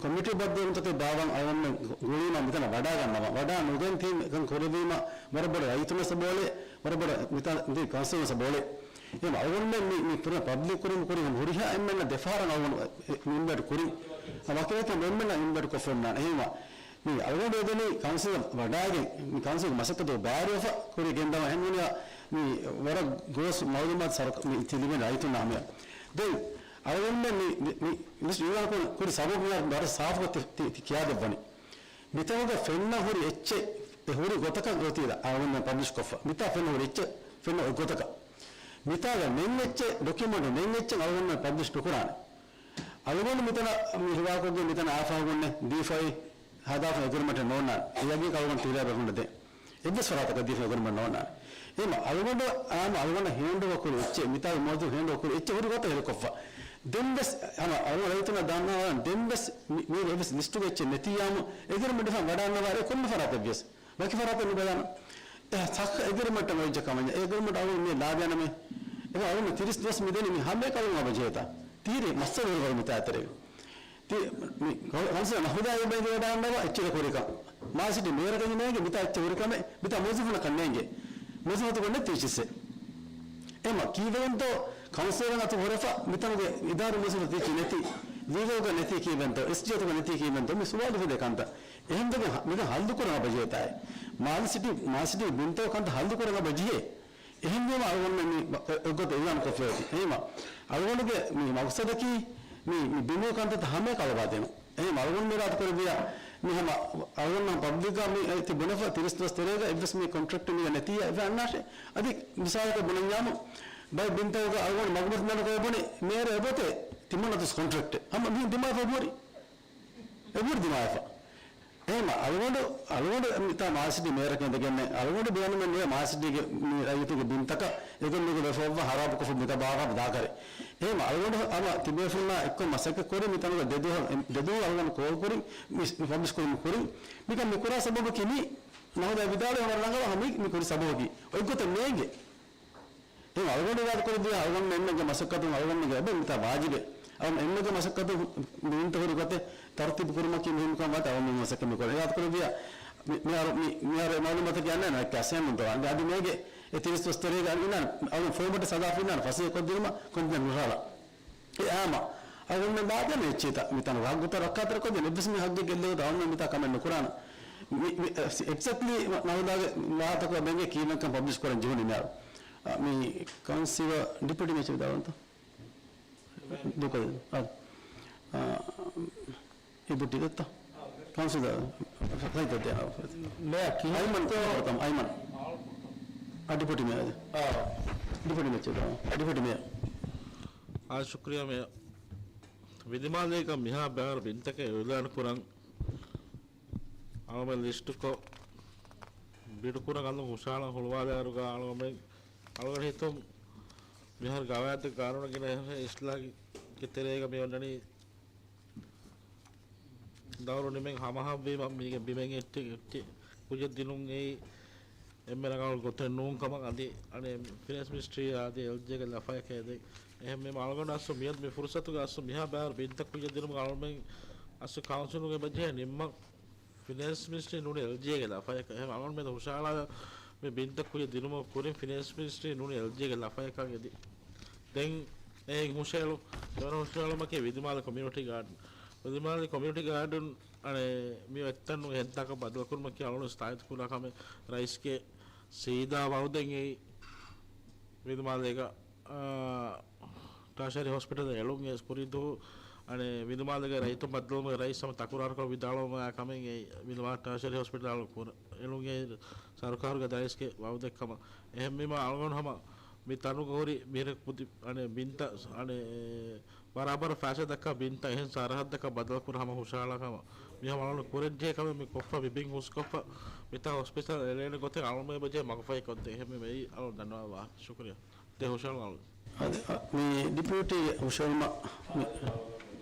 ކޮމިޓީ ބައްދަލުވުންތަކެއް ބާވަން އަޅުގަނޑު ގުޅީމަ މިތަނަށް ވަޑާގަންނަވަން. ވަޑާ ނުގެން ތީ އެކަން ކުރެއްވީމަ ވަރަށް ބޮޑަށް ރައްޔިތުންވެސް ބޯޅެ، ވަރަށް ބޮޑަށް މިތާ ދި ކައުންސިލުންވެސް ބޯޅެ. އެހެންވީމަ އަޅުގަނޑުމެން މި، މި ކުރިން ޕަބްލިކް ކުރިން ކުރިން ހުރިހާ އެންމެންނަށް ދެފަހަރަށް އަޅުގަނޑު އެ، މި އިންވައިޓް ކުރިން. އަ، ވަކިވެތި އެންމެންނަށް އިންވައިޓް ކޮށްފަ އޮންނާނެ. އެހެންވީމަ މި އަޅުގަނޑު އެދެނީ ކައުންސިލް ވަޑާގެން، މި ކައުންސިލްގެ މަސައްކަތު ބާރުވެފަ ކުރި ގެންދަވާ. އެހެންވީމަ މި ވަރަށް ގޯސް މައުލޫމާތު ސަރު-، މި ތި ލިބެން ރައްޔިތުންނާ ހަމަޔަށް. ދެން އަޅުގަނޑުމެން މި، މި، މި ލިސްޓް އިއުލާން ކުރި ސަބަބު ވަރަށް ސާފުކޮށް ތި، ތި، ތި ކިޔާދެއްވަނީ. މިތަނުގަ ފެންނަ ހުރި އެއްޗެއް، އެ ހުރި ގޮތަކަށް އޮތީ އަޅުގަނޑުމެން ޕަބްލިޝް ކޮށްފަ. މިތާ ފެންނަ ހުރި އެއްޗެއް، ފެންނަ އޮތް ގޮތަކަށް. މިތާގަ ނެތް އެއްޗެއް، ޑޮކިއުމަންޓް ނެތް އެއްޗެއް އަޅުގަނޑުމެން ޕަބްލިޝް ނުކުރާނެ. އަޅުގަނޑު މިތަނަށް މި ހިވާކޮށްގެން މިތަނަށް އާފާ ހުންނެ ދީފައި ހަދާފަ އެގްރިމަންޓެއް ނޯންނާނެ. އެޔަގީ އަޅުގަނޑު ތިހުރި ބޭފުޅުންނަށް ދޭ. އެއްވެސް ފަރާތަކަށް ދީފަ އެގްރިމަންޓް ނޯންނާނެ. އެހެންވީމަ އަޅުގަނޑު އާމް އަޅުގަނޑަށް ހޭންޑްއޯވަރ ކުރި އެއްޗެއް، މިތާގެ މުވައްޒަފުން ހޭންޑްއޯވަރ ކުރި އެއްޗެއް ހުރި ގޮތަށް ހެލިކޮށްފަ. ދެންވެސް ހަމަ އަޅުގަނޑު ރައްޔިތުންނަށް ދަންނަވާލަން ދެންވެސް މި، މީގެ އެއްވެސް ލިސްޓުގެ އެއްޗެއް ނެތިއްޔާމު އެގްރިމަންޓް ފަ ވަޑާންނަވާ އެ ކޮންމެ ފަރާތެއްވިޔަސް. ވަކި ފަރާތެއް ނުބަލާނަން. އެ ސައްހަ އެގްރިމަންޓަށް އޮތްޖެ ކަމަށް އެ އެގްރިމަންޓް އަޅުގަނޑު މި ލާބިޔާނަމޭ. އެ އަޅުގަނޑު ތިރީސް ދުވަސް މިދެނީ މި ހަމައެކަނި އަޅުގަނޑު އަބަޖޭތާ. ތިހިރީ މައްސަލަ ވެރިވަރު މިތާތެރޭ. ތި މި ކައު-، ކައުންސިލަރ ނަހުދާ އެބައިގެ ވަޑާންނަވާ އެއްޗެއް ކުރިކަން. މާލެ ސިޓީ މޭޔަރަކަށް ނޭނގެ މިތާ އެއްޗެއް ހުރިކަމެއް މިތާ މުވައްޒަފުންނަކަށް ނޭނގެ. މުވައްޒަފަތުގަ ނެތިއްޗިއްސެއް. އެމަ ކީއްވެގެންތޯ ކައުންސިލަރުން އަތު ހުރެފަ މިތަނުގެ އިދާރީ މުވައްޒަފުން ތިއްޗި ނެތި، ލީގަލްގަ ނެތި ކީއްވެންތޯ، އެސްޖީއޭތުގަ ނެތި ކީއްވެންތޯ، މި ސުވާލު އުފެދޭ ކަންތައް. އެހެންވެގެން ހަ-، މިކަން ހައްލުކުރަން އަބަޖޭތާއި. މާލެ ސިޓީ، މާލެ ސިޓީ ބިންތަކުގެ ކަންތައް ހައްލުކުރަން އަބަޖެހޭ. އެހެންވީމަ އަޅުގަނޑުމެން މި އެ-، އެއްގޮތަށް އިއުލާން ކޮށްފައި އޮތީ. އެހެންވީމަ އަޅުގަނޑުގެ މި މަގްސަދަކީ މި، މި ބިމުގެ ކަންތައްތައް ހަމައެކަނި އަޅުވާދޭނަން. އެހެންވީމަ އަޅުގަނޑު މި އިރާދަ ކުރެއްވިޔާ މި ހަމަ އަޅުގަނޑު މި ޕަބްލިކްގަ މި އެ ތި ބުނެފަ ތިރީސް ދުވަސް ތެރޭގަ އެއްވެސް މި ކޮންޓްރެކްޓެއް މީގަ ނެތިއްޔާ އެއްވެ އަންނާށޭ. އަދި މިސާލަކަށް ބުނަންޏާމު ބައެއް ބިންތަކުގަ އަޅުގަނޑު މަގުމަތި ނަން ކޮބުނި މޭރަ އެބޮތެ ތިމަންނަތުސް ކޮންޓްރެކްޓެއް ހަމަ މިހެން ދިމާވެފަ އެބުރި. އެބުރި ދިމާވެފަ. އެހެމަ އަޅުގަނޑު، އަޅުގަނޑު މިތާ މާލެ ސިޓީ މޭރަކަށް އިނދެގެން އަޅުގަނޑު ބޭނުމެއް ނުވޭ މާލެ ސިޓީގެ މި ރައްޔިތުންގެ ބިންތަކަށް އެގޮތް މީގެ ވެފައްވާ ހަރާބުކޮށްފަ މިތާ ބާރަށް ދާކަރެ. އެހެމަ އަޅުގަނޑު ހަމަ ތިބޭފުޅުންނާ އެއްކޮށް މަސައްކަތް ކުރި މި ތަނުގަ ދެދުވަހު، ދެދުވަހު އަޅުގަނޑު ކޯލް ކުރިން މި، މި ޕަބްލިޝް ކުރިން ކުރިން. މިކަން މި ކުރާ ސަބަބަކީ މި ނަހުދާ ވިދާޅުވި ހަމަ ރަނގަޅަށް ހަމަ މި، މި ކުރި ސަބަބަކީ އޮތްގޮތެއް ނޭނގެ. އެ އަޅުގަނޑު އިރާދަކުރެއްވިޔާ އަޅުގަނޑު އެންމެގެ މަސައްކަތުން އަޅުގަނޑުގެ އެބަ މިތާ ވާޖިބެއް. އަޅުގަނޑު އެންމެގެ މަސައްކަތުން މި ބިންތައް ހުރި ގޮތެއް ތަރުތީބު ކުރުމަކީ މުހިންމު ކަމަށް ވާތީ އަޅުގަނޑު މި މަސައްކަތް މި ކުރަނީ. އިރާދަކުރެއްވިޔާ މި، މި އަޅު، މި، މި އަޅު މައުލޫމާތަކީ އަންނަ އަނެއްކާ ސޭމުން ދޮރާ. އަދި މޭގެ އެ ތިރީސް ދުވަސް ތެރޭގަ އަންނަ އަޅު ފޯމަޓް ސަދާފިންނާން ފަސޭހަ ކޮށްދިނުމަށް ކޮންމެ ނުހާލާ. އެ އާމަ އަޅުގަނޑުމެން ބާދޭނެ އެއްޗިތަ މިތާނު ހައްގުތައް ރައްކާތެރި ކޮށްދޭނެ އެއްވެސް މި ހައްގެއް ގެއްލެވުތަ އަޅުގަނޑުމެން މިތާ ކަމެއް ނުކުރާނަ. މި، މި، އެ، އެގްޒެކްޓްލީ ނަހުދާގެ ވާހަކަތަކުގަ މެންގެ ކީއްވެކަން ޕަބްލިޝް ކުރަން ޖެހުނީ މިއަޅު. އަ، މި ކައުންސިލް ޑިޕިއުޓީ މެއްޗަށް ވިދާޅުވަންތަ؟ ދޫކޮށް، އަ، އަ، އިބުޓި ދެއްތަ؟ ކައުންސިލް ފައިތަ ދޭނަ. މެޔަރ ކިހިންތޯ؟ އައިމަން، އައިމަން. އަ، ޑިޕިއުޓީ މެޔަރ. އާ. ޑިޕިއުޓީ މެއްޗަށް ވިދާޅުވަން. ޑިޕިއުޓީ މެޔަރ. އާ، ޝުކްރިޔާ މެޔަރ. ވިދިމާލޭގަ މިހާ ބައިވަރު ބިންތަކެއް އިއުލާނު ކުރަން އަޅުގަނޑު ލިސްޓުކޮށް، ބިޑުކުރަން އަލުން ހުށަހަޅަން ހުޅުވާލާއިރުގަ އަޅުގަނޑު، އަޅުގަނޑު ހިތުން މިހާރު ގަވާއިދު ގާނޫނު ގިނަ އިސްލާހުގެ ތެރޭގަ މި އޮންނަނީ ދައުރު ނިމެން ހަމަހަމަވީމަ މީގެ ބިމެއް އެއްޗެއް އެއްޗެއް ކުއްޖެއް ދިނުން އެއީ އެންމެ ރަނގަޅު ގޮތެއް ނޫން ކަމަށް އަދި އަނެއް ފިނޭންސް މިނިސްޓްރީ އަދި އެލްޖީއޭގެ ލަފަޔަކަށް އެދެން. އެހެންވީމަ އަޅުގަނޑު އަސްލު މިއަދު މި ފުރުސަތުގަ އަސްލު މިހާ ބައިވަރު ބިންތައް ކުއްޖެއް ދިނުމަށް އަޅުމެން އަސްލު ކައުންސިލުގެ ބަޖެހޭ ނިންމަން ފިނޭންސް މިނިސްޓްރީ ނޫނީ އެލްޖީއޭގެ ލަފަޔަކަށް. އެހެން އަޅުގަނޑު މިއަދު ހުށަހަޅާ މި ބިންތައް ކުއްޖެއް ދިނުމަށް ކުރިން ފިނޭންސް މިނިސްޓްރީ ނޫނީ އެލްޖީއޭގެ ލަފަޔަކަށް އެދި. ދެން އެއިން ހުށަހެޅު، ދެވަނަ ހުށަހެޅުމަކީ ވިދިމާލެ ކޮމިއުނިޓީ ގާޑަން. ވިދިމާލެ ކޮމިއުނިޓީ ގާޑަން އަނެއް މި އެއްތަން އެހެން ތާކަށް ބަދަލުކުރުމަކީ އަޅުގަނޑު ތާއީދު ކުރާ ކަމެއް. ރައީސްގެ ސީދާ ވައުދެއް އެއީ ވިދިމާލޭގަ، އާ، ޓާޝަރީ ހޮސްޕިޓަލް އެޅުން އެ ކުރިދު އަނެއް ވިދިމާލޭގެ ރައްޔިތުން ބައްދަލުވުމުގެ ރައީސް ހަމަ ތަކުރާރުކޮށް ވިދާޅުވުމާ ކަމެއް އެ ވިދިމާލެ ޓާޝަރީ ހޮސްޕިޓަލް އެޅުން އެ ސަރުކާރުގެ ރައީސްގެ ވައުދެއް ކަމަށް. އެހެންވީމަ އަޅުގަނޑު ހަމަ މި ތަނުގަ ހުރި މިރެ ކުދި އަނެއް ބިންތައް އަނެއް ބަރާބަރަށް ފައިސާ ދައްކާ ބިންތައް އެހެން ސަރަހައްދަކަށް ބަދަލުކުރަން ހަމަ ހުށަހަޅާ ކަމަށް. މި ހަމަ އަޅުގަނޑު ކުރަންޖެހޭ ކަމެއް މި ކޮށްފަ މި ބިން ހުސްކޮށްފަ މިތާ ހޮސްޕިޓަލް އެޅޭނެ ގޮތެއް އަޅުމެ ބަޖެ މަގުފަހި ކޮށްދޭ. އެހެންވީމަ އެއީ އަޅު ދަންނަވާ ވާހަކަ. ޝުކުރިޔާ. ދެ ހުށަހަޅު އަޅު. އަދި، އަ، މި ޑިޕިއުޓީ ހުށަހެޅުމަށް މި،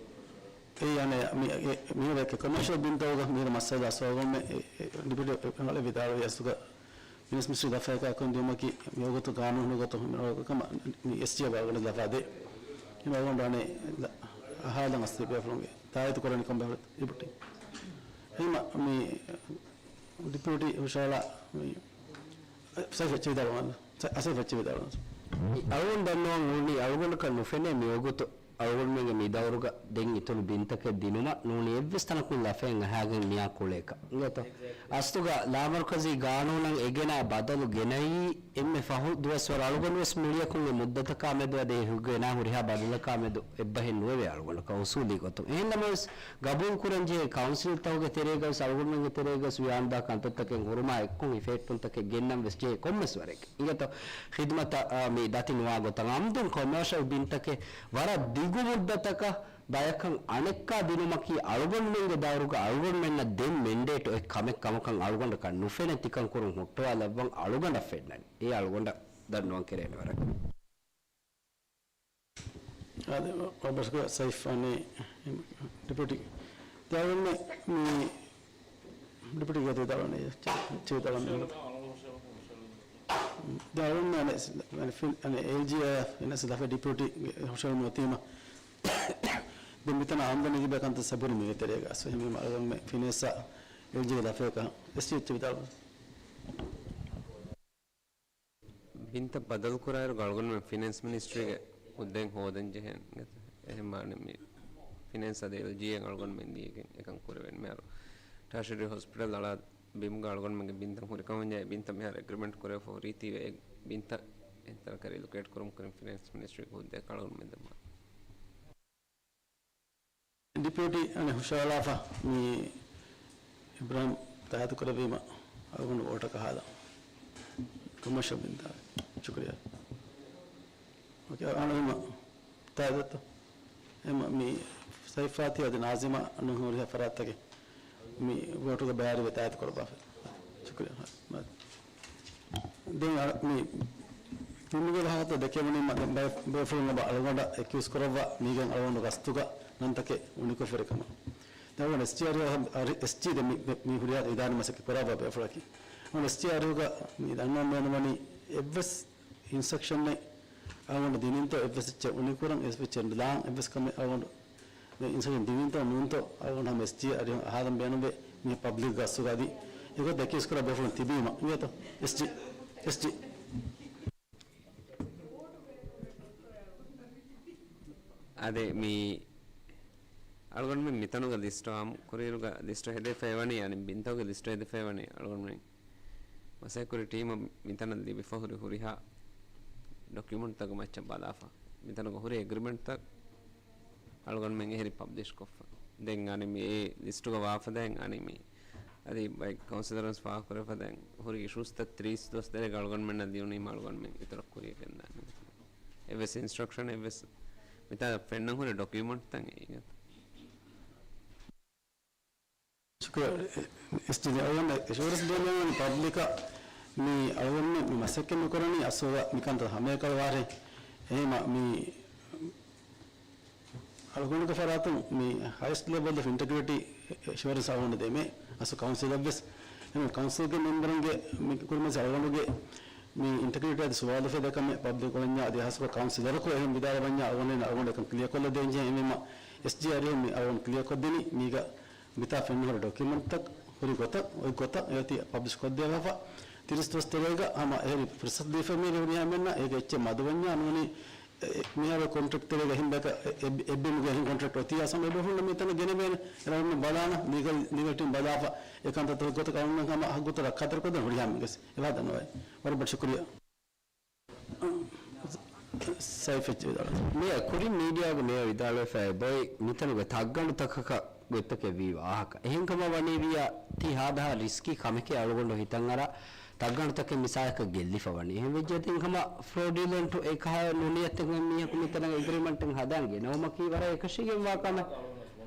އެ، އަނެއް، މި، އެ، މި ކޮމާޝަލް ބިންތަކުގަ މި މައްސަލަ އަސްވަގުން މެ، އެ، އެ، ޑިޕިއުޓީ އެ، އެ، ވިދާޅުވި އަސްލުގަ ފިނޭންސް މިނިސްޓްރީ ލަފަޔަކާ ކޮން ދިއުމަކީ މިވަގުތު ގާނޫނު ގޮތުން ކަމަށް މި އެސްޓީއޭ ބާގަނޑު ލަފާ ދޭ. މި ވަގުން އަނެއް އަހާލަން އަސްލީ ބޭފުޅުންގެ ތާއީދު ކުރަނީ ކޮންބޭފުޅު ޑިޕިއުޓީ. އެހެންވީމަ މި ޑިޕިއުޓީ ހުށަހަޅާ މި ސައިފް އެއްޗެއް ވިދާޅުވާން. ސަ-، އަސައިފް އެއްޗެއް ވިދާޅުވާން. އަޅުގަނޑު ދަންނަވަން އުޅުނީ އަޅުގަނޑަކަށް ނުފެނޭ މިވަގުތު އަޅުގަނޑުމެންގެ މި ދައުރުގަ ދެން އިތުރު ބިންތަކެއް ދިނުމަށް ނޫނީ އެއްވެސް ތަނަކުން ލަފައެއް އަހާގެން މިއާ ކުޅޭކަށް. އިނގޭތޯ؟ އަސްލުގަ ލާމަރުކަޒީ ގާނޫނަށް އެ ގެނައި ބަދަލު ގެނައީ އެންމެ ފަހު ދުވަސްވަރު އަޅުގަނޑުވެސް މުޅިއަކުން އެ މުއްދަތަކާމެދު އަދި އެ ގެނައި ހުރިހާ ބަދަލަކާމެދު އެއްބަހެއް ނުވެވޭ އަޅުގަނޑަކަށް އުސޫލީ ގޮތުން. އެހެންނަމަވެސް ގަބޫލުކުރަންޖެހޭ ކައުންސިލްތަކުގެ ތެރޭގަވެސް އަޅުގަނޑުމެންގެ ތެރޭގަވެސް ވިޔާނުދާ ކަންތައްތަކެއް ހުރުމާ އެއްކޮށް ހިފެހެއްޓުންތަކެއް ގެންނަން ވެސް ޖެހޭ ކޮންމެސް ވަރެއްގެ. އިނގޭތޯ؟ ޚިދުމަތަށް، އާ، މި ދަތި ނުވާ ގޮތަށް އަމްދުން ކޮމާޝަލް ބިންތަކެއް ވަރަށް ދިގު މުއްދަތަކަށް ބަޔަކަށް އަނެއްކާ ދިނުމަކީ އަޅުގަނޑުމެންގެ ދައުރުގަ އަޅުގަނޑުމެންނަށް ދެން މެންޑޭޓު އޮތް ކަމެއް ކަމަކަށް އަޅުގަނޑަކަށް ނުފެނޭ. ތިކަން ކުރުން ހުއްޓުވާލައްވަން އަޅުގަނޑަށް ފެންނަނީ. އެ އަޅުގަނޑަށް ދަންނަވަން ކެރޭނެ ވަރަށް. އާދެ، ވަ-، ވަބަސްގަ ސައިފް އަނެއް ޑިޕިއުޓީ ދާވަންމެ މި ޑިޕިއުޓީ ގަދޭ ދާވަން ޗެ-، ޗެ ދާވަން ދާވަންމެ އަނެ، އަނެ ފި-، އަނެ އެލްޖީއާ އެންއެސް ލަފެ ޑިޕިއުޓީ ހުށަހެޅުމަށް އޮތީމަ. ދެން މިތަނަށް އާމްދަނީ ބައި ކަންތައް ސަބުރި މީގެ ތެރޭގަ އަސް އެހެންވީމަ އަޅުގަނޑުމެ ފިނޭންސާ އެލްޖީގެ ލަފަޔަކަށް އެސްޓީ އެއްޗެއް ވިދާޅުވެ. ބިންތައް ބަދަލުކުރާއިރު އަޅުގަނޑުމެން ފިނޭންސް މިނިސްޓްރީގެ ހުއްދައެއް ހޯދަން ޖެހޭނެ. އެހެން މާނަ މި ފިނޭންސް އަދި އެލްޖީއެއް އަޅުގަނޑުމެން ދީގެން އެކަން ކުރެވެން. މިހާރު ޓާޝަރީ ހޮސްޕިޓަލް އަޅާ ބިމުގަ އަޅުގަނޑުމެންގެ ބިންތައް ހުރިކަމަށް ޖެހޭ ބިންތައް މިހާރު އެގްރިމެންޓް ކުރެވިފަ ހުރީތީވެ އެ ބިންތައް އެތަނަކަށް ރިލޮކޭޓް ކުރުމަށް ކުރިން ފިނޭންސް މިނިސްޓްރީގެ ހުއްދައެއް އަޅުގަނޑުމެން ދެއްވާ. ޑިޕިއުޓީ އަނެއް ހުށަހަޅާފަ މި އިބްރާހިމް ތާއީދު ކުރެއްވީމަ އަޅުގަނޑު ވޯޓަކަށް ހާދަން. ކޮމާޝަލް ބިންތާ. ޝުކުރިއްޔާ. އޯކޭ، އަންނަ ތާއީދުތަ؟ އެމަ މި ސައިފާތި އަދި ނާޒިމާ ނުހުރިހާ ފަރާތްތަކެއް މި ވޯޓުގަ ބައިވެރިވެ ތާއީދު ކުރައްވާފަ. ޝުކުރިއްޔާ. ދެން އަ، މި ތިންގެ ވާހަކަ ދެކެވުނީމަ ދެން ބައެއް ބޭފުޅުން އަޅުގަނޑަށް އެކިއުސް ކުރައްވާ މީގެން އަޅުގަނޑު ގަސްތުގަ ނަންތަކެއް އުނިކޮށްފައި ކަމަށް. ދެން އަޅުގަނޑު އެސްޖީ އަރިހު، އެސްޖީ ދެން މި، މި، މި ހުރިހާ އިދާރީ މަސައްކަތް ކުރައްވާ ބޭފުޅަކީ. އަޅުގަނޑު އެސްޖީ އަރިހުގަ މި ދަންނަވަން ބޭނުންވަނީ އެއްވެސް އިންސްޓްރަކްޝަނެއް އަޅުގަނޑު ދިނީންތޯ އެއްވެސް އެއްޗެއް އުނިކުރަން އެއްވެސް އެއްޗެއް ލާން އެއްވެސް ކަމެއް އަޅުގަނޑު މި އިންސްޓްރަކްޝަން ދިނީންތޯ ނޫންތޯ އަޅުގަނޑު ހަމަ އެސްޖީ އަރިހު އަހާލަން ބޭނުންވޭ މި ޕަބްލިކް ގަސްތުގަ އަދި އެގޮތަށް އެކިއުސް ކުރާ ބޭފުޅުން ތިބީމަ އިނގޭތޯ؟ އެސްޖީ، އެސްޖީ. އާދެ، މި އަޅުގަނޑުމެން މިތަނުގަ ލިސްޓު އާއްމު ކުރިއިރުގަ ލިސްޓު ހެދިފައިވަނީ، އަނެއް ބިންތަކުގެ ލިސްޓު ހެދިފައިވަނީ އަޅުގަނޑުމެން މަސައްކަތްކުރި ޓީމަށް މިތަނަށް ލިބިފަ ހުރި ހުރިހާ ޑޮކިއުމަންޓްތަކުގެ މައްޗަށް ބަލާފަ، މިތަނުގަ ހުރި އެގްރިމެންޓްތައް އަޅުގަނޑުމެން އެހެރި ޕަބްލިޝް ކޮށްފަ. ދެން އަނެއް މި އެ ލިސްޓުގަ ވާފަ ދެން އަނެއް މި އަދި ބައެއް ކައުންސިލަރުން ފާހަގަކުރެފަ ދެން ހުރި އިޝޫސްތައް ތިރީސް ދުވަސް ތެރޭގަ އަޅުގަނޑުމެންނަށް ލިޔުނީމަ އަޅުގަނޑުމެން އިތުރަށް ކުރިއަށް ގެންދާނެ. އެއްވެސް އިންސްޓްރަކްޝަން އެއްވެސް މިތާ ފެންނަން ހުރި ޑޮކިއުމަންޓްތައް އެއީ. ޝުކުރިއްޔާ. އެސްޖީ އަޅުގަނޑު އެޝުއަރެންސް ދޭން ބޭނުން ޕަބްލިކަށް މި އަޅުގަނޑު މި މަސައްކަތް ނުކުރަނީ އަސްލުގަ މިކަންތައް ހަމައެކަނި ވާހަކަ. އެހެންވީމަ މި އަޅުގަނޑުގެ ފަރާތުން މި ހައިސްޓް ލެވެލް އޮފް އިންޓެގްރިޓީ އެޝުއަރެންސް އަޅުގަނޑު ދޭމޭ އަސްލު ކައުންސިލަށްވެސް. އެހެން ކައުންސިލްގެ މެމްބަރުންގެ މި ކުރިމައްޗަށް އަޅުގަނޑުގެ މި އިންޓެގްރިޓީ އަދި ސުވާލު އުފެދޭ ކަމެއް ޕަބްލިކް އޮޅެންޏާ އަދި ހާއްސަކޮށް ކައުންސިލަރަކު އެހެން ވިދާޅުވަންޏާ އަޅުގަނޑު އަޅުގަނޑު އެކަން ކްލިއަރ ކޮށްލަދޭން ޖެހޭ. އެހެންވީމަ އެސްޖީ އަރިހު މި އަޅުގަނޑު ކްލިއަރ ކޮށްދިނީ މީގަ މިތާ ފެންނަ ހުރި ޑޮކިއުމަންޓްތައް ހުރި ގޮތަށް، އޮތް ގޮތަށް އޭތި ޕަބްލިޝް ކޮށްދެވިފަ. ތިރީސް ދުވަސް ތެރޭގަ ހަމަ އެހެރި ފުރުސަތު ދީފަ މި ހުރިހާ އެންމެންނަށް އޭގެ އެއްޗެއް މަދުވަންޏާ ނޫނީ މިހާރު ކޮންޓްރެކްޓް ތެރޭގަ އެހެން ބަޔަކަށް އެ، އެ، އެއްބިމުގެ އެހެން ކޮންޓްރެކްޓް އޮތީ އަސް ހަމަ އެބޭފުޅުންނަށް މިތަނަށް ގެނެވޭނެ. އެރަށުން ބަލާނަ ލީގަލް، ލީގަލް ޓީމް ބަލާފަ އެކަންތައްތަކުގެ ގޮތަށް އަޅުގަނޑު ހަމަ ހައްގުތައް ރައްކާތެރިކޮށްދޭން ހުރިހާ އެންމެންގެ އެވާ ދަންނަވައި. ވަރަށް ބޮޑަށް ޝުކުރިއްޔާ. ސައިފް އެއްޗެއް ވިދާޅުވާ. މިއަށް ކުރިން މީޑިއާގެ މޭޔަރ ވިދާޅުވެފައި އެބައޮތް މިތަނުގެ ތައްގަނޑުތަކަކަށް ގޮތްތަކެއް ވީ ވާހަކަ. އެހެންކަމަށް ވަނީ ވިއްޔާ ތީ ހާދަހާ ރިސްކީ ކަމެކޭ އަޅުގަނޑު ހިތަށް އަރާ ތައްގަނޑުތަކެއް މިސާލަކަށް ގެއްލިފަ ވަނީ. އެހެން ވެއްޖެތީ ހަމަ ފްރޯޑިއުލެންޓު އެކަހަ ނުނިޔަތެއް މީހަކު މިތަނަށް އެގްރިމަންޓެއް ހަދާން ގެނައުމަކީ ވަރަށް އެކަށީގެންވާ ކަމެއް.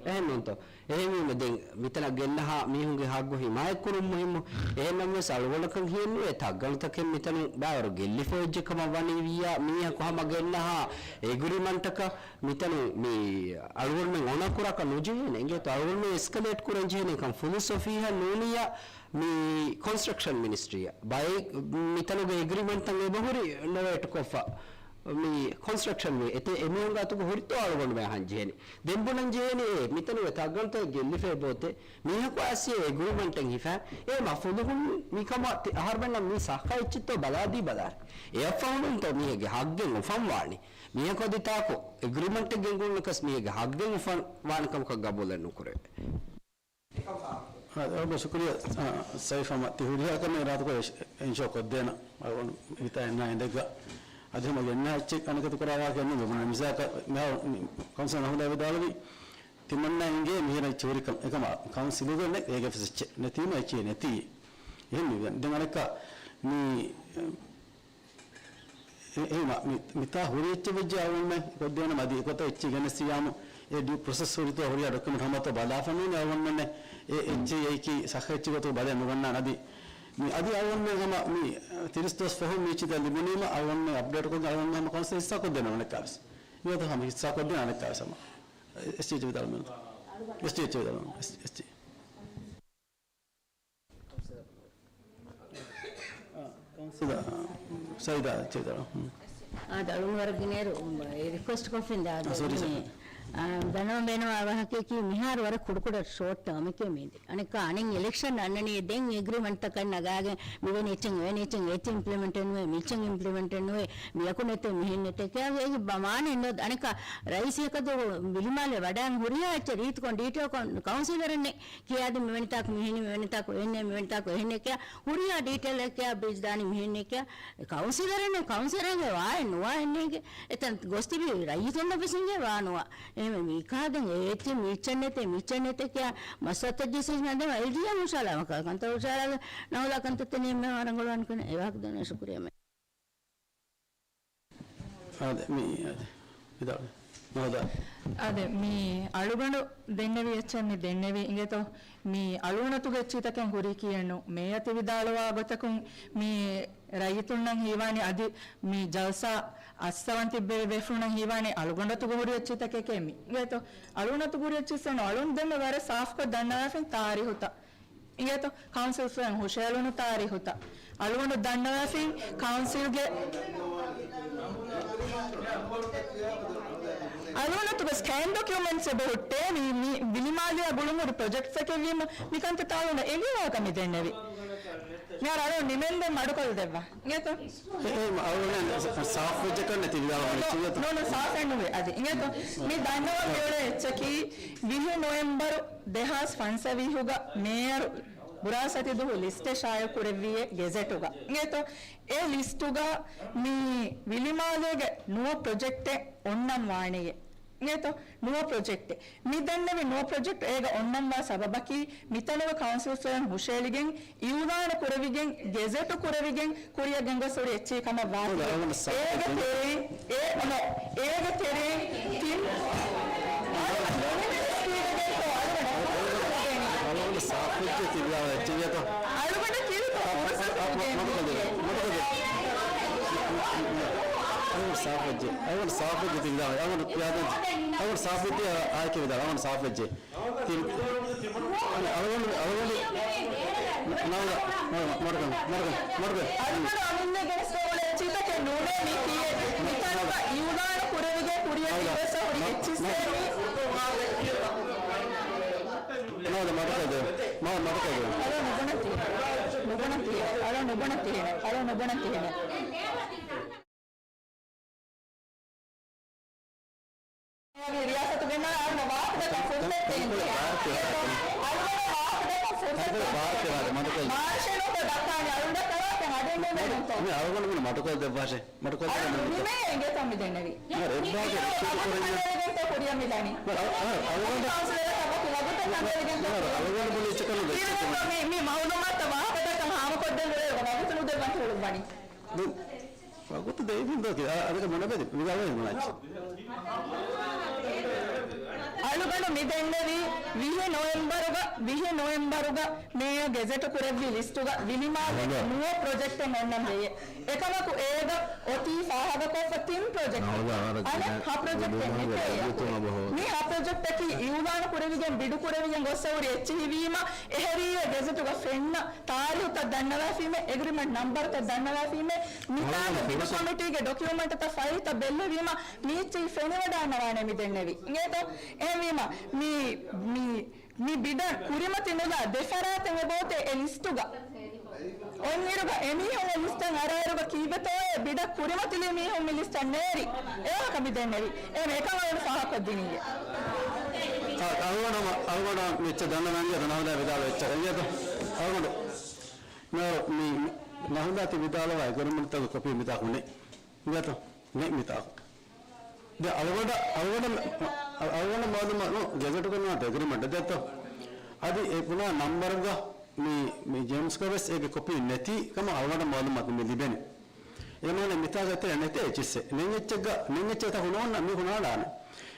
އެހެން ނޫންތޯ؟ އެހެންވީމަ ދެން މިތަނަށް ގެންނަހާ މީހުންގެ ހައްގު ހިމާޔަތްކުރުން މުހިއްމު. އެހެންނަމަވެސް އަޅުގަނޑަކަށް ހިޔެއްނުވޭ ތައްގަނޑުތަކެއް މިތަނުން ބައިވަރު ގެއްލިފަ އޮތްޖެ ކަމަށް ވަނީ ވިއްޔާ މީހަކު ހަމަ ގެންނަހާ އެގްރިމަންޓަކަށް މިތަނުން މި އަޅުގަނޑުމެން އޮނަރ ކުރާކަށް ނުޖެހޭނެ އިނގޭތޯ؟ އަޅުގަނޑުމެން އެސްކަލޭޓް ކުރަން ޖެހޭނެ ކަން ފުލުސް އޮފީހަށް ނޫނިއްޔާ މި ކޮންސްޓްރަކްޝަން މިނިސްޓްރީއަށް. ބައެއް މިތަނުގެ އެގްރިމަންޓްތައް އެބަހުރި ނޮވޭޓް ކޮށްފަ މި ކޮންސްޓްރަކްޝަން ވޭ. އެތެ އެމީހުން ގާތުގަ ހުރިތޯ އަޅުގަނޑުމެން އަހަން ޖެހޭނެ. ދެން ބުނަން ޖެހޭނެ އޭ މިތަނުގެ ތައްގަނޑުތައް ގެއްލިފައި ބޯތެ މީހަކު އައިސް އެގްރިމަންޓެއް ހިފާ އޭ މަ ފުލުހުން މިކަމަށް ތި އަހަރުމެންނަށް މީ ސައްހަ އެއްޗެއްތޯ ބަލާދީ ބަލާ. އެއަށްފަހުނުންތޯ މީހެއްގެ ހައްގެއް އުފަންވާނީ. މީހަކު އަދި ތާކު އެގްރިމަންޓެއް ގެންގުޅުނަކަސް މީހެއްގެ ހައްގެއް އުފަން ވާނެ ކަމަކަށް ގަބޫލެއް ނުކުރެވޭ. އާ، އެވަރު ޝުކުރިއްޔާ، އާ، ސައިފް ހަމަ ތި ހުރިހާ ކަމެއް އިރާދަކޮށް އެ، އެންޝޯ ކޮށްދޭނަ. އަޅުގަނޑު މިތާ އިންނަ އިނދެއްގަ އަދި ހަމަ ގެންނަ އެއްޗެއް އަނެކަތި ކުރާ ވާހަކައެއް ނޫން. މިސާލަކަށް މިހާރު ކައުންސިލަރ ނަހުލާ ވިދާޅުވި ތިމަންނަ އިނގޭ މިހިރަ އެއްޗެއް ހުރިކަން. އެކަމަ ކައުންސިލުގަ ނެ، އޭގެ އެއްވެސް އެއްޗެއް ނެތީމަ އެއްޗެއް ނެތީ. އެހެން މި ދެން އަނެއްކާ މި އެ، އެ، މި، މިތާ ހުރި އެއްޗެއް ވެއްޖެ އަޅުގަނޑުމެން ކޮށްދޭނަމަ އަދި އެގޮތަށް އެއްޗެއް ގެނެސް ޔާމު އެ ޑިއު ޕްރޮސެސް ހުރިތޯ ހުރިހާ ޑޮކިއުމެންޓް ހަމަތޯ ބަލާފަ ނޫނީ އަޅުގަނޑުމެންނެއް އެ އެއްޗެއް އެއީކީ ސައްހަ އެއްޗެއް ގޮތަކަށް ބަލައެއް ނުގަންނާނެ. އަދި މި އަދި އަޅުގަނޑުމެން ހަމަ މި ތިރީސް ދުވަސް ފަހުން މި އެއްޗެއް ލިބުނީމަ އަޅުގަނޑުމެން އަޕްޑޭޓް ކޮށްގެން އަޅުގަނޑުމެން ހަމަ ކައުންސިލް ހިއްސާ ކޮށްދޭނަމަ އަނެއްކާވެސް. މިއޮތީ ހަމަ ހިއްސާ ކޮށްދޭނަމަ އަނެއްކާވެސް ހަމަ. އެސްޓީ އެޗް ވިދާޅުވީމަ. އެސްޓީ އެޗް ވިދާޅުވީމަ. އެސް، އެސްޓީ. އާ، ކައުންސިލަރ، ސައިދާ ޗެއަރ. ހުން. އާ، ދަޅުން ވަރަށް ގިނައިރު، އެ، ރިކުއެސްޓް ކޮށްފިން ދާ. އާ، ސޮރީ، ސަރ. އާ، ދަންނަވަން ބޭނުންވާ ވާހަކައަކީ މިހާރު ވަރަށް ކުޑަކުޑަ ޝޯޓް ޓާމެކޭ މީ. އަނެއްކާ އަނެއް އިލެކްޝަން އަންނަނީ ދެން އެގްރިމަންޓްތަކަށް ނަގާގެން މިވެނި އެއްޗެއް، އެވެނި އެއްޗެއް، އެއްޗެއް އިމްޕްލިމެންޓެއް ނުވޭ، މިއެއްޗެއް އިމްޕްލިމެންޓެއް ނުވޭ، މިއަކު ނެތޭ މިހެން ނެތޭ ކިޔާ އޭގެ މާނައެއް ނުވޭ. އަނެއްކާ ރައީސް އެކަދު ވިލިމާލެ ވަޑައިން ހުރިހާ އެއްޗެއް ރީތިކޮށް ޑީޓެއިލްކޮށް ކައުންސިލަރެއް ނެތް. ކިޔާދިން މިވެނިތާކު މިހެން، މިވެނިތާކު އެހެން، މިވެނިތާކު އެހެން ކިޔާ ހުރިހާ ޑީޓެއިލް ކިޔާ ބްރީޗް ދާނީ މިހެން ކިޔާ ކައުންސިލަރެއް ނޫން، ކައުންސިލަރެއްގެ ވާއެއް ނުވާ އެންނޭގެ އެތަން ގޮސްތިބި ރައްޔިތުންނަށް ވެސް އިނގޭ ވާ ނުވާ. އެހެންވެ މިކާ ދެން އެ އެއްޗެއް މިއްޗެއް ނެތޭ، މިއްޗެއް ނެތޭ ކިޔާ މައްސަލަތައް ޖެހިސް ނަދެމަ އެލްޖީއެމް ހުށަހަޅާ ކަންތައް ހުށަހަޅާ ނަހުލާ ކަންތައްތައް ނިންމެ ރަނގަޅުވާން ކަން އެވާހަކަ ދެން ޝުކުރިއްޔާ. އާދެ، މި، އާދެ. ވިދާޅުވެ. ނަހުދާ. އާދެ، މި އަޅުގަނޑު ދެންނެވި އެއްޗެއް މި ދެންނެވީ އިނގޭތޯ؟ މި އަޅުގަނޑުގެ އެއްޗިތަކެއް ހުރީ ކިޔެއްނު. މޭޔަ ތި ވިދާޅުވާ ގޮތަކުން މި ރައްޔިތުންނަށް ހީވާނީ އަދި މި ޖަލްސާ އައްސަވަން ތިއްބެވި ބޭފުޅުންނަށް ހީވާނީ އަޅުގަނޑު އަތުގަ ހުރި އެއްޗިތަކެކޭ މި. އިނގޭތޯ؟ އަޅުގަނޑު އަތުގަ ހުރި އެއްޗިއްސެއް ނު. އަޅުގަނޑު ދެންމެ ވަރަށް ސާފުކޮށް ދަންނަވާފިން ތާރީހުތައް. އިނގޭތޯ؟ ކައުންސިލްފުޅު ހުށައެޅުނު ތާރީހުތައް. އަޅުގަނޑު ދަންނަވާފިން ކައުންސިލްގެ، އަޅުގަނޑު ސްކޭން ޑޮކިއުމެންޓްސް އެބަހުއްޓޭ މި، މި ވިލިމާލެއާ ގުޅުންހުރި ޕްރޮޖެކްޓްސް އެކެއްވީމަ މިކަންތައް އަޅުގަނޑަށް އެނގޭ ވާހަކަ މި ދެންނެވި. މިހާރު އަޅުގަނޑު ނިމެންދެން މަޑުކޮށްލަދެއްވާ. އިނގޭތޯ؟ އެ، އެ، އަޅުގަނޑު ސާފުވެއްޖެކަން ނެތި ވިދާޅުވަނީ. ނޯ، ނޯ، ސާފެއް ނުވޭ. އަދި އިނގޭތޯ؟ މި ދަންނަވަން މިއުޅޭ އެއްޗަކީ ވިހި ނޮވެމްބަރު ދެހާސް ފަންސަވީހުގަ މޭޔަރު ބުރާސް އަތިދުހު ލިސްޓެއް ޝާއިޢު ކުރެއްވިއޭ ގެޒެޓުގަ. އިނގޭތޯ؟ އެ ލިސްޓުގަ މި ވިލިމާލޭގެ ނުވަ ޕްރޮޖެކްޓެއް އޮންނަން ވާނެޔޭ. އިނގޭތޯ؟ ނުވަ ޕްރޮޖެކްޓެއް. މި ދެންނެވި ނުވަ ޕްރޮޖެކްޓް އޭގަ އޮންނަންވާ ސަބަބަކީ، މިތަނުގަ ކައުންސިލްފުޅުން ހުށައެޅިގެން، އިއުލާނު ކުރެވިގެން، ގެޒެޓު ކުރެވިގެން، ކުރިއަށް ގެންގޮސް ހުރި އެއްޗެއް ކަމަށް ވާތީ. އޭގެ ތެރެއިން، އޭ، ނޯ، އޭގެ ތެރެއިން ތިން، އަޅުގަނޑު ނުނިމި ސްޕީޑުގައި ތޯ އަޅުގަނޑަށް ފުރުސަތު ދޭނީ. އަޅުގަނޑު ސާފުވެއްޖެ ތި ވިދާޅުވާ އެއްޗެއް ތޯ. އަޅުގަނޑަށް ކީރިތި ފުރުސަތު ދޭނީ. މަޑުކޮށްދޭ. އަޅުގަނޑު ސާފުވެއްޖެ. އަޅުގަނޑު ސާފުވެއްޖެ ތި ވިދާޅުވާ. އަޅުގަނޑު ކިޔާދޭން. އަޅުގަނޑު ސާފުވެއްޖެ. އާއެކޭ ވިދާޅުވާ. އަޅުގަނޑު ސާފުވެއްޖެ. ތި، އަޅުގަނޑު، އަޅުގަނޑު، ނަހުދާ، މަޑުކޮށް، މަޑުކޮށް، މަޑުކޮށް. އަޅުގަނޑު އަމިއްލަ ގެނެސްދެވުނު އެއްޗިތަކެއް ނޫނޭ މި ކީއެއް. މިތަނުގަ އިއުލާނު ކުރެވިގެން ކުރިއަށް ގެންގޮސް ހުރި އެއްޗިއްސޭ މި. ނަހުދާ މަޑުކޮށްދޭ. މަ، މަޑުކޮށްދޭ. އަޅު ނުބުނަތީ. ނުބުނަތީ. އަޅު ނުބުނަތީ. އަޅު ނުބުނަތީ. ރިޔާސަތުގެ ނާ އަޅުގަނޑަށް ވާހަކަދައްކަން ފުރުސަތު ދޭން. އަޅުގަނޑަށް ވާހަކަދައްކަން ފުރުސަތު ދޭން. މާރޝަލް ލޯ ދައްކާނެ އަޅުގަނޑަށް ކަރާކަށް އަޑެއް ނޫނޭ ނޫންތޯ؟ މި އަޅުގަނޑު މި މަޑުކޮށްދެއްވާށޭ. މަޑުކޮށްދެއްވާ ނުނިމޭ އިނގޭތޯ މި ދެންނެވީ. މި ރެއްދާގެ ވަގުތު ކުރެން ކަނޑައެޅިގެންތޯ ކުރިއަށް މި ދަނީ. މި އަޅުގަނޑު ކައުންސިލަރަކަށް ވަކި ވަގުތެއް ކަނޑައެޅިގެންތޯ ކުރިއަށް މި ދަނީ. ވަގުތު ދެއިފިން ދޯ ކި އަ، އަދަކަ މުނަބެދި. މި ގަވައި މުނާޗި. އަޅުގަނޑު މި ދެންނެވީ ވިހި ނޮވެމްބަރުގަ، ވިހި ނޮވެމްބަރުގަ މޭޔަ ގެޒެޓު ކުރެއްވި ލިސްޓުގަ ވިލިމާލޭގެ ނުވަ ޕްރޮޖެކްޓެއް އޮންނަން ވެޔޭ. އެކަމަކު އޭގަ އޮތީ ފާހަގަކޮށްފަ ތިން ޕްރޮޖެކްޓް. އަނެއް ހަ ޕްރޮޖެކްޓެއް ނެތޭ. މި ހަ ޕްރޮޖެކްޓަކީ އިއުލާނު ކުރެވިގެން ބިޑު ކުރެވިގެން ގޮއްސަ ހުރި އެއްޗެހި ވީމަ، އެހެރީ ގެޒެޓުގަ ފެންނަ ތާރީހުތައް ދަންނަވާފީމޭ، އެގްރިމެންޓް ނަމްބަރުތައް ދަންނަވާފީމޭ، މިތާގެ ބިޑު ކޮމިޓީގެ ޑޮކިއުމެންޓްތައް ފައިލްތައް ބެއްލެވީމަ، މީއްޗެހި ފެނިވަޑާންނަވާނޭ މި ދެންނެވީ. އިނގޭތޯ؟ އެހެންވީމަ، މި، މި، މި ބިޑަށް ކުރިމަތި ނުލާ ދެފަރާތެއް އެބައޮތޭ އެ ލިސްޓުގަ. އޮތްއިރުގަ އެމީހުން އެ ލިސްޓަށް އަރާއިރުގަ ކީއްވެތޯއޭ ބިޑަށް ކުރިމަތިލީ މީހުން މި ލިސްޓަށް ނޭރި؟ އެވާހަކަ މި ދެންނެވީ. އެހެން އެކަން އަޅުގަނޑު ފާހަގަކޮށްދިނީއޭ. އަ، އަޅުގަނޑު، އަޅުގަނޑު މިއްޗަށް ދަންނަވަން އިނގޭތޯ ނަހުދާ ވިދާޅުވި އެއްޗަށް އިނގޭތޯ؟ އަޅުގަނޑު މި، މި ނަހުދާ ތި ވިދާޅުވާ އެގްރިމެންޓްތަކުގެ ކޮޕީ މިތާކު ނެތް. އިނގޭތޯ؟ ނެތް މިތާކު. ދެ އަޅުގަނޑަށް، އަޅުގަނޑަށް، އަޅުގަނޑަށް މައުލޫމާތު ގެޒެޓުގަ ނުވާތީ އެގްރިމެންޓް ދެއްތޯ؟ އަދި އެ ބުނާ ނަމްބަރުގަ މި، މި ޖޭމްސް ގަވެސް އޭގެ ކޮޕީ ނެތި ކަމަށް އަޅުގަނޑަށް މައުލޫމާތު މި ލިބެނީ. އެ މާނަ މިތާގަ އެތެރެ ނެތޭ އެއްޗިއްސެއް. ނެތް އެއްޗެއްގަ، ނެތް އެއްޗެއް ތަކު ނޯންނަ މީހުން އަންނާނެ.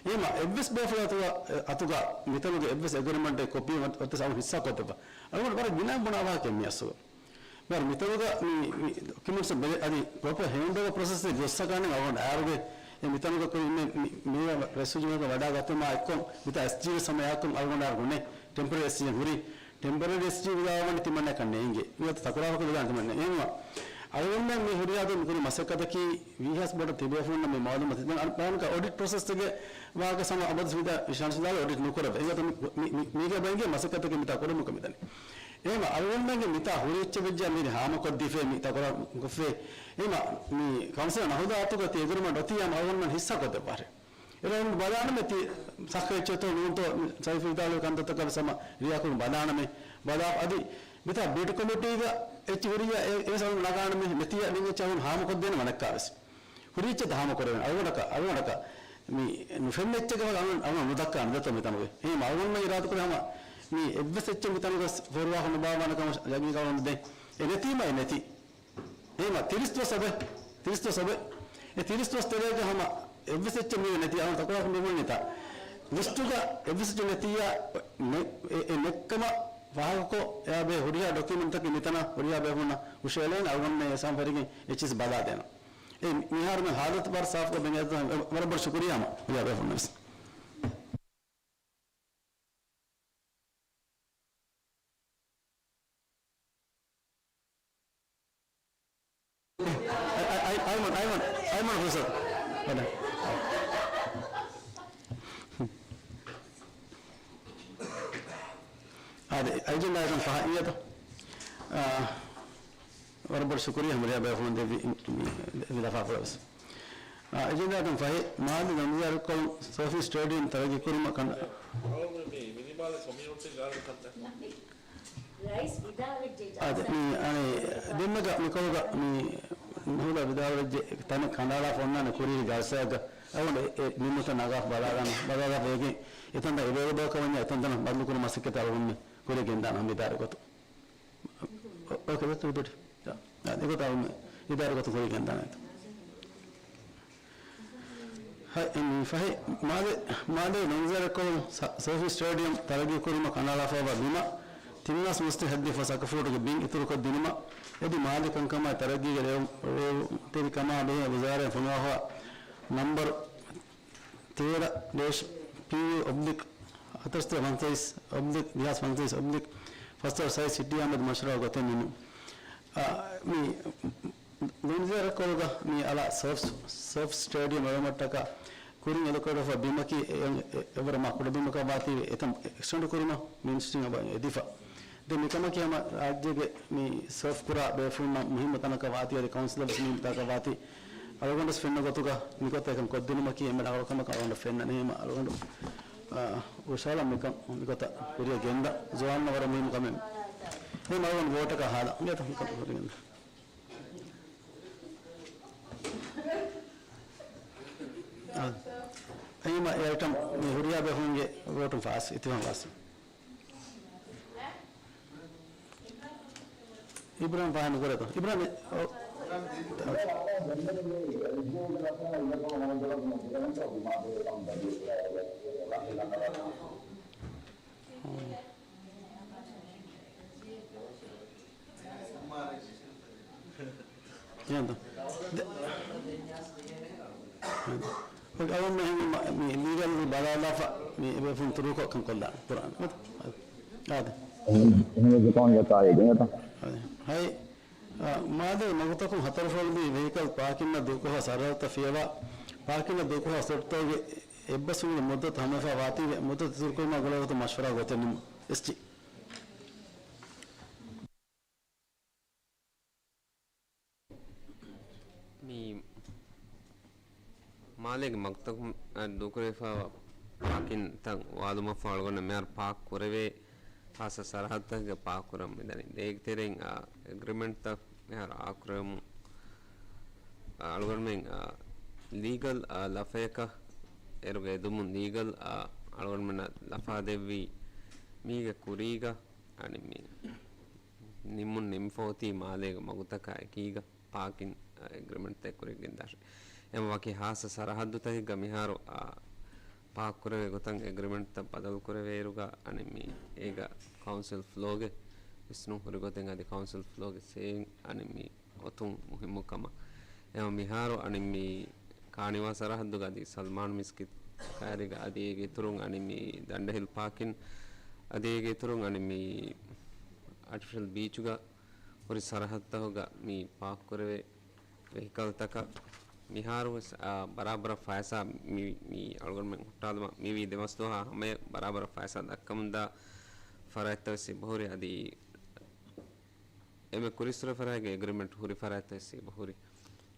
އެހެމަ އެއްވެސް ބޭފުޅާ އަތުގަ، އަތުގަ މިތަނުގެ އެއްވެސް އެގްރިމެންޓެއް ކޮޕީ އޮތް، އޮތް އަޅު ހިއްސާ ކޮށްދެއްވާ. އަޅުގަނޑު ވަރަށް ގިނަ ބުނާ ވާހަކައެއް މި އަސްލު. ވަރަށް މިތަނުގަ މި، މި ޑޮކިއުމެންޓްސް ބެލެ، އަދި ޕްރޮޕަރ ހޭންޑް އޯވަރ ޕްރޮސެސް ގޮއްސަކާނެ އަޅުގަނޑު އާރުގެ އެ މިތަނުގަ ކުރި މި، މި، މި ރައީސުލްޖުމްހޫރިއްޔާ ވަޑާގަތުމާ އެއްކޮށް މިތާ އެސްޖީ ސަމަޔާކުން އަޅުގަނޑާ ގުނެ ޓެމްޕަރަރީ އެސްޖީ ހުރި. ޓެމްޕަރަރީ އެސްޖީ ވިދާޅުވަނީ ތިމަންނަކަށް ނޭނގޭ. މިއަދު ތަކުރާރުކޮށް ވިދާޅުވަނީ ތިމަންނަ. އެހެންވީމަ އަޅުގަނޑުމެން މި ހުރިހާ ދުވަހު މި ކުރި މަސައްކަތަކީ ވީހާވެސް ބޮޑަށް ތިބޭފުޅުންނަށް މި މައުލޫމާތު ދޭން. އަ، ބަޔާންކަށް އޮޑިޓް ޕްރޮސެސްގެ ވާހަކަ ސަމާ އަބަދު ވިދާ ވިޝާން ވިދާޅުވި އޮޑިޓް ނުކުރެވޭ. އެގޮތަށް މި، މި، މީގެ ބައިނގެ މަސައްކަތަކީ މިތާ ކުރަމުން ކަމިދަނީ. އެހެންވީމަ އަޅުގަނޑުމެންގެ މިތާ ހުރި އެއްޗެއް ވެއްޖާ މީރި ހާމަކޮށްދީފޭ މި ތަކުރާރު ކޮށްފޭ. އެހެންވީމަ މި ކައުންސިލަށް ނަހުދާ އަތުގަ ތި އެގްރިމެންޓް އޮތީ ހަމަ އަޅުގަނޑުމެން ހިއްސާ ކޮށްދެއްވާށޭ. އެރައުން ބަލާނަމޭ ތި ސައްހަ އެއްޗެއްތޯ ނޫންތޯ ސައިފް ވިދާޅުވި ކަންތައްތަކަށް ވެސް ހަމަ ރިޔާކުރުން ބަލާނަމޭ. ބަލާ އަދި މިތާ ބިޑް ކޮމިޓީގަ އެއްޗެއް ހުރިއްޔާ އެ، އެ ވެސް އަޅުގަނޑު ނަގާނަމޭ. ނެތިއްޔާ ނެތް އެއްޗެއް އަޅުގަނޑު ހާމަކޮށްދޭނަމޭ ވަނައްކާ ވެސް. ހުރި އެއްޗެއް ހާމަކުރެވޭނެ. އަޅުގަނޑަކަށް، އަޅުގަނޑަކަށް މި ނުފެންނަ އެއްޗެއްގަ އަޅުގަނޑު، އަޅުގަނޑު ނުދައްކާނެ ދެއްތޯ މިތަނުގައި. އެހެންވީމަ އަޅުގަނޑުމެން އިރާދަކުރޭ ހަމަ މި އެއްވެސް އެއްޗެއް މިތަނުގަ ފޯރުވާފަ ނުބާއްވާނެ ކަމަށް ޔަގީންކަން އަޅުގަނޑު ދޭން. އެ ނެތީމަ އެ ނެތި. އެހެންވީމަ ތިރީސް ދުވަސް އޮވޭ. ތިރީސް ދުވަސް އޮވޭ. އެ ތިރީސް ދުވަސް ތެރޭގަ ހަމަ އެއްވެސް އެއްޗެއް މީގަ ނެތި އަހަން ތަކުވާކަން ބޭނުމެއް ނެތާ. ލިސްޓުގަ އެއްވެސް އެއްޗެއް ނެތިއްޔާ ނެ-، އެ، އެ ނެއްކަމަށް ފާހަގަކޮށް އެއާ ބެހޭ ހުރިހާ ޑޮކިއުމެންޓްތަކެއް މިތަނަށް ހުރިހާ ބޭފުޅުންނަށް ހުށައެޅޭނެ އަޅުގަނޑުމެން އެ ސަމް ފަރިގެން އެއްޗިސް ބަލާދޭނަން. އެ މިހާރު މި ހާލަތު ވަރަށް ސާފުކޮށް ބެނގޭތޯ ވަރަށް ބޮޑަށް ޝުކުރިއްޔާ ހަމަ ހުރިހާ ބޭފުޅުންނަށް ވެސް. އައި-، އައި-، އައި-، އައިމަން، އައިމަން، އައިމަން ފުރުސަތު. އަދި އެޖެންޑާއަކަށް ފަހަތް އިނގޭތަ؟ އާ، ވަރަށް ބޮޑު ޝުކުރިއްޔާ ހަމަ ހުރިހާ ބޭފުޅުން ދެއްވި މި ލަފާފުޅަށް ވެސް. އާ، އެޖެންޑާއަކަށް ފަހެ، މާލެ ނަންޒާރަކޮޅު ސޯފީ ސްޓޭޑިއަމް ތަރައްގީ ކުރުމަށް ކަން-، އަޅުގަނޑު މި މިނިމާލެ ކޮމިއުނިޓީ ގާރޑަން ކަންތައް. ރައީސް ވިދާޅުވެއްޖެ އާދެ، ޖަލްސާ މި، އަނެ، ދެންމެގަ މިކޮޅުގަ މި ނުހުލަ ވިދާޅުވެއްޖެ ތަނެއް ކަނޑައަޅާފަ އޮންނާނެ ކުރީގެ ޖަލްސާއަކަށް. އަޅުގަނޑު އެ، އެ ނިންމުންތައް ނަގާފަ ބަލާލާނަން، ބަލާލާފަ ވެގެން އެތަންތަން އެބައެބަ ބައްލުކުރުން މަސައްކަތް އަޅުގަނޑުމެން ކުރިޔަށް ގެންދާނަން ހަމަ އިދާރަ ގޮތުން. އޯ-، އޯކޭ، ދެތު ދޮޓި. އާ، އާ، އެގޮތަށް އަޅުގަނޑު އިދާރަ ގޮތުން ކުރިޔަށް ގެންދާނަން. ހަ-، އެ، ފަހެ، މާލެ، މާލެ ނަންޒާރަކޮޅު ސ-، ސޯފީ ސްޓޭޑިއަމް ތަރައްގީ ކުރުމަށް ކަނޑައަޅާފައިވާ ބިމަށް ތިން ހާސް މުސްތި ހައްދިފަ ސަކަފޫޓުގެ ބިން އިތުރުކޮށްދިނުމަށް އެދި މާލެ ކަންކަމާއި ތަރައްގީގެ ރޭވު-، ރޭވުންތެރިކަމާ ބެހޭ ވުޒާރާއިން ފޮނުވާފަ ނަންބަރު ތޭރަ ޑޭޝް ޕީޔޫ އޮބްލިކް ހަތަރުސަތޭކަ ފަންސަވީސް އޮބްލިކް ދެހާސް ފަންސަވީސް އޮބްލިކް ފަސްސަތޭކަ ސައިސް ސިޓީއާ މެދު މަޝްވަރާ ގޮތެއް ނިންމުން. އާ، މި ލޮންޒިއަރ ކޮޅުގަ މި އަޅާ ސަރފް، ސަރފް ސްޓޭޑިއަމް އެޅުމަށްޓަކާ ކުރިން އެލޮކޭޓްވެފަ ބިމަކީ އެ-، އެ-، އެވަރަށް މާ ކުޑަ ބިމަކަށް ވާތީވެ އެތަން އެކްސްޓެންޑް ކުރުމަށް މިނިސްޓްރީން އެދިފަ. ދެން މިކަމަކީ ހަމަ ރާއްޖޭގެ މި ސަރފް ކުރާ ބޭފުޅުންނަށް މުހިއްމު ތަނަކަށް ވާތީ، އަދި ކައުންސިލަށް ވެސް މުހިއްމު ތަނަކަށް ވާތީ. އަޅުގަނޑަސް ފެންނަ ގޮތުގަ މިގޮތަށް އެކަން ކޮށްދިނުމަކީ އެންމެ ރަނގަޅު ކަމަކަށް އަޅުގަނޑަށް ފެންނަނީ. އެހެން އަޅުގަނޑު، އާ، ހުށަހަޅަން މިކަން މިގޮތަށް ކުރިއަށް ގެންދަން ޒުވާނުންނަށް ވަރަށް މުހިއްމު ކަމެއް. އެހެން އަޅުގަނޑު ވޯޓަކަށް ހާލަން މިގޮތަށް މިކަން ކުރިއަށް ގެންދަން. އާ، އެހެން އެއަށްޓަށް މި ހުރިހާ ބޭފުޅުންގެ ވޯޓުން ފާސް، އިތިފާގުން ފާސް. އިބްރާހިމް ފާހަގަ ނުކުރޭތޯ؟ އިބްރާހިމް، އޯ. އެހެންތޯ؟ ދެ-، އެހެންތޯ؟ އޮކޭ، އަޅުގަނޑު މި ލީގަލް ބަލާލާފަ މި ބޭފުޅުން ތުރޫކޮށް ކަން ކޮށްލާނަން ކުރާނަން. އާދެ. އެހެން، އެހެން ވެސް ކަމަށް ގަތާ އެދެން އެތަ؟ އާދެ. ހައި، އާ، މާލޭ މަގުތަކުން ހަތަރު ފަޅު ލިބި ވެހިކަލް ޕާކިންއަށް ދޫކޮށްފަ ސަރަހައްދުތައް ފިޔަވާ، ޕާކިންއަށް ދޫކޮށްފަ ސެޓްތަކުގެ އެއްބަސްވުމުގެ މުއްދަތު ހަމަވެފަ ވާތީވެ، މުއްދަތު އިތުރުކުރުމާ ގުޅޭ ގޮތަށް މަޝްވަރާ ގޮތެއް ނިންމުން. އެސްޖީ. މި މާލޭގެ މަގުތަކުން ދޫކުރެވިފައިވާ ޕާކިންތައް ވާލުމަށްފަހު އަޅުގަނޑު މިހާރު ޕާކް ކުރެވޭ ހާއްސަ ސަރަހައްދުތަކެއްގަ ޕާކް ކުރަން މިދަނީ. ދޭގެ ތެރެއިން، އާ، އެގްރިމެންޓްތައް މިހާރު އާކުރެވެމުން، އާ، އަޅުގަނޑުމެން، އާ، ލީގަލް، އާ، ލަފަޔަކަށް އޭރުގަ އެދުމުން ލީގަލް، އާ، އަޅުގަނޑުމެންނަށް ލަފާދެއްވި މީގެ ކުރީގަ އަނެއް މި ނިންމުން ނިންމިފަ އޮތީ މާލޭގެ މަގުތަކާ އެކީގަ ޕާކިން، އާ، އެގްރިމެންޓްތައް ކުރިއަށް ގެންދާށޭ. އެހެން ވަކި ހާއްސަ ސަރަހައްދުތަކެއްގަ މިހާރު، އާ، ޕާކް ކުރެވޭ ގޮތަށް އެގްރިމެންޓްތައް ބަދަލު ކުރެވޭއިރުގަ އަނެއް މި އޭގަ ކައުންސިލް ފްލޯގެ ވިސްނުން ހުރި ގޮތެއް އަދި ކައުންސިލް ފްލޯގެ ސޭވިން އަނެއް މި އޮތުން މުހިއްމު ކަމަށް. އެހެން މިހާރު އަނެއް މި ކާނިވާ ސަރަހައްދުގަ އަދި ސަލްމާން މިސްކިތް ކައިރިގަ އަދި އޭގެ އިތުރުން އަނެއް މި ދަނޑެހިލް ޕާކިން އަދި އޭގެ އިތުރުން އަނެއް މި އާޓިފިޝަލް ބީޗުގަ ހުރި ސަރަހައްދުތަކުގަ މި ޕާކް ކުރެވޭ ވެހިކަލްތަކަށް މިހާރު ވެސް، އާ، ބަރާބަރަށް ފައިސާ މި، މި އަޅުގަނޑުމެން ހުއްޓާލުމަށް މިވީ ދެމަސް ދުވަހާ ހަމަޔަށް ބަރާބަރަށް ފައިސާ ދައްކަމުންދާ ފަރާތްތައް ވެސް އެބަހުރި އަދި އެންމެ ކުރިއްސުރެ ފަރާތްގެ އެގްރިމެންޓް ހުރި ފަރާތްތައް ވެސް އެބަހުރި.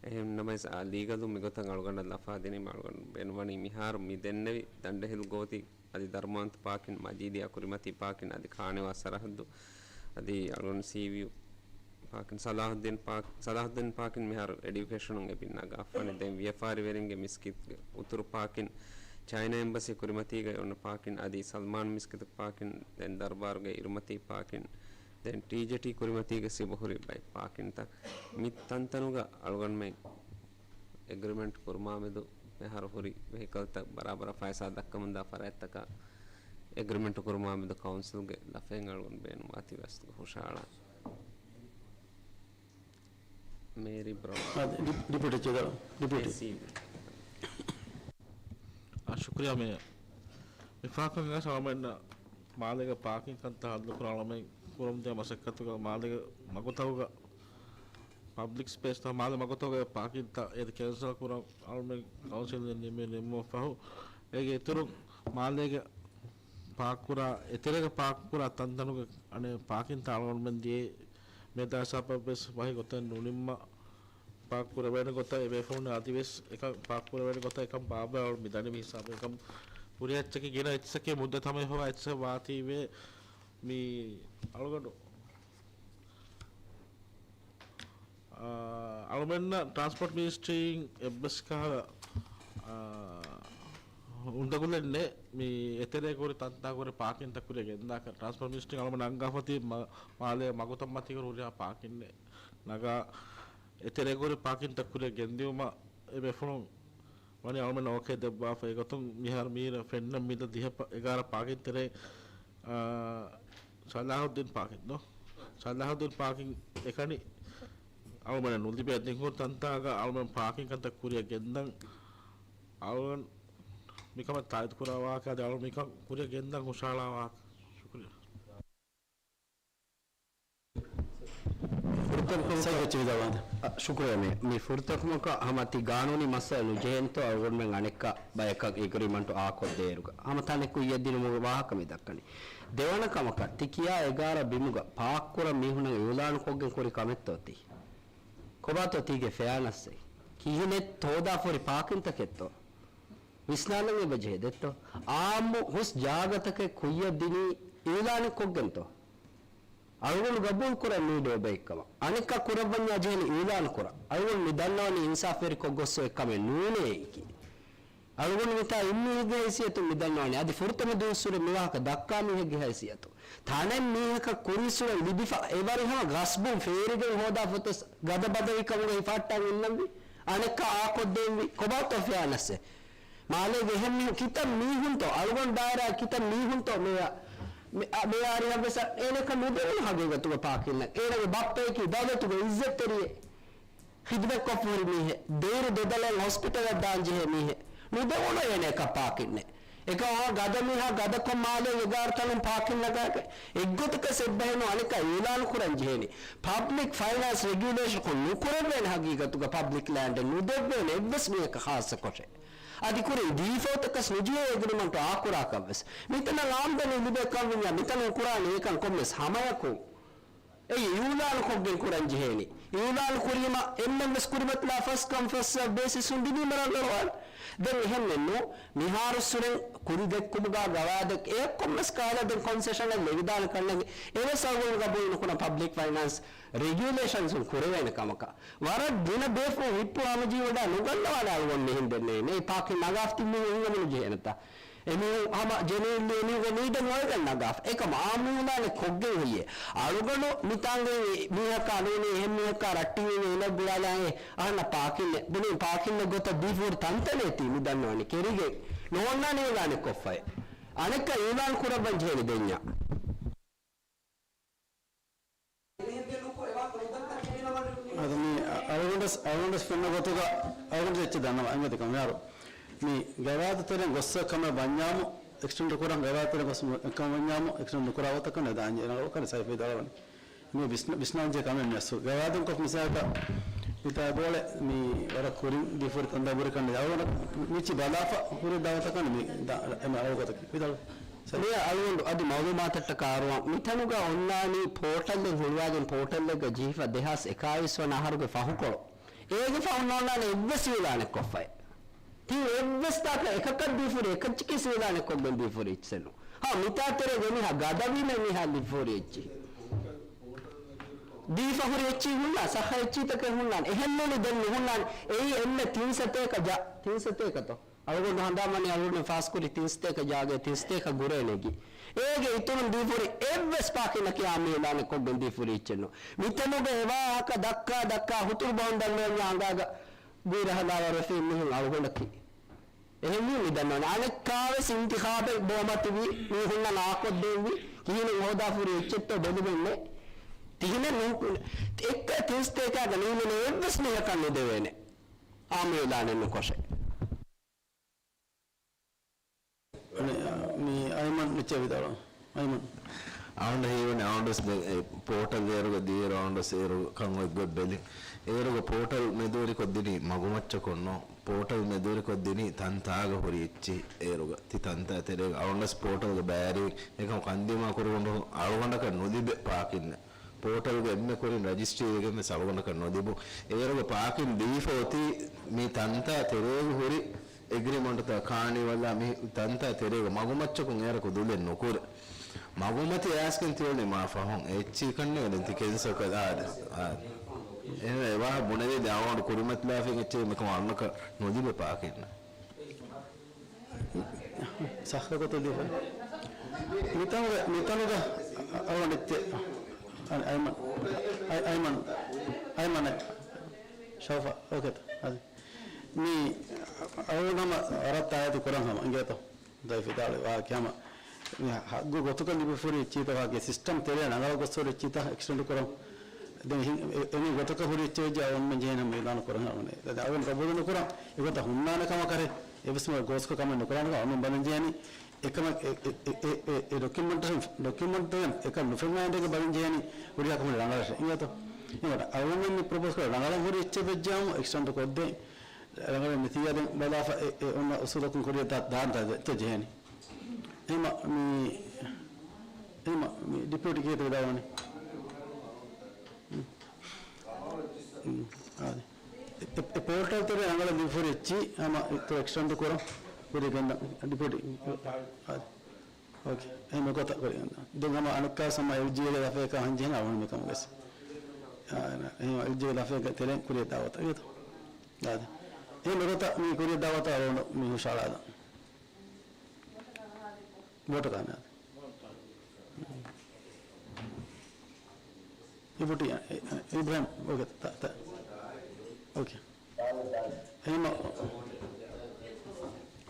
އެހެން ނަމަވެސް، އާ، ލީގަލުން މިގޮތަށް އަޅުގަނޑަށް ލަފާ ދިނީމަ އަޅުގަނޑު ބޭނުންވަނީ މިހާރު މި ދެންނެވި ދަނޑެހިލް ގޯތި އަދި ދަރުމަވަންތަ ޕާކިން، މަޖީދިއާ ކުރިމަތީ ޕާކިން އަދި ކާނިވާ ސަރަހައްދު އަދި އަޅުގަނޑު ސީވިއު ޕާކިން، ސަލާހުއްދީން ޕާކް، ސަލާހުއްދީން ޕާކިން މިހާރު އެޑިއުކޭޝަނުން އެބި ނަގާފާނެ. ދެން ވިޔަފާރިވެރިންގެ މިސްކިތްގެ އުތުރު ޕާކިން، ޗައިނާ އެމްބަސީ ކުރިމަތީގައި އޮންނަ ޕާކިން އަދި ސަލްމާން މިސްކިތު ޕާކިން، ދެން ދަރުބާރުގެ އިރުމަތީ ޕާކިން، ދެން ޓީޖެޓީ ކުރިމަތީގަ ސިބަހުރި ބައެއް ޕާކިންތައް މި ތަންތަނުގަ އަޅުގަނޑުމެން އެގްރިމެންޓް ކުރުމާމެދު މިހާރު ހުރި ވެހިކަލްތައް ބަރާބަރަށް ފައިސާ ދައްކަމުންދާ ފަރާތްތަކާ އެގްރިމެންޓް ކުރުމާމެދު ކައުންސިލްގެ ލަފައިން އަޅުގަނޑު ބޭނުންވާތީވެސް ހުށަހަޅާ. މޭރީ ބްރައުން. އާ، ޑި-، ޑިޕިއުޓީ ޗެއާ، ޑިޕިއުޓީ. އެ ސީ ބީ. އާ، ޝުކްރިޔާ މޭޔަރ. މި ފަހަކަށް އަޅުމެންނަށް މާލޭގެ ޕާކިން ކަންތައް ހައްލުކުރަން އަޅުމެން ކުރަމުންދިޔަ މަސައްކަތުގަ މާލޭގެ މަގުތަކުގަ ޕަބްލިކް ސްޕޭސްތައް މާލެ މަގުތަކުގެ ޕާކިންތައް އޭދެ ކެންސަލް ކުރަން އަޅުމެން ކައުންސިލް ނިންމި ނިންމުން ފަހު، އޭގެ އިތުރުން މާލޭގެ ޕާކްކުރާ، އެތެރޭގަ ޕާކްކުރާ ތަންތަނުގެ އަނެއް ޕާކިންތައް އަޅުގަނޑުމެން ދިޔައީ މޭދާ ހިސާބަށްވެސް ވަހި ގޮތެއް ނުނިންމާ، ޕާކްކުރެވޭނެ ގޮތަށް އެބޭފުޅުން އަދިވެސް އެކަން ޕާކްކުރެވޭނެ ގޮތަށް އެކަން ބާއްވާ އަޅު މިދަނީ މި ހިސާބު އެކަން ހުރި އެއްޗަކީ ގިނަ އެއްޗަކީ މުއްދަތު ހަމަ ހޮވާ އެއްޗެއް ވާތީވެ މި އަޅުގަނޑު އާ، އަޅުމެންނަށް ޓްރާންސްޕޯޓް މިނިސްޓްރީން އެއްވެސް ކަހަލަ، އާ، އުނދަގުލެއް ނެތް މި އެތެރޭ ކުރި ތަންތާ ކުރި ޕާކިންތައް ކުރި ގެންދާކަށް. ޓްރާންސްޕޯޓް މިނިސްޓްރީން އަޅުމެން އަންގާފަތި މަ-، މާލޭ މަގުތައް މަތީ ކުރި ހުރިހާ ޕާކިން ނަގާ އެތެރޭ ކުރި ޕާކިންތައް ކުރި ގެންދިއުމަށް އެ ބޭފުޅުން ވަނީ އަޅުމެން އޯކޭ ދެއްވާފަ. އެގޮތުން މިހާރު މީރަ ފެންނަ މިދަ ދިހަ ޕަ-، އެގާރަ ޕާކިން ތެރޭ، އާ، ސަލާހުއްދީން ޕާކިން ދޯ؟ ސަލާހުއްދީން ޕާކިން އެކަނި އަޅުމެން ނުލިބޭ. ދިންހުރި ތަންތާގަ އަޅުމެން ޕާކިން ކަންތައް ކުރިއަށް ގެންދަން އަޅުގަނޑު މިކަމަށް ތާއީދު ކުރާ ވާހަކަ އަދި އަޅުގަނޑު މިކަން ކުރިއަށް ގެންދަން ހުށަހަޅާ ވާހަކަ. ޝުކުރިއްޔާ. ފުރަތަމަ ކޮން ސައި ކޮއްޗެއް ވިދާޅުވާނެ؟ އަ، ޝުކުރިއްޔާ މޭ. މި ފުރަތަމަ ކޮންކަ ހަމަ ތި ގާނޫނީ މައްސަލަ ނުޖެހޭނެތޯ އަޅުގަނޑުމެން އަނެއްކާ ބަޔަކަށް އެގްރިމަންޓު އާކޮށްދޭއިރުގަ. ހަމަ ތަނެއް ކުއްޔަށްދިނުމުގެ ވާހަކަ މި ދައްކަނީ. ދެވަނަ ކަމަކަށް ތި ކިޔާ އެގާރަ ބިމުގަ ޕާކްކުރަން މީހުންނަށް އިއުލާނުކޮށްގެން ކުރި ކަމެއްތޯ ތީ؟ ކޮބާތޯ ތީގެ ފެއާނަސްއެއް؟ ކިހިނެއް ހޯދާފަ ހުރި ޕާކިންތަކެއްތޯ؟ ވިސްނާލަން އެބަޖެހޭ ދެއްތޯ؟ އާއްމު ހުސް ޖާގަތަކެއް ކުއްޔަށްދިނީ އިއުލާނެއްކޮށްގެންތޯ؟ އަޅުގަނޑު ގަބޫލުކުރަން ނީޑެއް އެބައިކަމަށް. އަނެއްކާ ކުރައްވަންޏާ ޖެހެނީ އިއުލާނުކުރަން. އަޅުގަނޑު މި ދަންނަވަނީ އިންސާފުވެރިކޮށް ގޮއްސޯ އެއްކަމެއް ނޫނޭ އެކި. އަޅުގަނޑު މިތާ އެއްމީހެއްގެ ހައިސިއްޔަތުން މި ދަންނަވަނީ. އަދި ފުރަތަމަ ދުވަސްވުރެ މިވާހަކަ ދައްކާ މީހެއްގެ ހައިސިއްޔަތުން. ތަނެއް މީހަކަށް ކުރިއްސުރެން ލިބިފަ އެވަރި ހަމަ ޣަސްބުން ފޭރިގެން ހޯދާ ފޮތެއް ގަދަ ބަދަވިކަމުގަ ހިފަހައްޓާން އިންނަންވީ. އަނެއްކާ އާކޮށްދޭންވީ. ކޮބާތޯ ފެއާނަސްއެއް؟ މާލޭގެ އެހެން މީހުން، ކިތައް މީހުންތޯ، އަޅުގަނޑު ދާއިރާ ކިތައް މީހުންތޯ މެޔާ، މެ-، އަ، މެޔާ އަރިހަށްވެސް އޭނަކަށް ނުދެވުނު ހަގީގަތުގަ ޕާކިންއެއް. އޭނަގެ ބައްޕަޔަކީ ދައުލަތުގެ އިއްޒަތްތެރިއެއް. ޚިދުމަތްކޮށްފަ ހުރި މީހެއް. ދެއިރު ދެދަލަށް ހޮސްޕިޓަލަށް ދާން ޖެހޭ މީހެއް. ނުދެވުނު އޭނައަކަށް ޕާކިންއެއް. އެކަމަކު ގަދަ މީހާ ގަދަކޮށް މާލޭގެ އެގާރަ ތަނުން ޕާކިން ނަގާގެ އެއްގޮތަކަށް އެއްބަހެއް ނޫން އަނެއްކާ އިއުލާނު ކުރަން ޖެހޭނީ. ޕަބްލިކް ފައިނޭންސް ރެގިއުލޭޝަންކޮށް ނުކުރެވޭނެ ހަގީގަތުގަ ޕަބްލިކް ލޭންޑެއް ނުދެއްވޭނެ އެއްވެސް މީހަކަށް ޚާއްޞަކޮށެއް. އަދި ކުރިން ދީފައޮތަކަސް ނުޖެހޭ އެގްރިމަންޓު އާކުރާކަށްވެސް. މިތަނަށް އާމްދަނީ ލިބޭ ކަންވިންޏާ މިތަނުން ކުރާނީ އެކަން ކޮންމެސް ހަމަޔަކުން. އެއީ އިއުލާނުކޮށްގެން ކުރަން ޖެހޭނީ. އިއުލާނު ކުރީމަ އެންމެންވެސް ކުރިމަތިލާ ފަސްޓް ކަމް ފަސްޓް ސަރވް ބޭސިސް އުނދިނީމަ ރަނގަޅުވާން. ދެން އެހެންނެއްނު، މިހާރުއްސުރެން ކުރި ދެއްކުމުގަ ގަވާއިދެއް އެއަށް ކޮންމެސް ކަހަލަ ދެން ކޮންސެޝަނެއް ލެވިދާނެ ކަންނެގެ އެވެސް އަޅުގަނޑު ގަބޫލު ނުކުރަން ޕަބްލިކް ފައިނޭންސް ރެގިއުލޭޝަންސުން ކުރެވޭނެ ކަމަކަށް. ވަރަށް ގިނަ ބޭފުޅުން ހިއްޕު ހަމަޖެހިވަޑާ ނުގަންނަވާނެ އަޅުގަނޑު މިހެން ދެންނެވިން. އެއީ ޕާކިން ނަގާފަ ތިން މީހުން ހިނގަމުން ޖެހޭނެތާ. އެމީހުން ހަމަ ޖެނުއިންލީ އެމީހުންގެ ނީޑެއް އޮވެގެން ނަގާފަ. އެކަމަ އާއްމު އިއުލާނެއް ކޮށްގެން ހުއްޔޭ. އަޅުގަނޑު މިތާނގެ މީހަކާ ނޫނީ އެހެން މީހަކާ ރައްޓެހިން އެނަށް ގުޅާލާ އެ އަހަންނަށް ޕާކިން ބުނި ޕާކިން ގޮތަށް ދީފަ ހުރި ތަންތަނޭ ތީ މި ދަންނަވަނީ ކެރިގެން ނޯންނާނެ އިއުލާނެއް ކޮށްފައި. އަނެއްކާ އިއުލާން ކުރައްވަން ޖެހޭނެ ދެންޏާ. އަދި މި އަޅުގަނޑަސް، އަޅުގަނޑަސް ފެންނަ ގޮތުގަ އަޅުގަނޑަސް އެއްޗެއް ދަންނަވަން އެނގޭތި ކަމެއް. މިހާރު މި ގަވާއިދު ތެރެއިން ގޮއްސަ ކަމެއް ވަންޏާމު، އެކްސްޓެންޑް ކުރަން ގަވާއިދު ތެރެއިން ގޮއްސަ ކަމެއް ވަންޏާމު، އެކްސްޓެންޑް ނުކުރާ ވަގުތަކަށް ނެދާންޖެހޭ އަޅުގަނޑު ސައިފީ ދަޅަވަނީ. މި ވިސްނާ-، ވިސްނާންޖެހޭ ކަމެއް މިއަސް. ގަވާއިދުން ކޮށް މިސާލަކަށް މިތާ ދޯޅެ މި ވަރަށް ކުރިން ދީފަ ހުރި ތަންތާ ބުރި ކަންނެ އަޅުގަނޑަށް މިއްޗި ބަލާފަ ހުރި ދައުލަތަކަށް މި ދާ-، އެމެ އަޅުގަތަކީ. ވިދާޅު. މިއަށް އަޅުގަނޑު އަދި މައުލޫމާތަށްޓަކާ އަރުވަން. މިތަނުގަ އޮންނާނީ ޕޯޓަލްއެއް ހުޅުވާގެން ޕޯޓަލްއެއްގަ ޖެހިފަ ދެހާސް އެކާވީސް ވަނަ އަހަރުގެ ފަހުކޮޅު. އޭގެ ފަހުން ނޯންނާނެ އެއްވެސް އިއުލާނެއް ކޮށްފައެއް. ތި އެއްވެސް ތާކަށް އެކަކަށް ދީފަހުރި އެކައްޗަކީ ސިއުލާނެ ކޮށްގެން ދީފަހުރި އެއްޗެއްނު. ހާ، މިތާތެރޭގެ މީހާ ގަދަވީމެ މީހާ ލިބިފަހުރި އެއްޗިހި. ދީފަހުރި އެއްޗިހި ހުންނާ، ސައްހަ އެއްޗިތަކެއް ހުންނާނެ. އެހެންނޫނީ ދެން ނުހުންނާނެ. އެއީ އެންމެ ތިން ސަތޭކަ ޖާ-، ތިން ސަތޭކަތޯ؟ އަޅުގަނޑު ހަނދާންވަނީ އަޅުގަނޑު ފާސްކުރި ތިން ސަތޭކަ ޖާގައެއް ތިން ސަތޭކަ ގުރޭ ނެގި. އޭގެ އިތުރުން ދީފަހުރި އެއްވެސް ޕާކިންއަކީ އާއްމު އިއުލާނެއް ކޮށްގެން ދީފަހުރި އެއްޗެއްނު. މިތަނުގެ އެވާހަކަ ދައްކާ ދައްކާ ހުތުރު ބަހުން ދަންނަވަންޏާ އަނގާގަ ދީ ރަހަލާވަރުވެފައި މީހުން އަޅުގަނޑަކީ. އެހެންވީ މިދަންނަވަނީ. އަނެއްކާވެސް އިންތިޚާބެއް ބޯމަތިވީ މީހުންނަށް އާކޮށްދެއްވި ކިހިނެއް ހޯދާފަ ހުރި އެއްޗެއްތޯ ބެލުމެއް ނެތް. ތިހިނެއް ނޫން، އެއްކަ ތިންސަތޭކާގަ ނީމެނޭ އެއްވެސް މީހަކަށް ނުދެވޭނެ. އާއްމު އިޢުލާނެއް ނުކޮށެ. މި، މި އައިމަން މިއްޗެއް ވިދާޅުވާ. އައިމަން. އަޅުގަނޑަށް ހީވަނީ އަޅުގަނޑުވެސް ދެ-، އެ، ޕޯޓަލް އޭރުގަ ދިޔައިރު އަޅުގަނޑުވެސް އޭރު ކަން އޮތްގޮތް ބެލިން. އޭރުގަ ޕޯޓަލް މެދުވެރިކޮށްދިނީ މަގުމައްޗަކުން ނޫން. ޕޯޓަލް މެދުވެރިކޮށްދިނީ ތަންތާގަ ހުރި އެއްޗިހި އޭރުގަ. ތި ތަންތާ ތެރޭގަ އަޅުގަނޑުވެސް ޕޯޓަލްގަ ބައިވެރިވިން. އެކަމަކު ކަންދީމާ ކުރުމުން އަޅުގަނޑަކަށް ނުލިބޭ ޕާކިން. ޕޯޓަލްގަ އެންމެ ކުރިން ރަޖިސްޓްރީ ވެގެން ވެސް އަޅުގަނޑަކަށް ނުލިބުން. އޭރުގަ ޕާކިން ދީފަ އޮތީ މި ތަންތާ ތެރޭގަ ހުރި އެގްރިމަންޓްތައް ކާނީވަލާ މި ތަންތާ ތެރޭގަ މަގުމައްޗަކުން އޭރަކު ދުލެއް ނުކުރޭ. މަގުމަތި އައިސްގެން ތިއުޅެނީ މާ ފަހުން. އެއްޗިހި ކަންނޭނގެ ދެން ތި ކެންސަލް ކަލާ. އާދެ، އާދެ. އެހެންވެ އެ ވާހަކަ ބުނެދީ ދެން އަޅުގަނޑު ކުރިމަތިލާފައި އެއްޗެހި މިކަމަށް އަޅުގަނޑަކަށް ނުލިބޭ ޕާކިން. ސައްހަކޮތަށް ދީފަ. މިތަނުގަ، މިތަނުގަ އަޅުގަނޑެއްޗެއް. އައި-، އައިމަން. އައި-، އައިމަން. އައިމަން. ޝައުފާ. އޯކޭތަ؟ އާދެ. މި އަޅުގަނޑު ހަމަ ވަރަށް ތާއީދު ކުރަން ހަމަ އިނގޭތޯ؟ ދައި ފިދާޅުވި ވާހަކަ ހަމަ މި ހައްގު ގޮތަކަށް ލިބިފަ ހުރި އެއްޗިހިތައް ވާހަކަ ސިސްޓަމް ތެރެއަށް ނަގަޅަށް ގޮސްފަ ހުރި އެއްޗިހިތައް އެކްސްޓެންޑް ކުރަން. ދެން އެ-، އެ-، އެންމެ ގޮތަކަށް ހުރި އެއްޗެއް ވެއްޖެ އަޅުގަނޑުމެން ޖެހޭނެ ހަމަ އިޢުލާނު ކުރަން އަޅުގަނޑު. ދެން އަޅުގަނޑު ގަބޫލު ނުކުރަން އެގޮތަށް ހުންނާނެ ކަމަކަށް އެއްވެސް ގޯސްކޮށް ކަމެއް ނުކުރާނެ ކަމަށް އަޅުގަނޑު ބަލަން ޖެހޭނީ. އެކަމަށް އެ-، އެ-، އެ-، އެ-، އެ-، އެ ޑޮކިއުމަންޓޭޝަން، ޑޮކިއުމަންޓޭޝަން އެކަން ނުފެންނާނެ އިނދެގެން ބަލަން ޖެހޭނީ ހުރިހާ ކަމެއް ރަނގަޅަށް. އިނގޭތޯ؟ އިނގޭތޯ؟ އަޅުގަނޑުމެން މި ޕްރޮޕޯސް ކުރާ ރަނގަޅަށް ހުރި އެއްޗެއް ވެއްޖާމު އެކްސްޓެންޑް ކޮށްދޭ. ރަނގަޅަށް މިތިއްޔާ ދެން ބަލާފަ އެ، އެ އޮންނަ އުސޫލަކުން ކުރިއަށް ދާ-، ދާން ތަ-، ތަ ޖެހޭނީ. އެހެމަ މި، އެހެމަ މި ޑިޕިއުޓީ ކީއްތަ ވިދާޅުވަނީ؟ އާދެ. އެ، އެ، އެ ޕޯޓަލް ތެރޭ ރަނގަޅަށް ލިބިފަ ހުރި އެއްޗިހި ހަމަ އިތުރަށް އެކްސްޓެންޑް ކުރަން ހުރި ގެންނަ ޑިޕިއުޓީ. އާދެ. އޯކޭ. އެހެން ގޮތަށް ކުރި ގެންނަ. ދެން ހަމަ އަނެއްކާ ހަމަ އެލްޖީއޭގެ ލަފަޔަކާ ހަން ޖެހޭނެ އަޅުގަނޑު މިކަމުގައި. އާ، އެހެން އެލްޖީއޭގެ ލަފަޔަކާ ތެރެއިން ކުރިއަށް ދާވަތަށް އިނގޭތޯ؟ އާދެ. އެހެން ގޮތަށް މި ކުރިއަށް ދާވަތަށް އަޅުގަނޑު މި ހުށައަޅާލަން. ވޯޓަކާ ނާދެ. އިބުޓި، އެ، އެ، އިބްރާހިމް، އޯކޭ، ތަ، ތަ، އޯކޭ. އެހެން،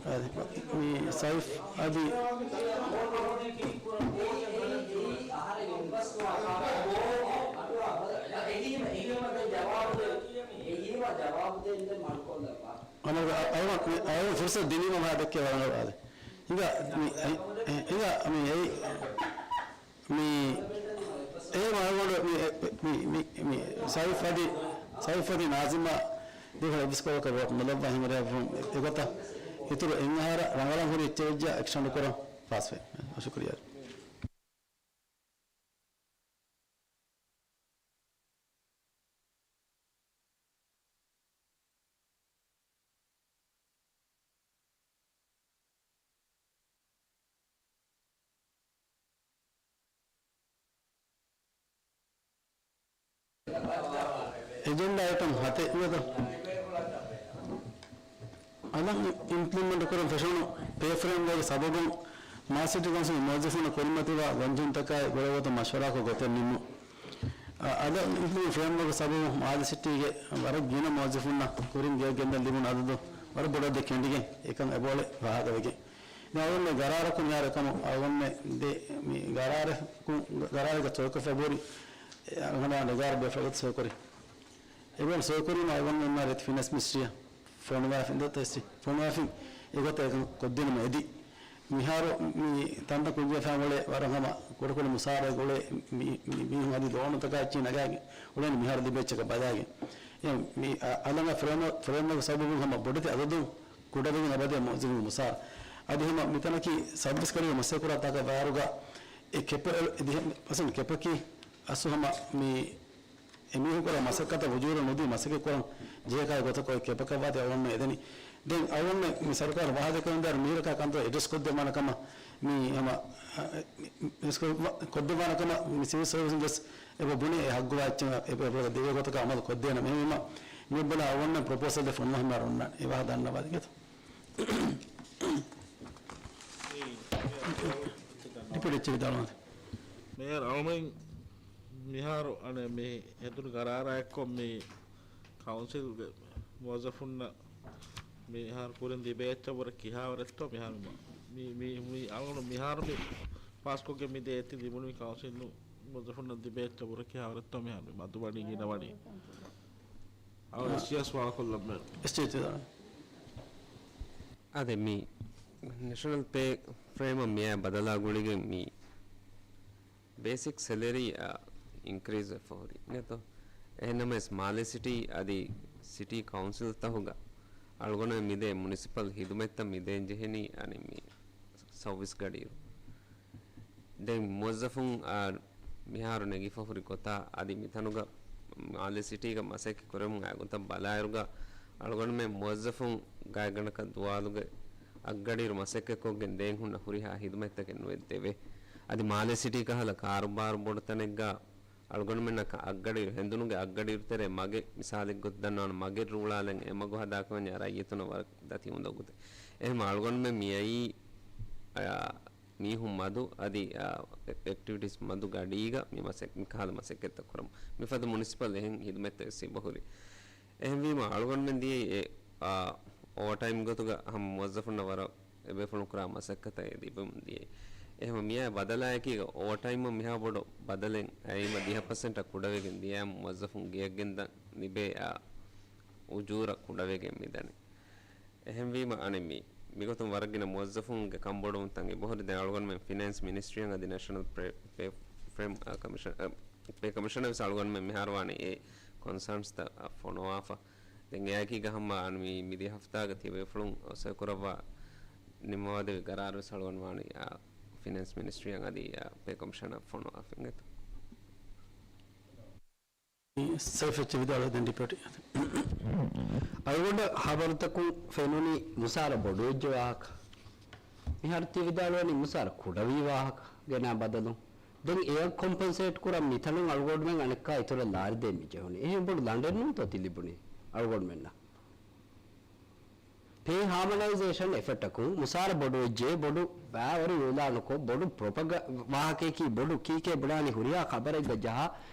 އާދެ، މި ސައިފް އަދި އަނަގ އައިވަން، އައިވަން ފުރުސަތު ދިނީމަ މާ ދެއްކޭ ވަރަށް އާދެ. ހިނގާ، މި، އެ، އެ، ހިނގާ، މި، އެ، މި، އެ، މަ، އަޅުގަނޑު މި، އެ، މި، މި، މި، ސައިފް އަދި، ސައިފް އަދި ނާޒިމާ ދެފަ އެއްވެސް ކޮޅަކަށް ވޯޓް ނުލައްވާ ހިމަރިއާފުން އެގޮތަށް އިތުރު އެއް އަހަރަށް ރަނގަޅަށް ހުރި އެއްޗެއް ވެއްޖެ އެކްސްޓެންޑް ކުރަން ފާސްވޭ. ޝުކުރިއްޔާ. އެޖެންޑާ އައިޓަމް ހަތެއް ނުވަތަ؟ އަލަށް އިމްޕްލިމެންޓް ކުރަން ފެށުނު ޕޭ ފްރޭމްވަރކްގެ ސަބަބުން މާލެ ސިޓީ ކައުންސިލްގެ މުވައްޒަފުންނަށް ކުރިމަތިވާ ގޮންޖެހުންތަކާއި ގުޅޭ ގޮތުން މަޝްވަރާކޮށް ގޮތެއް ނިންމުން. އަ، އަލަށް އިމްޕްލިމެންޓް ފްރޭމްވަރކްގެ ސަބަބުން މާލެ ސިޓީގެ ވަރަށް ގިނަ މުވައްޒަފުންނަށް ކުރިން ގެއަށް ގެންދަން ލިބުނު އަދަދު ވަރަށް ބޮޑަށް ދެ ކެނޑިގެން އެކަން އެބައުޅެ ފާހަގަވެގެން. ދެން އަޅުގަނޑުމެން ގަރާރަކުން މިހާރު އެކަމު އަޅުގަނޑުމެން ދެ މި ގަރާރަކުން، ގަރާރެއްގަ ސޮއިކޮށްފަ އެބަހުރި އަޅުގަނޑާ ނިގާރަ ބޭފުޅުގެ ސޮއިކުރި. އެބަހުރި ސޮއިކުރީމަ އަޅުގަނޑުމެންނާ ރޭތި ފިނޭންސް މިނިސްޓްރީއަށް ފޮނުވާފިން ދަތަސް ފޮނުވާފިން އެގޮތަށް އެކަން ކޮށްދިނުމަށް އެދި. މިހާރު މި ތަންތަން ކުއްޖާފާން އުޅޭ ވަރަށް ހަމަ ކުޑަކުޑަ މުސާރައެއް އުޅޭ މި، މި، މީހުން އަދި ދޯނުތަކާ އެއްޗެއް ނަގާގެން އުޅޭނެ މިހާރު ލިބޭ އެއްޗަކަށް ބަލާގެން. އެ މި އަ، އަލަނގަ ފްރޭމް، ފްރޭމްވަރކް ސަބަބުން ހަމަ ބޮޑެތި އަދަދުން ކުޑަވެގެން އަބަދޭ މުވައްޒަފުންގެ މުސާރަ. އަދި ހަމަ މިތަނަކީ ސައްވީސް ކަޑިގެ މަސައްކަތް ކުރާ ތާކަށް ވާއިރުގަ އެ ކެޕަ، އެ ދިހަ މަސަން ކެޕަކީ އަސްލު ހަމަ މި އެމީހުން ކުރާ މަސައްކަތަށް އުޖޫރަ ނުދީ މަސައްކަތް ކުރަން ޖެހޭ ކަހަލަ ގޮތަކަށް އޮތް ކެޕަކަށް ވާތީ އަޅުގަނޑުމެން އެދެނީ. ދެން އަޅުގަނޑުމެން މި ސަރުކާރު ވާހަކަ ދެއްކެވި މިހާރު މީރަކާ ކަންތައް އެޑްރެސް ކޮށްދެއްވާނެ ކަމަށް މި ހަމަ، އަ، އެ، މި، އެޑްރެސް ކޮށް، ކޮށްދެއްވާނެ ކަމަށް މި ސިވިލް ސަރވިސް ވެސް އެބަ ބުނޭ އެ ހައްގުވާ އެއްޗެއް އެބަ، އެބަ ދެވޭ ގޮތަކަށް އަމަލު ކޮށްދޭނަމޭ. އެހެންވީމަ މި ބަލާ އަޅުގަނޑުމެން ޕްރޮޕޯސަލް ދެ ފޮނުވާ ހަމަ އޮންނާނެ އެ ވާހަކަ ދަންނަވާލި ގެތަ. ޑިޕިއުޓީ އެޗްއޯޑީ ވިދާޅުވާނެ. މޭޔަރ އަޅުމެން މިހާރު އަނެއް މި ހެދުނު ގަރާރާ އެއްކޮށް މި ކައުންސިލްގެ މުވައްޒަފުންނަށް މިހާރު ކުރިން ލިބޭ އެއްޗަށް ވުރެ ކިހާވަރެއްތޯ މިހާރު މި، މި، މި، މި އަޅުގަނޑު މިހާރު މި ފާސްކޮށްގެން މިދޭ އެތި ލިބުނީ ކައުންސިލް މުވައްޒަފުންނަށް ލިބޭ އެއްޗަށް ވުރެ ކިހާވަރެއްތޯ މިހާރު މި މަދުވަނީ ގިނަވަނީ. އަޅުގަނޑު ސިޔާސް ވާކޮށްލަން މެ. އެސްޓޭޓް އަދި މި ނެޝަނަލް ޕޭ ފްރޭމަށް މިއާ ބަދަލާ ގުޅިގެން މި ބޭސިކް ސެލަރީ، އާ، އިންކްރީޒް ވެފަ ހުރި ނެތޯ؟ އެހެންނަމަވެސް މާލެ ސިޓީ އަދި ސިޓީ ކައުންސިލްތަހުގަ އަޅުގަނޑުމެން މިދޭ މުނިސިޕަލް ހިދުމަތްތައް މިދޭން ޖެހެނީ އަނެއް މި ސައުވީސް ގަޑިއިރު. ދެން މުވައްޒަފުން، އާ، މިހާރު ނެގިފަ ހުރި ގޮތާ އަދި މިތަނުގަ މާލެ ސިޓީގަ މަސައްކަތް ކުރެމުން އައި ގޮތަށް ބަލާއިރުގަ އަޅުގަނޑުމެން މުވައްޒަފުން ގާތްގަނޑަކަށް ދުވާލުގެ އަށްގަޑިއިރު މަސައްކަތްކޮށްގެން ދޭން ހުންނަ ހުރިހާ ހިދުމަތްތަކެއް ނުއެއް ދެވޭ. އަދި މާލެ ސިޓީ ކަހަލަ ކާރުބާރު ބޮޑު ތަނެއްގަ އަޅުގަނޑުމެންނަކަށް އަށްގަޑިއިރު ހެނދުނުގެ އަށްގަޑިއިރު ތެރޭ މަގެއް މިސާލެއްގޮތަށް ދަންނަވާނެ މަގެއް ރޫޅާލަން އެ މަގު ހަދާކަމަންޏާ ރައްޔިތުންނަށް ވަރަށް ދަތި އުނދަގޫތައް. އެހެން އަޅުގަނޑުމެން މިއައީ، އަ، މީހުން މަދު އަދި، އަ، އެ-، އެކްޓިވިޓީސް މަދު ގަޑީގަ މި މަސައް-، މި ކަހަލަ މަސައްކަތްތައް ކުރަމުން. މިފަދަ މުނިސިޕަލް އެހެން ހިދުމަތްތައް ވެސް އެބަހުރި. އެހެންވީމަ އަޅުގަނޑުމެން ދިޔައީ އެ، އާ، އޯވަރ ޓައިމް ގޮތުގަ ހަމަ މުވައްޒަފުންނަށް ވަރަށް އެބޭފުޅުން ކުރާ މަސައްކަތަށް އެ ލިބެމުން ދިޔައީ. އެހެން މިއާ ބަދަލާއެކީގަ އޯވަރ ޓައިމްއަށް މިހާ ބޮޑު ބަދަލެއް އައީމަ ދިހަ ޕަސެންޓަށް ކުޑަވެގެން ދިޔައިމަ މުވައްޒަފުން ގެއަށް ގެންދަން ލިބޭ އާ އުޖޫރަ ކުޑަވެގެން މިދަނީ. އެހެންވީމަ އަނެއް މި، މިގޮތުން ވަރަށް ގިނަ މުވައްޒަފުންގެ ކަންބޮޑުވުންތައް އެބަހުރި. ދެން އަޅުގަނޑުމެން ފިނޭންސް މިނިސްޓްރީއަށް އަދި ނޭޝަނަލް ޕޭ، ޕޭ ފްރޭމް، އަ، ކަމިޝަން، އަ، ޕޭ ކަމިޝަނަށް ވެސް އަޅުގަނޑުމެން މިހާރު ވާނީ އެ ކޮންސާންސްތައް، އަ، ފޮނުވާފަ. ދެން އެއާއެކީގަ ހަމަ އަން މި، މިދިޔަ ހަފްތާގަ ތިޔަބޭފުޅުން އޮއްސައި ކުރައްވާ ނިންމަވާދެވި ގަރާރު ވެސް އަޅުގަނޑު ވާނީ، އަ، ފިނޭންސް މިނިސްޓްރީއަށް އަދި، އަ، ޕޭ ކޮމިޝަނަށް ފޮނުވާފަ އިނގޭތޯ. ސައިފް އެއްޗެއް ވިދާޅުވެ ދެން ޑިޕިއުޓީ. އަޅުގަނޑަށް ހަބަރުތަކުން ފެނުނީ މުސާރަ ބޮޑުވެއްޖެ ވާހަކަ. މިހާރު ތި ވިދާޅުވަނީ މުސާރަ ކުޑަވީ ވާހަކަ ގެނާ ބަދަލުން. ދެން އެއަށް ކޮމްޕެންސޭޓް ކުރަން މިތަނުން އަޅުގަނޑުމެން އަނެއްކާ އިތުރަށް ލާރި ދޭން މި ޖެހުނީ. އެހެން ބޮޑު ލަނޑެއް ނޫންތޯ ތި ލިބުނީ އަޅުގަނޑުމެންނަށް؟ ޕޭ ހާމަނައިޒޭޝަން އެފެޓަކުން މުސާރަ ބޮޑުވެއްޖެ، ބޮޑު ބައިވަރު އިއުލާނުކޮށް، ބޮޑު ޕްރޮޕަގ-، ވާހަކައަކީ ބޮޑު ކީކޭ ބުނާނީ ހުރިހާ ޚަބަރެއްގަ ޖަހާ،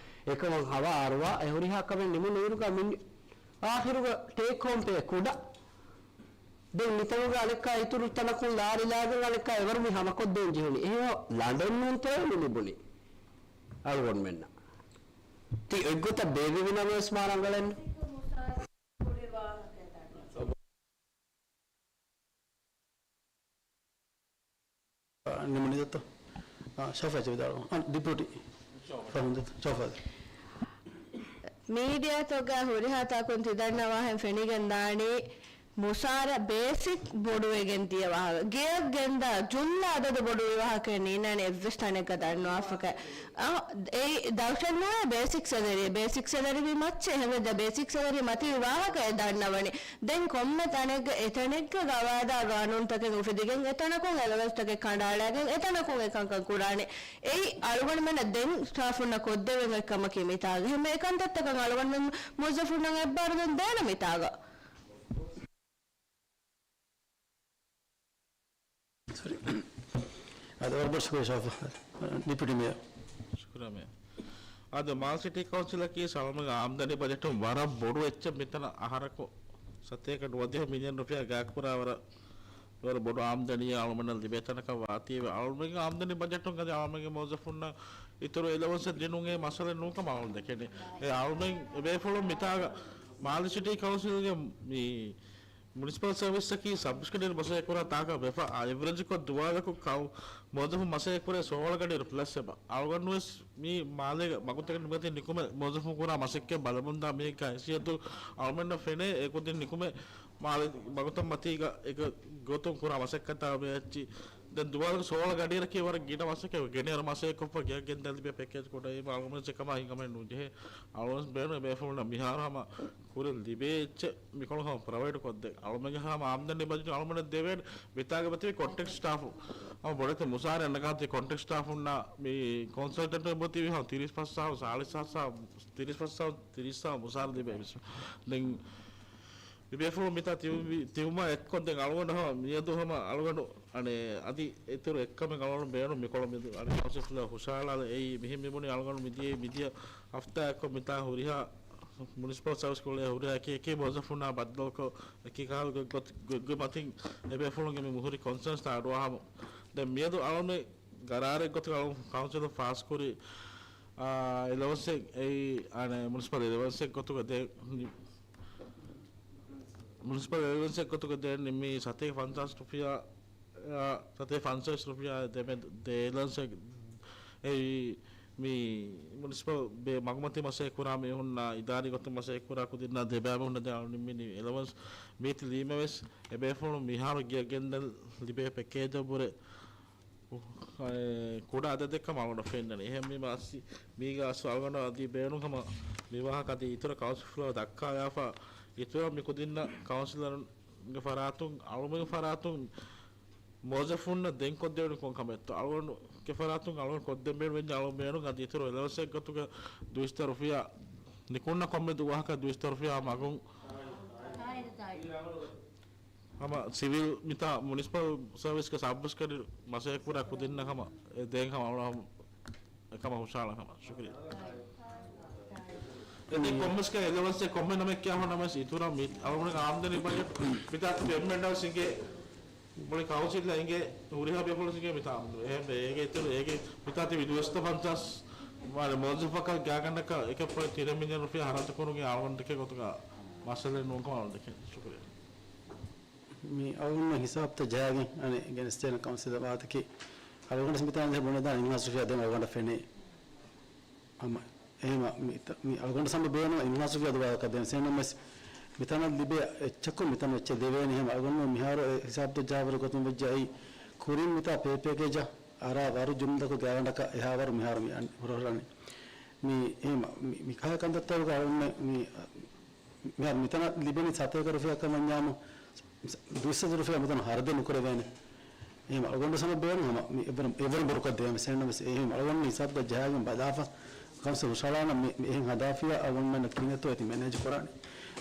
އެކަމަށް ހަވާ އަރުވާ، އެ ހުރިހާ ކަމެއް ނިމުނު އިރުގަ މި އާޚިރުގަ ޓޭކް ހޯމް ޕޭ ކުޑަ. ދެން މިތަނުގަ އަނެއްކާ އިތުރު ތަނަކުން ލާރިލާގެން އަނެއްކާ އެވަރު މި ހަމަކޮށްދޭން ޖެހުނީ. އެހެން ލަނޑެއް ނޫންތޯ މި ލިބުނީ އަޅުގަނޑުމެންނަށް. ތި އެއްގޮތަށް ބޭއްވެވި ނަމަވެސް މާ ރަނގަޅެއް. ނިމުނީތަ؟ އާ، ޝަފާ އެއްޗެއް ވިދާޅުވަން. އާ، ޑިޕިއުޓީ. ޝަފާ. ޝަފާ. މީޑިއާތަކުގަ ހުރިހާ ތާކުން ތި ދަންނަވާހެން ފެނިގެން ދާނީ، މުސާރަ ބޭސިކް ބޮޑުވެގެން ދިޔަ ވާހަކަ. ގެއަށް ގެންދާ ޖުމްލަ އަދަދު ބޮޑުވި ވާހަކައެއް ނީންނާނެ އެއްވެސް ތަނެއްގަ ދަންނަވާފަކަ. އާ، އެއީ ދައުޝަން ނޫނޭ ބޭސިކް ސެލަރީ. ބޭސިކް ސެލަރީ މައްޗެއް ހެވެދ ބޭސިކް ސެލަރީ މަތިވި ވާހަކައެއް ދަންނަވަނީ. ދެން ކޮންމެ ތަނެއްގަ އެތަނެއްގަ ގަވާއިދާ ގާނޫނުތަކެއް އުފެދިގެން އެތަނަކުން އެލަވެންސްތަކެއް ކަނޑައަޅާގެން އެތަނަކުން އެކަންކަން ކުރާނެ. އެއީ އަޅުގަނޑުމެންނަށް ދެން ސްޓާފުންނަށް ކޮށްދެވެން އޮތް ކަމަކީ މިތާގަ. ހަމަ އެކަންތައްތަކަށް އަޅުގަނޑުމެން މުވައްޒަފުންނަށް އެއްބާރުލުން ދޭނަ މިތާގަ. ސޮރީ. އަދި ވަރަށް ބޮޑަށް ޝުކުރިއްޔާ ޝަފާ. ޑިޕިއުޓީ މޭޔަރ. ޝުކުރިއްޔާ މޭޔަރ. އަދި މާލެ ސިޓީ ކައުންސިލަކީ އަޅުމެންގެ އާމްދަނީ ބަޖެޓުން ވަރަށް ބޮޑު އެއްޗެއް މިތަނަށް އަހަރަކު ސަތޭކަ ނުވަދިހަ މިލިއަން ރުފިޔާ ގާތްކުރާ ވަރަށް ވަރަށް ބޮޑު އާމްދަނީ އަޅުމެންނަށް ލިބޭ ތަނަކަށް ވާތީވެ. އަޅުމެންގެ އާމްދަނީ ބަޖެޓުން އަދި އަޅުމެންގެ މުވައްޒަފުންނަށް އިތުރު އެލަވަންސެއް ދިނުން އެއީ މައްސަލައެއް ނޫން ކަމަށް އަޅުގަނޑު ދެކެނީ. އެ އަޅުމެން އެބޭފުޅުން މިތާގަ މާލެ ސިޓީ ކައުންސިލްގެ މި މުނިސިޕަލް ސަރވިސްއަކީ ސަބްސިޑީން މަސައްކަތް ކުރާ ތާކަށް ވެފަ، އާ، އެވްރެޖްކޮށް ދުވާލަކު ކައު-، މުވައްޒަފުން މަސައްކަތް ކުރޭ ސޯޅަ ގަޑިއިރު ޕްލަސް އެބަ. އަޅުގަނޑުވެސް މި މާލޭގެ މަގުތަކެއް ނުގަތީ ނިކުމެ މުވައްޒަފުން ކުރާ މަސައްކަތް ބަލަމުންދާ މީހެއްގެ ހައިސިއްޔަތުން އަޅުމެންނަށް ފެނޭ އެކުދިން ނިކުމެ މާލެ މަގުތައް މަތީގަ އެކަ ގޮތުން ކުރާ މަސައްކަތާ މި އެއްޗި. ދެން ދުވާލުގެ ސޯޅަ ގަޑިއިރަކީ ވަރަށް ގިނަ މަސައްކަތެއް. ގެނެއަރު މަސައްކަތް ކޮށްފަ ގެއަށް ގެންދަން ލިބޭ ޕެކޭޖް ކުޑަ އެއީ އަޅުގަނޑު އެކަމާ ހިނގަމެއް ނުޖެހޭ. އަޅުގަނޑު ބޭނުން އެބޭފުޅުންނަށް މިހާރު ހަމަ ކުރިން ލިބޭ އެއްޗެއް މިކޮޅު ހަމަ ޕްރޮވައިޑް ކޮށްދޭ. އަޅުމެންގެ ހަމަ އާމްދަނީ ބަޖެޓު އަޅުމެންނަށް ދެވޭނެ. މިތާގަ ބަތިވި ކޮންޓްރެކްޓް ސްޓާފު ހަމަ ބޮޑެތި މުސާރަ ނަގާތި ކޮންޓްރެކްޓް ސްޓާފުންނާ މި ކޮންސަލްޓެންޓު ބަތިވި ހަމަ ތިރީސް ފަސް ސާހު، ސާޅީސް ފަސް ސާހު، ތިރީސް ފަސް ސާހު، ތިރީސް ސާހު މުސާރަ ލިބޭ މިސް. ދެން މި ބޭފުޅުން މިތާ ތިއު-، ތިއުމާ އެއްކޮށް ދެން އަޅުގަނޑު ހަމަ މިއަދު ހަމަ އަޅުގަނޑު އަނެއް އަދި އިތުރު އެއްކަމެއް އަޅުގަނޑު ބޭނުން މިކޮޅު މި އަނެއް ކައުންސިލްފުޅާ ހުށަހަޅާލަ އެއީ މިހެން މިބުނީ އަޅުގަނޑު މިދިޔަ، މިދިޔަ ހަފްތާއެއްކޮށް މިތާ ހުރިހާ މުނިސިޕަލް ސަރވިސް ކުޅޭ ހުރިހާ އެކި އެކި މުވައްޒަފުންނާ ބައްދަލުކޮށް، އެކި ކަހަލަ ގޮތް، ގޮތް، ގޮތް މަތިން އެބޭފުޅުންގެ މި މިހުރި ކޮންސަންސްތައް އަޑުއަހަމު. ދެން މިއަދު އަޅުގަނޑު ގަރާރެއް ގޮތުގަ އަޅު ކައުންސިލުން ފާސްކުރި، އާ، އެލަވަންސެއް އެއީ، އަނެއް، މުނިސިޕަލް އެލަވަންސެއް ގޮތުގަ ދޭ، މުނިސިޕަލް އެލަވަންސެއް ގޮތުގަ ދޭން ނިންމީ ސަތޭކަ ފަންސާސް ރުފިޔާ، އާ، ސަތޭކަ ފަންސާސް ރުފިޔާ ދެމެ-، ދޭ އެލަވަންސެއް އެއީ، މި މުނިސިޕަލް ބޭ-، މަގުމަތި މަސައްކަތް ކުރާ މީހުންނާ، އިދާރީ ގޮތުން މަސައްކަތް ކުރާ ކުދިންނާ ދެބައިމީހުންނަށް ދޭ އަޅުގަނޑު ނިންމީ އެލަވަންސް. މީތި ލީމަވެސް އެބޭފުޅުން މިހާރު ގެ-، ގެންދަން ލިބޭ ޕެކޭޖަށްވުރެ، އެ، ކުޑަ އަދަދެއްކަމަށް އަޅުގަނޑަށް ފެންނަނީ. އެހެންވީމަ އަސް-، މީގަ އަސް އަޅުގަނޑަށް އަދި ބޭނުން ކަމަށް މި ވާހަކަ އަދި އިތުރަށް ކައުންސިލަރ ދައްކާލާފަ، އިތުރަށް މި ކުދިންނަށް ކައުންސިލަރުންގެ ފަރާތުން، އަޅުގަނޑުގެ ފަރާތުން މުވައްޒަފުންނަށް ދެން ކޮށްދޭނެ ކޮން ކަމެއްތޯ؟ އަޅުގަނޑުގެ ފަރާތުން އަޅުގަނޑު ކޮށްދޭން ބޭނުންވެއްޖެ އަޅުގަނޑު ބޭނުން އަދި އިތުރު އެލަވަންސެއް ގޮތުގަ ދުއިސައްތަ ރުފިޔާ ނިކުންނަ ކޮންމެ ދުވަހަކަށް ދުއިސައްތަ ރުފިޔާ މަގުން ހަމަ ސިވިލް މިތާ މުނިސިޕަލް ސަރވިސްގެ ސަބް ސެކްރެޓަރީ މަސައްކަތް ކުރާ ކުދިންނަށް ހަމަ އެ ދޭން ހަމަ އަޅު އެކަމަށް ހުށަހަޅާ ކަމަށް. ޝުކުރިއްޔާ. އެ ދެން ކޮންމެސް ކަ އެލަވަންސެއް ކޮންމެ ނަމެއް ކިޔާ ހުންނަމަސް އިތުރަށް މި އަޅުގަނޑުގެ އާމްދަނީ ބަޖެޓް މިތާ ތިބި އެމްއެންޑަރސް އިނގޭ މުޅި ކައުންސިލް އިނގޭ ހުރިހާ ބޭފުޅުން އިނގޭ މިތާ އާމްދަނީ. އެހެން އޭގެ އިތުރު އޭގެ މިތާ ތިބި ދުވަސްތަ ފަންސާސް ވާނެ މުވައްޒަފަކަށް ގާތްގަނޑަކަށް އެކަށް ޕޮއިންޓް ތިނެއް މިލިއަން ރުފިޔާ ހަރަދު ކުރުމުގެ އަޅުގަނޑު ދެކޭ ގޮތުގަ މައްސަލައެއް ނޫން ކަމަށް އަޅުގަނޑު ދެކޭ. ޝުކުރިއްޔާ. މި އަޅުގަނޑު ހިސާބުތައް ޖަހާގެން އަނެއް ގެނެސްދޭނެ ކައުންސިލަށް ވާހަކައަކީ، އަޅުގަނޑު މިތާ ބުނެދާނެ އިންހާސް ރުފިޔާ ދޭން އަޅުގަނޑަށް ފެނޭ. ހަމަ އެހެމަ މި-، މި އަޅުގަނޑު ސަމަ ބޭނުމަ އިންހާސް ރުފިޔާ ދުވާލަކަށް ދޭން ސޭނަމެސް މިތަނަށް ލިބޭ އެއްޗަކު މިތަނަށް އެއްޗެއް ދެވޭނެ. ހަމަ އަޅުގަނޑު މިހާރު އެ ހިސާބުތައް ޖަހާ ވަރު ގޮތުން ވެއްޖެ އައި ކުރިން މިތާ ޕޭ ޕޭކޭޖަށް އަރާ ވަރު ޖުމްލަކު ގާތްގަނޑަކަށް އެހާ ވަރު މިހާރު މި އަން ހުރަހުރަނީ. މި އެހެމަ މި، މި ކަހަލަ ކަންތައްތަކުގަ އަޅުގަނޑު މި މިހާރު މިތަނަށް ލިބެނީ ސަތޭކަ ރުފިޔާ ކަމަށް ވަންޏާމު، ދުއިސައްތަ ރުފިޔާ މިތަނަށް ހަރަދެއް ނުކުރެވޭނެ. އެހެން އަޅުގަނޑު ސަމަ ބޭނުން ހަމަ މި އެވަރު، އެވަރު ބޮޑުކޮށް ދޭން ސޭނަމެސް އެހެން އަޅުގަނޑު ހިސާބުތައް ޖަހާގެން ބަލާފަ، ކައުންސިލް ހުށަހަޅާނަމަ މި، މި އެހެން ހަދާފިޔާ އަޅުގަނޑުމެންނަށް ކިހިނެއްތޯ އޭތި މެނޭޖް ކުރާނެ.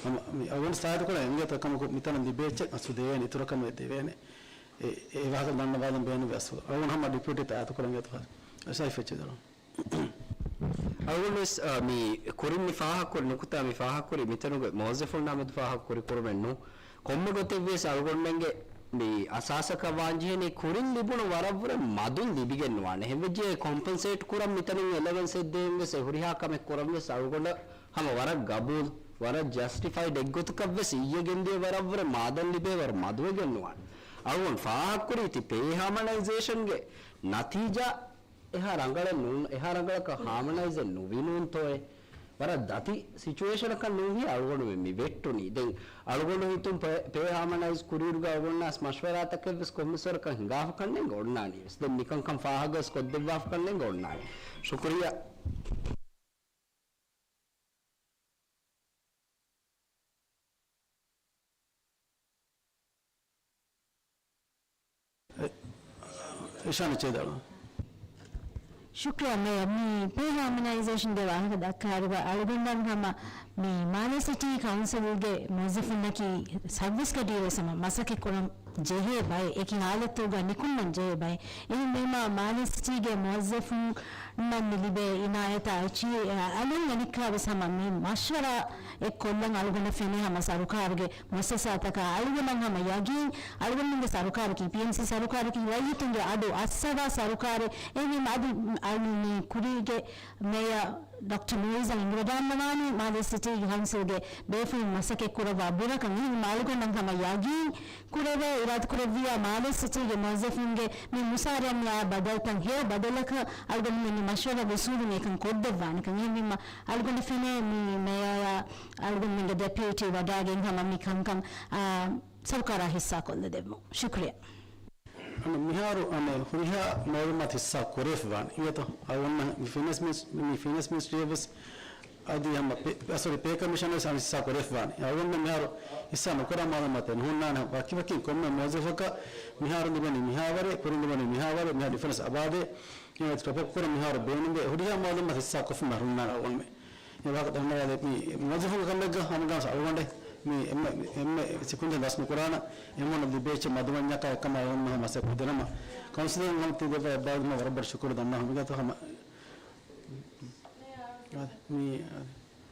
ހަމަ މި އަޅުގަނޑު ސާދަ ކުރާ އެނގޭތޯ ކަމަކު މިތަނަށް ލިބޭ އެއްޗެއް އަސްލު ދޭނެ، އިތުރަށް ކަމެއް ދެވޭނެ. އެ، އެ ވާހަކަ ދަންނަވާލަން ބޭނުންވެ އަސްލު. އަޅުގަނޑު ހަމަ ޑިޕިއުޓީ ތާއްތު ކުރަން އެތު އަސް އެއްޗެއް ދަރުން. އަޅުގަނޑުވެސް، އާ، މި ކުރިން މި ފާހަގަކުރި ނުކުތާ މި ފާހަގަކުރި މިތަނުގެ މުވައްޒަފުންނާ މެދު ފާހަގަކުރި ކުރުމެއް ނޫން. ކޮންމެ ގޮތެއްވިޔަސް އަޅުގަނޑުމެންގެ މި އަސާސަކަށް ވާންޖެހެނީ ކުރިން ލިބުނު ވަރަށްވުރެ މަދުން ލިބިގެން ނުވާނެ. އެހެންވެއްޖެ ކޮމްޕެންސޭޓް ކުރަން މިތަނުން އެލަވެންސެއް ދޭންވެސް އެ ހުރިހާ ކަމެއް ކުރަންވެސް އަޅުގަނޑަށް ހަމަ ވަރަށް ގަބޫލް، ވަރަށް ޖަސްޓިފައިޑް އެއްގޮތަކަށްވެސް އިއްޔެ ގެންދިޔަ ވަރަށްވުރެ މާދަން ލިބޭ ވަރު މަދުވެގެން ނުވާނެ. އަޅުގަނޑު ފާހަގަކުރީ ތި ޕޭ ހާމަނައިޒޭޝަންގެ ނަތީޖާ އެހާ ރަނގަޅެއް ނޫން، އެހާ ރަނގަޅަކަށް ހާމަނައިޒެއް ނުވި ނޫންތޯއޭ. ވަރަށް ދަތި ސިޗުއޭޝަނަކަށް ނޫންހޭ އަޅުގަނޑުމެން މި ވެއްޓުނީ. ދެން އަޅުގަނޑު ހިތުން ޕޭ، ޕޭ ހާމަނައިޒް ކުރިއިރުގަ އަޅުގަނޑުންނަށް މަޝްވަރާތަކެއްވެސް ކޮންމެސްވަރަކަށް ހިނގާފަކަންނޭނގެ އޮންނާނީވެސް. ދެން މިކަންކަން ފާހަގަވެސް ކޮށްދެއްވާފަކަންނޭނގެ އޮންނާނީ. ޝުކުރިއްޔާ. އެ، އިޝާން ޗޭދަޅު. ޝުކުރިއްޔާ މޭޔަރ، މި ޕޭ ހާމަނައިޒޭޝަންގެ ވާހަކަ ދައްކާއިރުގަ އަޅުގަނޑަށް ހަމަ މި މާލެ ސިޓީ ކައުންސިލްގެ މުވައްޒަފުންނަކީ ސަރވިސްގަޑިއިރު ހަމަ މަސައްކަތް ކުރަން ޖެހޭ ބައެއް، އެކި ހާލަތުގަ ނިކުންނަން ޖެހޭ ބައެއް. އެހެންވީމަ މާލެ ސިޓީގެ މުވައްޒަފުންނަށް މި ލިބޭ އިނާޔަތާ އެޗީ އަލުން އަނެއްކާވެސް ހަމަ މި މަޝްވަރާ އެއްކޮށްލަން އަޅުގަނޑަށް ފެނޭ ހަމަ ސަރުކާރުގެ މުއައްސަސާތަކާ އަޅުގަނޑަށް ހަމަ ޔަގީން އަޅުގަނޑުގެ ސަރުކާރަކީ، ޕީއެމްސީ ސަރުކާރަކީ ރައްޔިތުންގެ އަޑު އައްސަވާ ސަރުކާރެއް. އެހެންވީމަ އަދި އަޅު މި ކުރީގެ މޭޔަރ ޑޮކްޓަރ ނޫރު އިޒާން އެނގިވަޑާންނަވާނީ މާލެ ސިޓީ ކައުންސިލްގެ ބޭފުޅުން މަސައްކަތް ކުރައްވާ ބުރަކަށް. އެހެންވީމަ އަޅުގަނޑަށް ހަމަ ޔަގީން ކުރެވޭ، އިރާދަކުރެއްވިޔާ މާލެ ސިޓީގެ މުވައްޒަފުންގެ މި މުސާރައަށް މިއައި ބަދަލުތައް ހެޔޮ ބަދަލަކަށް އަޅުގަނޑުމެން މި މަޝްވަރާ އުސޫލުން އެކަން ކޮށްދެއްވާނެކަން. އެހެންވީމަ އަޅުގަނޑަށް ފެނޭ މި މޭޔަރ އަޅުގަނޑުމެންގެ ޑެޕިއުޓީ ވަޑާގެން ހަމަ މި ކަންކަން، އާ، ސަރުކާރާ ހިއްސާކޮށްލަދެއްވުން. ޝުކުރިއްޔާ. އަންނަ މިހާރު އަނެއް ހުރިހާ މައުލޫމާތު ހިއްސާ ކުރެވިފަވާނެ. އިނގޭތޯ؟ އަޅުގަނޑު މި ފިނޭންސް މިނިސް-، މި ފިނޭންސް މިނިސްޓްރީއަށްވެސް އަދި ހަމަ ޕޭ-، އަ، ސޮރީ، ޕޭ ކަމިޝަނަށް ވެސް ހިއްސާ ކުރެވިފަވާނެ. އަޅުގަނޑު މިހާރު ހިއްސާ ނުކުރާ މައުލޫމާތެއް ނުހުންނާނެ. ވަކިވަކިން ކޮންމެ މުވައްޒަފަކަށް މިހާރު ލިބެނީ މިހާވަރެއް، ކުރިން ލިބެނީ މިހާވަރެއް، މިހާ ޑިފަރެންސް އަބާދޭ. އެ ޓޮޕް އަޕް ކުރަން މިހާރު ބޭނުންވޭ. ހުރިހާ މައުލޫމާތު ހިއްސާ ކޮށްފަ މަ ހުންނާނެ އަޅުގަނޑުމެން. އެ ވާހަކަ ދަންނަވާލެވޭ. މި މުވައްޒަފުންގެ ކަމެއްގަ ހަމަގަނޑު އަޅުގަނޑެއް މި އެންމެ، އެންމެ ސިކުންތެއް ލަސް ނުކުރާނަ، އެމަން ލިބޭ އެއްޗެއް މަދުވަންޏާކާ އެކަމަށް އަޅުގަނޑު ހަމަ މަސައްކަތް ކުރިދެނަމަ، ކައުންސިލުން ހަމަ ތި ދެބަ އެއްބާރުލުމަށް ވަރަށް ބޮޑަށް ޝުކުރު ދަންނަވަން ހަމަ. އާދެ، މި، އާދެ.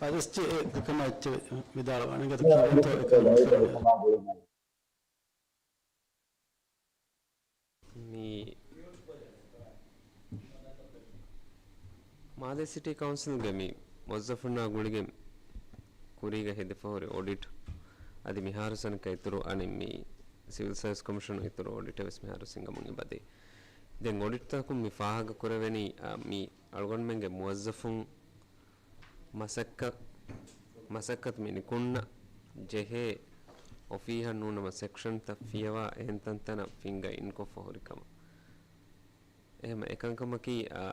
އާދެ، އެސްޖީ އެކަމާ އެއްޗެއް ވިދާޅުވާނެ. އިނގޭތޯ ކިޔަވަންތޯ އެކަން މި މާލެ ސިޓީ ކައުންސިލްގެ މި މުވައްޒަފުންނާ ގުޅިގެން ކުރީގަ ހެދިފަހުރި އޮޑިޓް އަދި މިހާރު ސަނަކަ އިތުރު އަނެއް މި ސިވިލް ސާވިސް ކޮމިޝަނު އިތުރު އޮޑިޓެއް ވެސް މިހާރު ހިނގަމުން އެބަދޭ. ދެން އޮޑިޓްތަކުން މި ފާހަގަ ކުރެވެނީ، އަ، މި އަޅުގަނޑުމެންގެ މުވައްޒަފުން މަސައްކަ-، މަސައްކަތު މި ނިކުންނަ ޖެހޭ އޮފީހަށް ނޫނަމަ ސެކްޝަންތައް ފިޔަވާ އެހެން ތަންތަނަށް ފިނގަ އިންކޮށްފަ ހުރި ކަމަށް. އެހެމަ އެކަންކަމަކީ، އާ،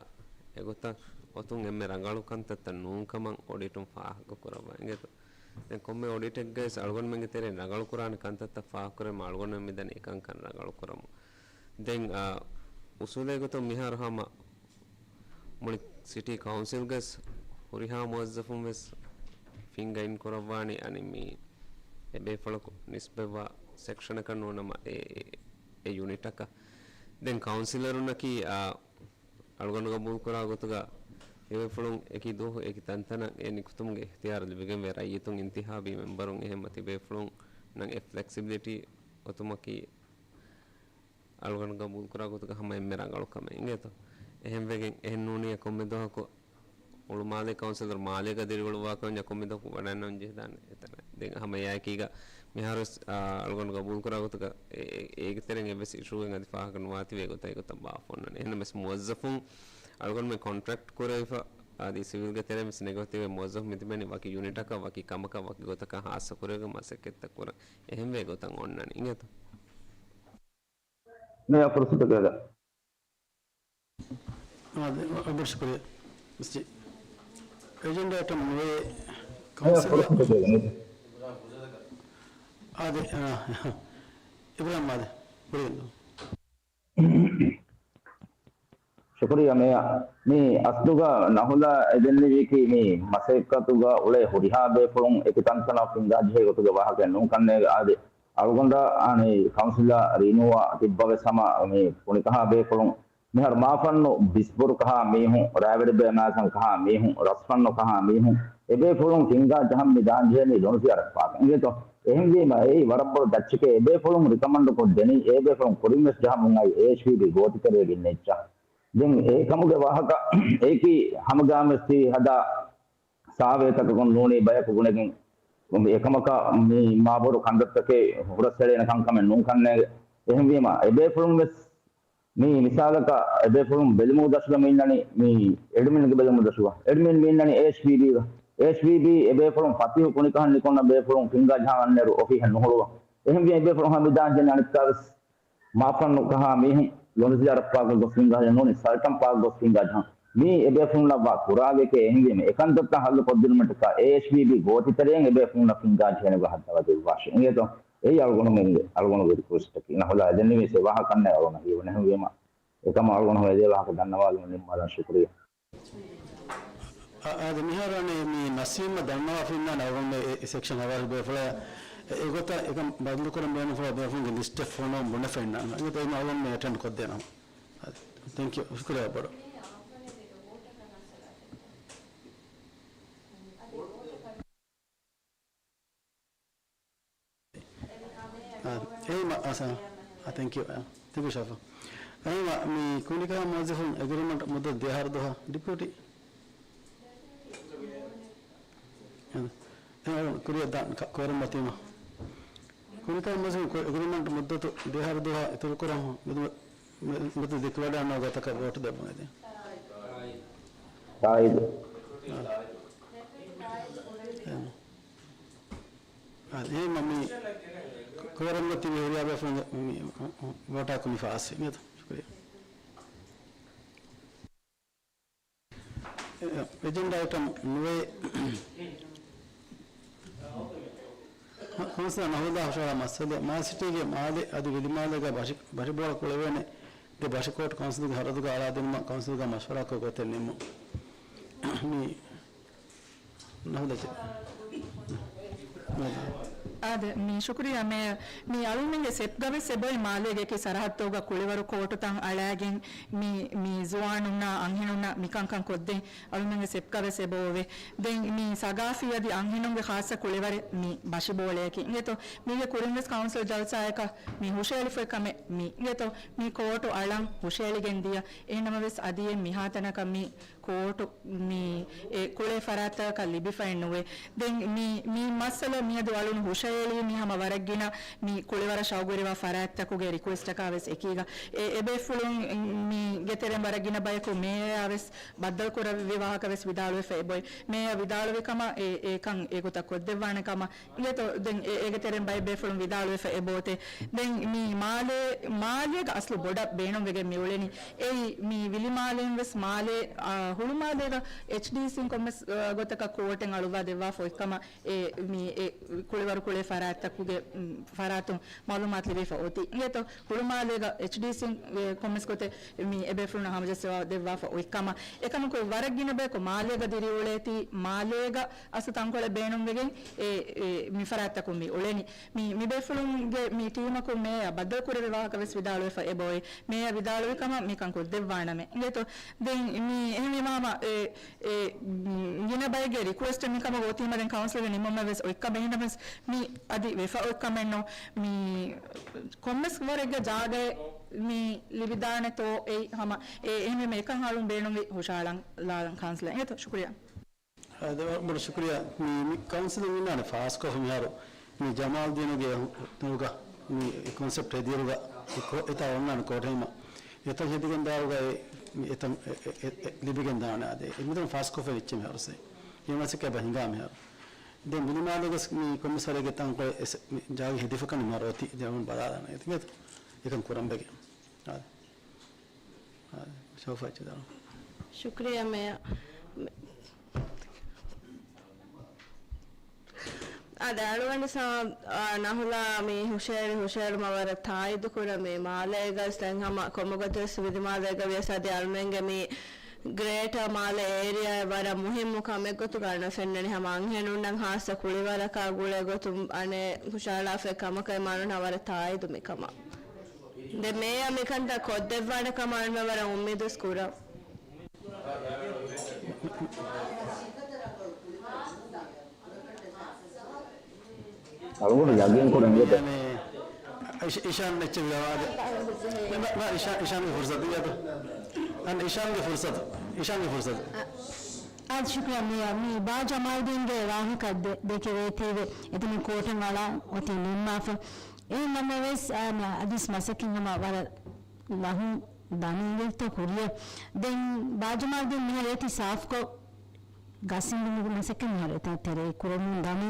އެގޮތަށް އޮތުން އެންމެ ރަނގަޅު ކަންތައްތައް ނޫން ކަމަށް އޮޑިޓުން ފާހަގަ ކުރައްވާ އިނގޭތޯ. ދެން ކޮންމެ އޮޑިޓެއްގައި ވެސް އަޅުގަނޑުމެންގެ ތެރެއިން ރަނގަޅު ކުރާނެ ކަންތައްތައް ފާހަގަ ކުރެވުމަށް އަޅުގަނޑުމެން މިދަނީ އެކަންކަން ރަނގަޅު ކުރަމުން. ދެން، އާ، އުސޫލެއް ގޮތުން މިހާރު ހަމަ މުޅި ސިޓީ ކައުންސިލްގަސް ހުރިހާ މުވައްޒަފުން ވެސް ފިނގައިން ކުރައްވާނީ އަނެއް މި އެބޭފުޅަކު ނިސްބަތްވާ ސެކްޝަނަކަށް ނޫނަމަ އެ، އެ ޔުނިޓަކަށް. ދެން ކައުންސިލަރުންނަކީ، އާ، އަޅުގަނޑު ގަބޫލުކުރާ ގޮތުގަ އެބޭފުޅުން އެކި ދުވަހު އެކި ތަންތަނަށް އެ ނިކުތުމުގެ އިޚްތިޔާރު ލިބިގެންވޭ ރައްޔިތުން އިންތިހާބީ މެމްބަރުން އެހެންމަ ތިބޭފުޅުންނަށް އެ ފްލެކްސިބިލިޓީ އޮތުމަކީ އަޅުގަނޑު ގަބޫލުކުރާ ގޮތުގަ ހަމަ އެންމެ ރަނގަޅު ކަމެއް އިނގޭތޯ. އެހެންވެގެން އެހެން ނޫނީ ކޮންމެ ދުވަހަކު ހުޅުމާލޭ ކައުންސިލަރު މާލޭގަ ދިރިއުޅުއްވާކަންޏާ ކޮންމެ ދުވަހަކު ވަޑައިންނަވަން ޖެހިދާނެ އެތަނަށް. ދެން ހަމަ އެއާއެކީގަ މިހާރުވެސް، އާ، އަޅުގަނޑު ގަބޫލުކުރާ ގޮތުގަ އެ، އެ، އޭގެ ތެރެއިން އެއްވެސް އިޝޫއެއް އަދި ފާހަގަ ނުވާތީވެ ގޮތަށް އެގޮތަށް ބާއްވަންނާނެ. އެހެންނަމަވެސް މުވައްޒަފުން އަޅުގަނޑުމެން ކޮންޓްރެކްޓް ކުރެވިފަ އަދި ސިވިލްގެ ތެރެއިން ވެސް ނެގަތިވެ މުވައްޒަފު މިތިބެނީ ވަކި ޔުނިޓަކަށް ވަކި ކަމަކަށް ވަކި ގޮތަކަށް ހާއްސަ ކުރެވިގެން މަސައްކަތްތައް ކުރަން. އެހެންވޭ ގޮތަށް އޮންނަނީ އިނގޭތޯ. ނޭ ފުރުސަތު ކަލަ. އާދެ، އަބަދު ޝުކުރިއްޔާ. މިސްޓަރ އެޖެންޑާ އައިޓަމް ނުވޭ ނޭ ކައުންސިލަރ. ފުރުސަތު ކަލަ. އާދެ، އާ، އިބްރާހިމް އާދެ. ކުރިއަށް. ޝުކުރިއްޔާ މޭޔަރ. މި އަސްލުގަ ނަހުލާ އެދެންނެވީކީ މި މަސައްކަތުގަ އުޅޭ ހުރިހާ ބޭފުޅުން އެކި ތަންތަނަށް ފިނގާ ޖެހޭ ގޮތުގެ ވާހަކައެއް ނޫން ކަންނޭނގެ. އާދެ، އަޅުގަނޑަށް އަނެއް ކައުންސިލަރ ރީނޫއާ ތިއްބަވެސް ހަމަ މި ކުނިކަހާ ބޭފުޅުން މިހާރު މާފަންނު ބިސްބުރުކަހާ މީހުން، ރައިވެރިބޭ މާޒަންކަހާ މީހުން، ރަސްފަންނުކަހާ މީހުން، އެބޭފުޅުން ފިނގާ ޖަހަން މި ދާންޖެހެނީ ލޮނު ޒިޔާރަތް ފާކަށް އިނގޭތޯ. އެހެންވީމަ އެއީ ވަރަށް ބޮޑު ދައްޗެކޭ. އެބޭފުޅުން ރިކަމަންޑު ކޮށްދެނީ އެބޭފުޅުން ކުރިންވެސް ޖަހަމުން އައި އޭއެޗްޕީބީ ގޯތިތެރޭގެ އިންނަ އެއްޗަށް. ދެން އެކަމުގެ ވާހަކަ އެކި ހަމަގާމެސް ތި ހަދާ ސާވޭތަކަކުން ނޫނީ ބަޔަކު ގުނެގެން އެކަމަކަށް މި މާބޮޑު ކަންތައްތަކެއް ހުރަސްއެޅޭނެ ކަންކަމެއް ނޫންކަންނޭގެ. އެހެންވީމަ އެބޭފުޅުން ވެސް މި މިސާލަކަށް އެބޭފުޅުން ބެލުމުގެ ދަށުގަ މި އިންނަނީ މި އެޑްމިންގެ ބެލުމުގެ ދަށުގަ. އެޑްމިން މި އިންނަނީ އޭއެޗްޕީބީގަ. އޭއެޗްޕީބީ އެބޭފުޅުން ފަތިހު ކުނިކަހަން ނިކުންނަ ބޭފުޅުން ފިނގާ ޖަހާ އަންނައިރު އޮފީހަށް ނުހުޅުވަ. އެހެންވީމަ އެބޭފުޅުން ހަމަ މި ދާންޖެހެނީ އަނެއްކާވެސް މާފަންނު ކަހާ މީހުން ލޮނުޒިޔާރަތް ފާކަށް ގޮސް ފިނގާ ޖެހޭ ނޫނީ ސަލްޓަން ފާކަށް ގޮސް ފިނގާ ޖަހާ. މީ އެބޭފުޅުންނަށް ވާ ކުރާގެކޭ. އެހެންވީމަ އެކަންތައްތައް ހައްލު ކޮށްދިނުމަށްޓަކާ އޭއެޗްޕީބީ ގޯތިތެރެއިން އެބޭފުޅުންނަށް ފިނގާ ޖެހޭނެ ގޮތް ހައްދަވާ ދެއްވާށޭ. އިނގޭތޯ؟ އެއީ އަޅުގަނޑުގެ، އަޅުގަނޑުގެ ރިކުއެސްޓަކީ. ނަހުލާ އެދެންނެވީސް އެ ވާހަކަ ކަންނޭނގެ އަޅުގަނޑަށް ހީވަނީ. އެހެންވީމަ އެކަމަށް އަޅުގަނޑު އެދޭ ވާހަކަ ދަންނަވާލުމުން ނިންމާލަން ޝުކުރިއްޔާ. އާ، އާދެ، މިހާރު އަނެއް މި ނަސީމަށް ދަންނަވާފަ އިންނާނެ އަޅުގަނޑު އެ، އެ ސެކްޝަން ހަވާލު ބޭފުޅާ، އެ، އެގޮތަށް އެކަން ބަދަލުކުރަން ބޭނުންފުޅާ ބޭފުޅުންގެ ލިސްޓެއް ފޮނުވަން ބުނެފަ އިންނާނެ. އެގޮތަށް އަޅުގަނޑު މި އެޓެންޑް ކޮށްދޭނަމަ. އާދެ، ތެންކް ޔޫ. ޝުކުރިއްޔާ ބޮޑަށް. އާ، އެއީމަ، އާ، ސާ، އާ، ތެންކް ޔޫ، އާ، ތެންކް ޔޫ، ޝާފާ. އެއީމަ، މި ކުނިކަހާ މުވައްޒަފުން އެގްރިމަންޓް މުއްދަތު ދެއަހަރު ދުވަހަށް ޑިޕިއުޓީ. އެ، އެ، ކުރިއަށް ދާން ކ-، ކޯރަމް އޮތީމަ. ކުނިކަހާ މުވައްޒަފުން ކު-، އެގްރިމަންޓް މުއްދަތު ދެއަހަރު ދުވަހަށް އިތުރުކުރަމު، މެދު، މެ-، މެދު ދެކިވަޑައިގަންނަވާ ގޮތަކަށް ވޯޓް ދެއްވަން އެދެން. ތާއީދު. އާ. އާ، އެހެންމަ މި ކޯރަމްގަ ތިބި ހުރިހާ ބޭފުޅުންގެ މި ވޯޓާ ކުނިފަ އާސި. އިނގޭތަ؟ ޝުކުރިއްޔާ. އެ، އެޖެންޑާ އައިޓަމް ނުވެ. ކައުންސިލަރ ނަހުލާ ހުށަހަޅާ މައްސަލައެއް، މާލެ ސިޓީގެ މާލެ އަދި ވިލިމާލޭގަ ބަށި، ބަށިބޯޅަ ކުޅެވޭނެ ދެ ބަށިކޯޓް ކައުންސިލުގެ ހަރަދުގަ އަޅާދިނުމަށް ކައުންސިލުގަ މަޝްވަރާކޮށް ގޮތެއް ނިންމުން. މި ނަހުލަ ޗެ-، އާދެ، މީ ޝުކުރިއްޔާ މޭޔަރ. މީ އަޅުމެންގެ ސެޕްގަވެސް އެބޮތް މާލޭގެ އެކި ސަރަހައްދުގަ ކުޅިވަރު ކޯޓުތައް އަޅާގެން މީ، މީ ޒުވާނުންނާ އަންހެނުންނަށް މިކަންކަން ކޮށްދޭ. އަޅުމެންގެ ސެޕްގަވެސް އެބައޮވޭ. ދެން މީ ސަގާފީ އަދި އަންހެނުންގެ ޚާއްޞަ ކުޅިވަރެއް މީ ބަށިބޯޅަޔަކީ. އިނގޭތޯ، މީގެ ކުރިންވެސް ކައުންސިލް ޖަލްސާއަކަށް މީ ހުށައެޅިފައި ކަމެއް މީ. އިނގޭތޯ، މީ ކޯޓު އަޅަން ހުށައެޅިގެން ދިޔަ. އެހެންނަމަވެސް އަދި އެ މިހާތަނަކަށް މީ ކޯޓު މި އެ ކުޅޭ ފަރާތްތަކަކަށް ލިބިފައެއް ނުވޭ. ދެން މި، މި މައްސަލަ މިއަދު އަޅުން ހުށައެޅީ މި ހަމަ ވަރަށް ގިނަ މި ކުޅިވަރަށް ޝައުގުވެރިވާ ފަރާތްތަކުގެ ރިކުއެސްޓަކާ ވެސް އެކީގަ. އެ، އެބޭފުޅުން މިގެ ތެރެއިން ވަރަށް ގިނަ ބަޔަކު މޭޔަރާ ވެސް ބައްދަލު ކުރެއްވި ވާހަކަ ވެސް ވިދާޅުވެފަ އެބޮތް. މޭޔަރ ވިދާޅުވި ކަމަށް އެ، އެކަން އެގޮތަށް ކޮށްދެއްވާނެ ކަމަށް. އިނގޭތޯ، ދެން އެ، އޭގެ ތެރެއިން ބައެއް ބޭފުޅުން ވިދާޅުވެފަ އެބޯތޭ. ދެން މި މާލޭ، މާލޭގަ އަސްލު ބޮޑަށް ބޭނުންވެގެން މި އުޅެނީ. އެއީ މި ވިލިމާލޭން ވެސް މާލޭ، އާ، ހުޅުމާލޭގަ އެޗްޑީސީން ކޮންމެސް، އާ، ގޮތަކަށް ކޯޓެއް އަޅުއްވާ ދެއްވާފަ އޮތްކަމަށް އެ، މި އެ ކުޅިވަރު ކުޅޭ ފަރާތްތަކުގެ، މް، ފަރާތުން މައުލޫމާތު ލިބިފަ އޮތީ. އިނގޭތޯ، ހުޅުމާލޭގަ އެޗްޑީސީން އެ، ކޮންމެސް ގޮތެއް މި އެބޭފުޅުންނަށް ހަމަޖައްސަވާ ދެއްވާފަ އޮތްކަމަށް. އެކަމަކު ވަރަށް ގިނަ ބަޔަކު މާލޭގަ ދިރިއުޅޭތީ، މާލޭގަ އަސްލު ތަންކޮޅެއް ބޭނުންވެގެން އެ، އެ، މި ފަރާތްތަކުން މި އުޅެނީ. މި، މި ބޭފުޅުންގެ މި ޓީމަކުން މޭޔަރ ބައްދަލުކުރެއްވި ވާހަކަ ވެސް ވިދާޅުވެފަ އެބައޮތް. މޭޔަރ ވިދާޅުވި ކަމަށް މިކަން ކޮށްދެއްވާނަމޭ. އިނގޭތޯ؟ ދެން މި އެހެންވީމާ، އެ، އެ، ގިނަ ބައެއްގެ ރިކުއެސްޓެއް މިކަމަށް އޮތީމަ ދެން ކައުންސިލްގެ ނިންމުމެއް ވެސް އޮތްކަމެއް. އެހެންނަމަވެސް މި އަދި ވެފަ އޮތްކަމެއްނު. މި ކޮންމެސް ވަރެއްގެ ޖާގައެއް މި ލިބިދާނެތޯ އެއީ ހަމަ އެ، އެހެންވީމަ އެކަން އަޅުން ބޭނުންވި ހުށައަޅަން ލާލަން ކައުންސިލަށް. އިނގޭތޯ؟ ޝުކުރިއްޔާ. އާދެ، ބޮޑަށް ޝުކުރިއްޔާ. މި، މި ކައުންސިލުން އިންނާނެ ފާސްކޮށްފަ މިހާރު މި ޖަމާލްދީނުގެ އިތުރުގަ މި ކޮންސެޕްޓް ހެދިއިރުގަ އެ ކޯ-، އެތާ އޮންނާނެ ކޯޓެއް ހިމަ. އެތަން ހެދިގެން ދާރުގަ އެ، މި އެތަން އެ، އެ، އެ، އެ ލިބިގެން ދާނެ. އާދެ، އެ މިތަން ފާސްކޮށްފަ އެއްޗެއް މިހާރު ސޭ. އެ މަސައްކަތް އެބަ ހިނގާ މިހާރު. ދެން ވިލިމާލޭގަސް މި ކޮންމެސް ވަރެއްގެ ތަންކޮޅެއް އެ ސެ-، މި ޖާގަ ހެދިފަކަން މިހާރު އޮތީ. ދެން ބަލާލާނެ. އެތިގެ އެކަން ކުރަން ވެގެން. އާދެ. އާދެ، ޝައުފާ އެއްޗެއް ދާނަ. ޝުކުރިއްޔާ މޭޔަރ. އާދެ، އަޅުގަނޑު ސާ-، އާ، ނަހުލާ މި ހުށައެޅި ހުށައެޅުމަށް ވަރަށް ތާއީދު ކުރަން. މި މާލޭގަސް ދެން ހަމަ ކޮންމެ ގޮތެއް ވެސް ވިލިމާލޭގަ ވިޔަސް އަދި އަޅުމެންގެ މި ގްރޭޓަ މާލެ އޭރިއާއަށް ވަރަށް މުހިއްމު ކަމެއް ގޮތުގަ އަންނަ ފެންނަނީ ހަމަ އަންހެނުންނަށް ހާއްސަ ކުޅިވަރަކާ ގުޅޭ ގޮތުން އަނެއް ހުށަހަޅާފައި ކަމަކަށް މާނުން ވަރަށް ތާއީދު މިކަމަށް. ދެން މޭޔަ މިކަންތައް ކޮށްދެއްވާނެ ކަމަށް އަޅުމެން ވަރަށް އުއްމީދުވެސް ކުރަން. އަޅުގަނޑު ޔަގީން ކުރަން އެބަ. އިޝް-، އިޝާން އެއްޗެއް ވިޔަވާދެ. ނަ، ނަ، އިޝާ-، އިޝާންގެ ފުރުސަތު އިޔަދު. އަން އިޝާންގެ ފުރުސަތު. އިޝާންގެ ފުރުސަތު. އާ، އާދެ، ޝުކުރިއްޔާ މޭޔަ. މި ބާ ޖަމާލްދީންގެ ވާހަކަ ދެ-، ދެކެވޭތީވެ. އެތަނުން ކޯޓަށް އަޅާ އޮތީ ނިންމާފަ. އެހެން ނަމަވެސް، އާ، މި އަދިސް މަސައްކަތް ހަމަ ވަރަށް ލަހުން ދަނީގެތޯ ކުރިޔަށް. ދެން ބާ ޖަމާލްދީން މިހާރު އޭތި ސާފްކޮށް ގަސް އިނގުމުގެ މަސައްކަތް މިހާރު އެތަން ތެރޭ ކުރަމުން ދަނީ.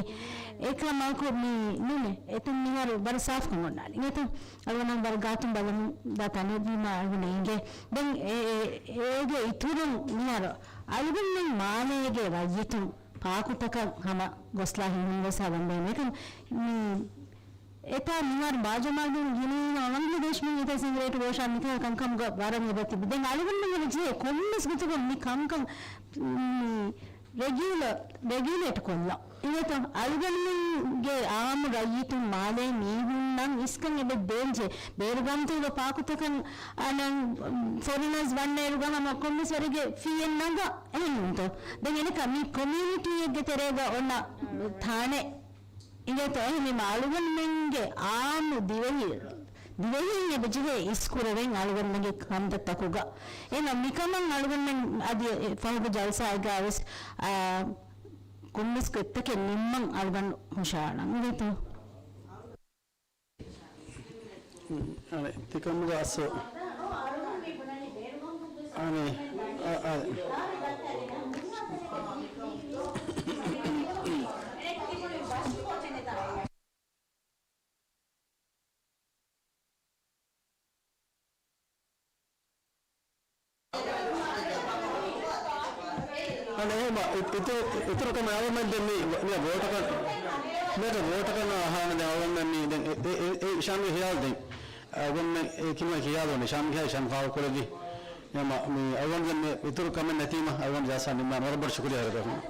އެކަމަކު މި ނޫނޭ، އެތަން މިހާރު ވަރަށް ސާފްކަން އޮންނާނެ. އެތަން އަޅުގަނޑު ވަރަށް ގާތުން ބަލަމުން ދާ ތަނެއް ވީމާ އަޅުގަނޑަށް އެނގޭ. ދެން އެ، އެ، އޭގެ އިތުރުން މިހާރު އަޅުގަނޑުމެން މާލޭގެ ރައްޔިތުން ޕާކުތަކަށް ހަމަ ގޮސްލާ ހިންހުންވެސް ހަދަން ބޭނުން. އެކަމް މި އެތާ މިހާރު ބާ ޖަމާލްދީން ގިނައިން އަވަންގި ދޭޝްމީ އެތާ ސިނގްރޭޓް ވޯޝާ މިތާ ކަންކަމުގަ ވަރަށް އެބަ ތިބި. ދެން އަޅުގަނޑުމެން އެބަ ޖެހޭ ކޮންމެސް ގޮތަކަށް މި ކަންކަން މި ރެގިއުލަ-، ރެގިއުލޭޓް ކޮށްލަން. އިނގޭތަ؟ އަޅުގަނޑުމެންގެ އާއްމު ރައްޔިތުން މާލޭ މީހުންނަށް އިސްކަން އެބަ ދޭންޖެ. ބޭރު ގަންތައް އެބަ ޕާކުތަކަށް އަނެއް ފޮރިނަރސް ވަންނައިރުގަ ހަމަ ކޮންމެސް ވަރެއްގެ ފީއެއް ނަގާ އެހެންނުންތޯ؟ ދެން އެނެކަ މި ކޮމިއުނިޓީއެއްގެ ތެރޭގަ އޮންނަ ތާނެ އިނގޭތޯ އެހެނީމަ އަޅުގަނޑުމެންގެ އާއްމު ދިވެހި، ދިވެހީން އެބަޖެހޭ އިސްކުރެވެން އަޅުގަނޑުމެންގެ ކަންތައްތަކުގަ. އެހެން މިކަމަށް އަޅުގަނޑުމެން އަދި ފަހުގެ ޖަލްސާއެއްގަ ވެސް، އާ، ކޮންމެސް ގޮތްތަކެއް ނިންމަން އަޅުގަނޑު ހުށަހަޅަން އިނގޭތޯ. އަނެއް ތިކަމުގަ އަސް. އަނެއް، އަ، އަ. އަނެއް އެހެން އި-، އިތު-، އިތުރު ކަމެއް އަޅުގަނޑުމެން ދެން މި، މި ވޯޓަކަށް، މި ވޯޓަކަށް އަހާނެ ދެން އަޅުގަނޑުމެން މި ދެން އެ، އެ، އެ، އެ އިޝާންގެ ޚިޔާލު ދެން. އަޅުގަނޑުމެން އެ ކިމަ ޚިޔާލު އިޝާންގެ ޚިޔާލު އިޝާން ފާހަގަ ކުރެއްވި. އެހެން މި އަޅުގަނޑު ދެން މި އިތުރު ކަމެއް ނެތީމަ އަޅުގަނޑު ޖަލްސާ ނިންމާނެ. ވަރަށް ބޮޑަށް ޝުކުރިއްޔާ ހަރެދަފުން.